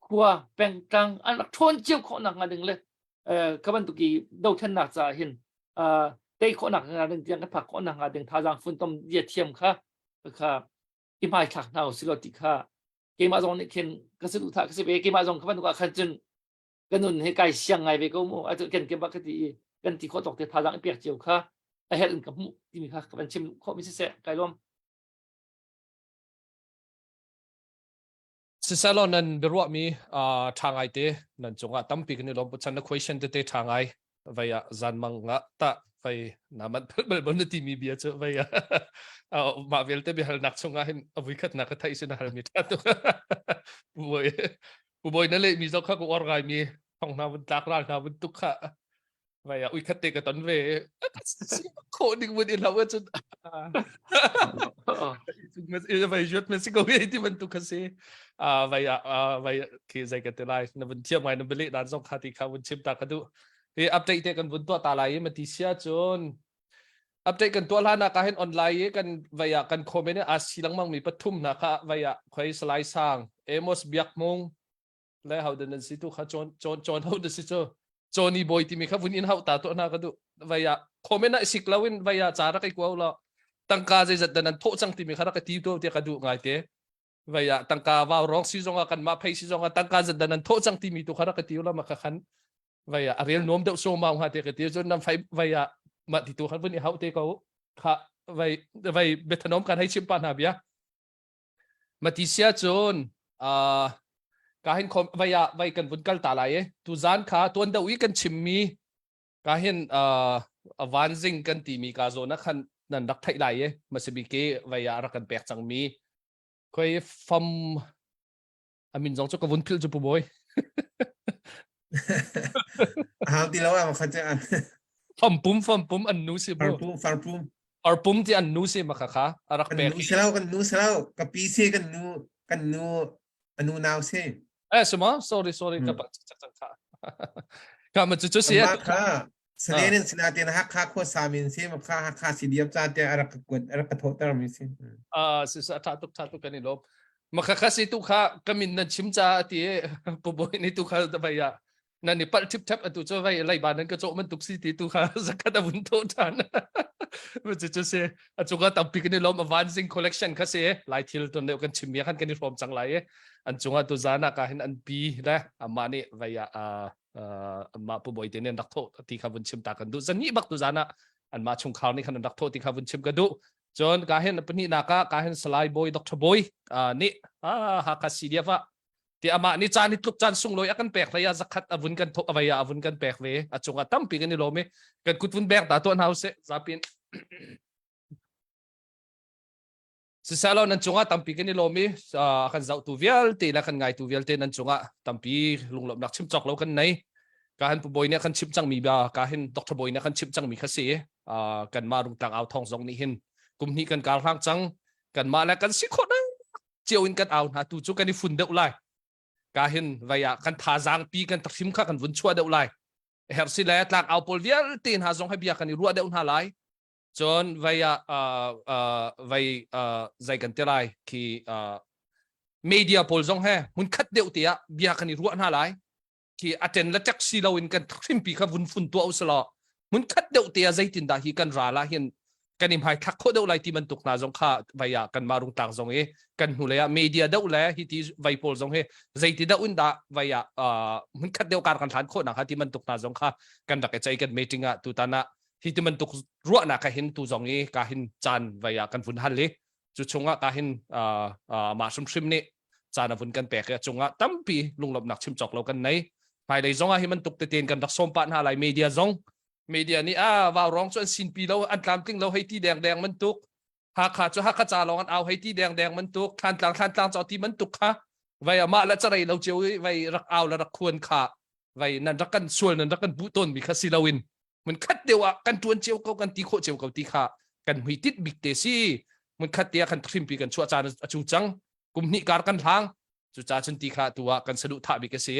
khua pengtlang an rak ṭhawn cio khawhnak hnga ding le kha bantuk i dothlennak caah hin tei khawhnak hnga ding tiang kan phak khawhnak hnga ding thazaang funtom bia thiam kha kha i hmaithlak hna usih law ti kha keimah zong nih khin ka saduhthah ka si ve keimah zong kha bantuk ah khan cun ka nun hi kai siang ngai ve ko mu atu kan ke bak ka ti i kan ti khawh tawk te thazaang i pek cio kha a herh in ka hmuh timi kha ka van chim khawh mi siseh kai lawm. Siselaw nan biaruahmi ṭha ngai te nan cungah tampi kan i lawm chan na question tete ṭha ngai vei ah zanmang ah tah vei na man phel bel bon na timi bia cu vei ah mah vialte biahalnak chungah hin a vui khatnak ka theih sin a halmi ṭha tuk pu bawi pu bawi na lehmi zong kha ka uar ngai mi thong hna vun tlak ral hna vun tuk kha Vai ah uikhat te ka ton ve. Khawh ding mun i lo ahcun vai juat men si ko hi ti bantuk kha si. Ah vai ah vai khi zai ka te lai na vun thiam ngai na bele dan zong kha ti kha vun chim ta ka du. Hi update te kan vun tuah ta lai i ma ti sia cun update kan tuah hlan ah ka hin online i kan vai ah kan comment a si lengmang mi pathum hna kha vai ah khoi salai sang Amos Biakmung le ho dan nan si tu kha chawn chawn chawn ho da si chu chawni boy timi kha vun in hau ta to na ka du vai ah comment ah sik lo in vai ah cha rak i kuau lo tangka zeizat dan an thawh cang timi kha rak ti to te ka du ngai te vai ah tangka wau rong si zong ah kan ma phei si zong ah tangka zat dan an thawh cang timi tu kha rak ti lo ma kha khan vai ah a rel nuam deuh so mau ha te ka ti cun nam phai vai ah ma ti tu khan vun i hau te ko kha vai vai bethanom kan hei chim pa hna bia Matisia cun uh, ka hin khom vai ah vai kan vun kal ta lai e tu zan kha tuan deuh i kan chimmi ka hin uh, vanzing kan timi ka zawn ah khan nan rak theih lai e masibi ke vai ah rak kan pek cangmi khoi fam amin zong cu ka vun philh cu pu bawi Hau ti lo ah ma kha che fam pum fam pum an nu si bu far pum far pum ar pum ti an nu si ma kha kha a rak kan pek nu si lo kan nu si lo ka pi si kan nu kan nu anu nau si eh suma sorry sorry ka pa chak chak kha ka ma chu chu si ma kha Salen in sinatin Hakha khua samin si ma kha Hakha CDF ca te a rak ka kuat a rak ka thawhter mi si. Ah si sa tha tuk tha tuk kan i lawm. Ma kha kha si tu kha ka min nan chim ca ti pu boy ni tu kha da vai ya nan ni pal thip thap atu cho vai lai ba nan ka cho man tuk si ti tu kha zakhat avun tho than. Ma chu chu se a chu ka tampi kan i lawm a van sing collection kha se lai thil ton deuh kan chim mi khan kan i hrawm cang lai e an chunga tu zana ka hin an pi le amma nih vai ya anmah pu bawi te nih an rak thawh ti kha vun chim ta kan duh zan bak tu zan ah anmah chungkhar nih khan an rak thawh ti kha vun chim ka duh cun ka hin pahnihnak ah ka hin Salai Bawi Dr. Bawi nih Hakha CDF ah ti amah nih caan i tluk caan sunglawi a kan pek hlei ah zakhat a vun kan thawh avei ah a vun kan pek ve a cungah tampi kan i lawm i kan kut vun bek ta tuah hna usih zapin Siselaw nan cungah tampi kan i lawm i a kan zohtu vialte le kan ngaitu vialte nan cungah tampi lunglawmhnak chim cawk lo kan nei. Ka han pu bawi nih a kan chimh cangmi bia ka hin Dr. Bawi nih a kan chimh cangmi kha si. Kanmah rungtlang au thawng zong nih hin kum hnih kan kar hlang cang. Kanmah le kan si khawh cio in kan au hna tu cu kan i fun deuh lai. Ka hin vai ah kan thazaang pi kan tahrim kha kan vun chuah deuh lai. Herh si le tlak au pawl vialte hna zong he bia kan i ruah deuh hna lai. Cun vai ah vai zei kan ti lai khi media pawl zong he hmun khat deuh te ah bia kan i ruah hna lai. Khi a ṭen le ṭek si loin kan hrimpi kha vun fun tuah usalaw hmun khat deuh te ah zeitindah hi kan ral ah hin. Kan i hmai thlak khawh deuh lai ti bantuk hna zong kha vai ah kanmah rungtlang zong i kan hnulei ah media deuh le hi ti vai pawl zong hi zeiti deuh in dah vai ah hmunkhat deuh kar kan hlan khawh nak ha ti bantuk hna zong kha kan rak i cei kan meeting ah tutan ah hi ti bantuk ruahnak ka hin tu zong i ka hin caan vai ah kan vun hal i cu chungah ka hin mah hrimhrim nih caan a vun kan pek i a cungah tampi lunglawmhnak chim cawk lo kan nei. Hmailei zong ah hi bantuk tein kan rak sawm pah hna lai. Media zong media nih a vau rong cu an sinpi lo an tlamtling lo hei ti deng deng bantuk. Hakha cu Hakha ca lawng an au hei ti deng deng bantuk. Thlantlang Thlantlang ca ti bantuk kha vai amah le carei lo cio i vai rak au le rak khuan kha vai nan rak kan sual nan rak kan buh tawn mi kha si loin mun khat deuh ah kan tuan cio ko kan ti khawh cio ko ti kha kan hui tit bik te si. Mun khat te ah kan thrimpi kan chuah caan a cu cang. Kum hnih kar kan hlang. Cu ca cun ti kha tu ah kan saduh thah bik a si.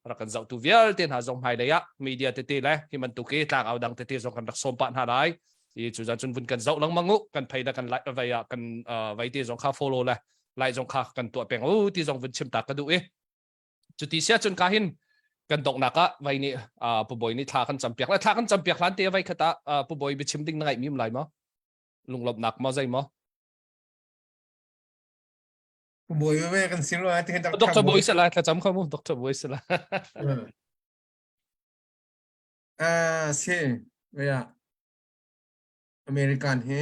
Rak kan zoh tu vialte hna zong hmailei ah media tete le hi bantuk i tlang au dang tete zong kan rak sawm pah hna lai. I cu zan cun vun kan zoh lengmang u. Kan phei le kan like vai ah kan vai te zong kha follow le like zong kha kan tuah peng u ti zong vun chim ta ka duh i. Cuti sia cun ka hin kan donghnak ah vai nih pu Bawi nih thla kan campiak le thla kan campiak hlan te vai khat ah pu Bawi biachim ding na ngaih mi um lai maw? Lunglawmhnak maw zei maw? Pu Bawi ve kan si lo ti Dr. Bawi se lai thlacam kha mu Dr. Bawi se lai. Ah si ya American hi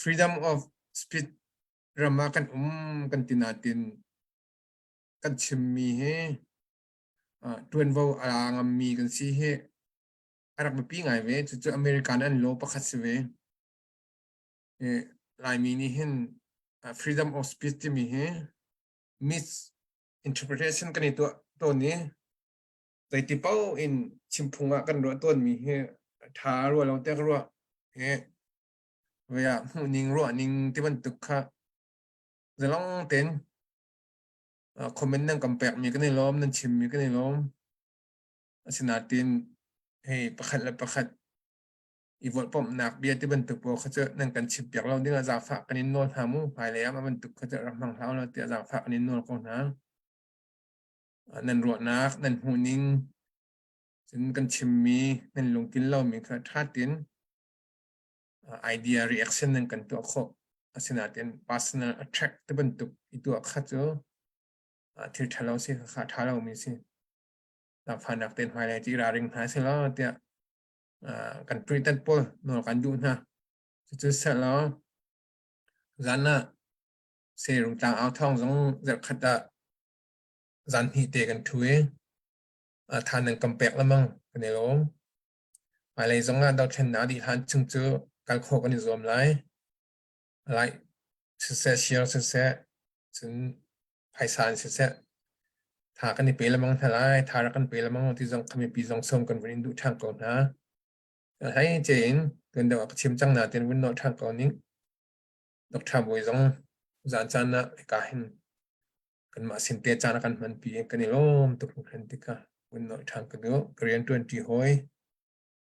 freedom of speech ram ah kan um kan ti natin kan chimmi hi ṭuanvo a ngammi kan si hi a rak biapi ngai ve. Cucu American an law pakhat si ve. Laimi nih hin freedom of speech timi hi misinterpretation kan i tuah tawn i zeiti paoh in chimphung ah kan ruah tawnmi hi ṭha rua lo te ka ruah. Hi ah hmuhning ruahning ti bantuk kha zalong tein comment nan kan pekmi kan i lawm, nan chimmi kan i lawm. Asinain hei pakhat le pakhat i volhpomhnak bia ti bantuk pawl kha cu nan kan chimpiak lo ding ah zaangfah kan in nawl hna mu. Hmailei ah mah bantuk kha cu rak hmang hlah ulaw tiah zaangfah kan in nawl ko hna. Nan ruahnak, nan hmuhning, cun kan chimmi nan lungtlin lomi kha ṭha tein idea reaction nan kan tuah khawh. Asinain personal attack ti bantuk i tuah kha cu thil ṭhalo si kha ṭha lomi si. Zaangfahnak tein hmailei cu i ralring hna selaw tiah kan president pawl nawl kan duh hna. Cucu sehlaw zan ah Serung tlang au thawng zong zarhkhat ah zan hnih te kan ṭhu i tha nan kan pek lengmang kan i lawm. Hmailei zong ah dothlennak dih hlan chung cu kal khawh kan i zuam lai. Like siseh, share siseh, cun phaisa in siseh, tha kan i pe lengmang hna lai, tha rak kan pe lengmang ti zong kha mipi zong sawm kan vun in duh ṭhan ko hna. Hlei tein tuan deuh ah ka chim cang nain vun nawl ṭhan ko ning. Dr. Bawi zong zan caan ah hika hin kanmah sin te caan a kan hmanpi i kan i lawm tuk hringhran tikah vun nawl ṭhan ka duh. Ka rian ṭuanṭi hawi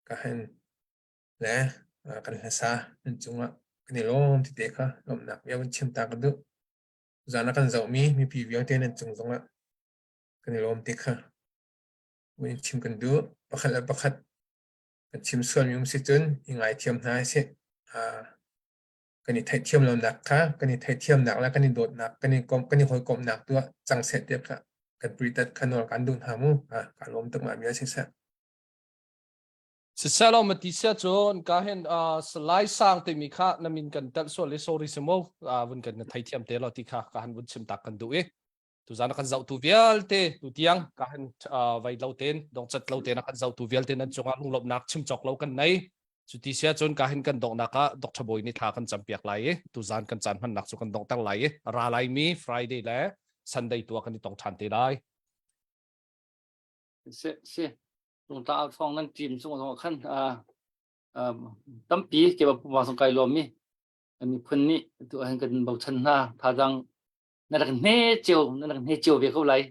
ka hin le kan hlasa nan cungah kan i lawm ti te kha lawmhnak bia vun chim ta ka duh. Zan a kan zohmi mipi vialte nan cung zongah kan i lawm ti kha vun chim kan duh. Pakhat le pakhat kan chim sualmi um si cun i ngaithiam hna sih. Kan i theihthiam lonak kha kan i theihthiamnak le kan i dawtnak kan i komh kan i hawikomhnak tu ah cang seh tiah kha kan pritat kha nawl kan duh hna mu. Ka lawm tuk ma bia siseh. Siseh lo mati sia cun ka hin Salai Sang timi kha na min kan telh sual i sorry si mu vun kan na theithiam te lo ti kha ka han vun chim tak kan duh i tuzan kan zohtu vialte tu tiang ka han vai lo ten dongcat lo ten kan zohtu vialte nan cungah lunglawmhnak chim cawk lo kan nei. Cuti sia cun ka hin kan donghnak ah Dr. Bawi nih thla kan campiak lai i tuzan kan caan hmannak cu kan donghter lai i ra lai mi Friday le Sunday tu ah kan i tong ṭhan te lai. Si si lungtla al thawng nan team chung zong khan tampi ke ba puma song kai lawm mi miphun nih tu han kan bochan hna thazang na rak hne cio na rak hne cio ve ko lai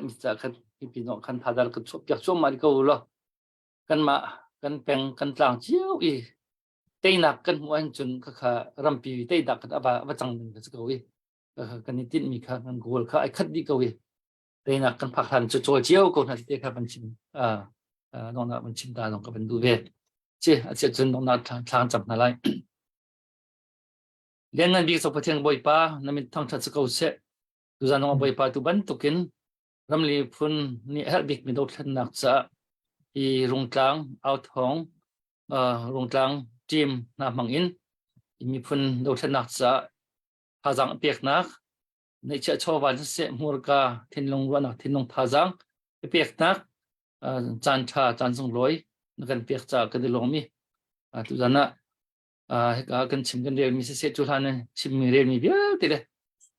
mi ca khan pi no khan thazang kan chuah piak chuah ma ko lo kanmah kan peng kan tlang cio i teinak kan hmuh ahcun khakha rampi teinak kan ava va cang ding ka si ko i kan i tinhmi kha kan goal kha ai khat dih ko i teinak kan phak hlan cu cawl cio ko hna te kha van chim nong van chim ta zong ka van duh ve. Ci a chiat cun noknak thlang cam hna lai. Lianngan bik cawk Pathian Bawipa na min thangṭhat si ko seh. Tuzan zong Bawipa tu bantukin ramli phun nih a herh bikmi dothlennak caah hi Rungtlang authawng Rungtlang team hna hmang in miphun dothlennak caah thazaang peknak neihchiah chawva siseh hmurka thinlung ruahnak thinlung thazaang peknak caan ṭha caan sunglawi na kan pek caah kan i lawm i tuzan ah hika kan chim kan relmi siseh cu hlan in chimmi relmi vialte le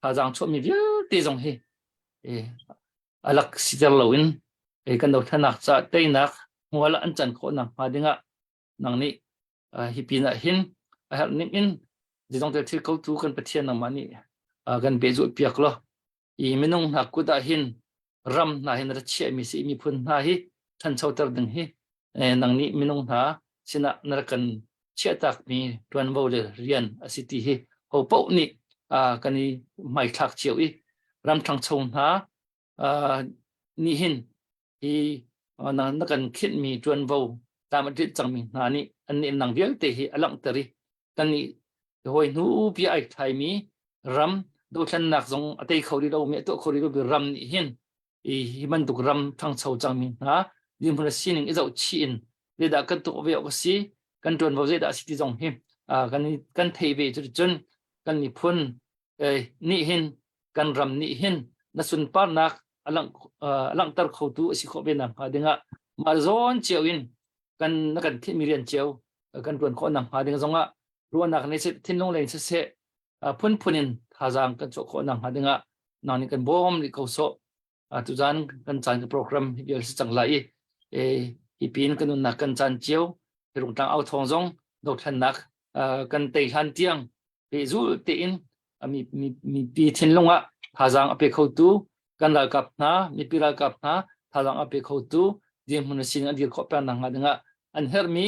thazaang chuahmi vialte zong hi alak siter loin kan dothlennak caah teinak hmual an can khawh nak hnga dingah nang nih hi pin ah hin a herh ning in zeizong tel thil khotu kan Pathian nangmah nih kan pehzulh piak law i minung hna kut ah hin ram hna hin ra chiahmi si miphun hna hi ṭhanchoter ding hi nang nih minung hna sinah na rak kan chiahtakmi ṭuanvo le rian a si ti hi ho paoh nih kan i hmaithlak cio i ram ṭhangcho hna nih hin hi na kan khinhmi ṭuanvo tlam a tlinh cangmi hna nih an nih nang vialte hi a langhter i kan nih hawi hnu pi ai thlaimi ram dothlennak zong a tei kho rih lomi a tuah kho rih lomi ram nih hin hi bantuk ram ṭhangcho cangmi hna dirhmun a sining i zohchih in zeidah kan tuah ve awk a si kan ṭuanvo zeidah a si ti zong hi kan kan thei ve cuticun kan miphun nih hin kan ram nih hin na sunparnak a langhter khotu a si khawh ve nakhnga dingah mah zawn cio in kan na kan thihmi rian cio kan ṭuan khawh nakhnga ding zongah ruahnak le thinlung lei siseh phunphun in thazaang kan chuah khawh nakhnga dingah nang nih kan bawm rih ko sawh. Tuzan kan caan ka program hi vial si cang lai i hi pin kan nunnak kan caan cio rungtlang au thawng zong dothlennak kan tei hlan tiang pehzul tein mipi thinlung ah thazaang a pe khotu kan ralkap hna mipi ralkap hna thazaang a pe khotu dirhmun sin an dir khawh peng nakhnga dingah an herhmi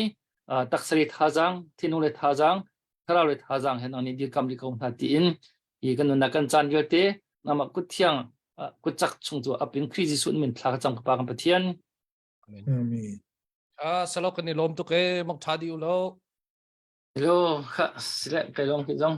taksari thazaang thinlung le thazaang thlarau le thazaang he nang nih dirkam rih ko hna tiin hi kan nunnak kan caan vialte nangmah kut thiang kut cak chung cu apin Khrih Jesuh min thla ka cam ka pa kan Pathian Amen. Amen. Ah salo kan i lawm tuk e mak tha di u lo. Hello, kha sile kai long ki zong.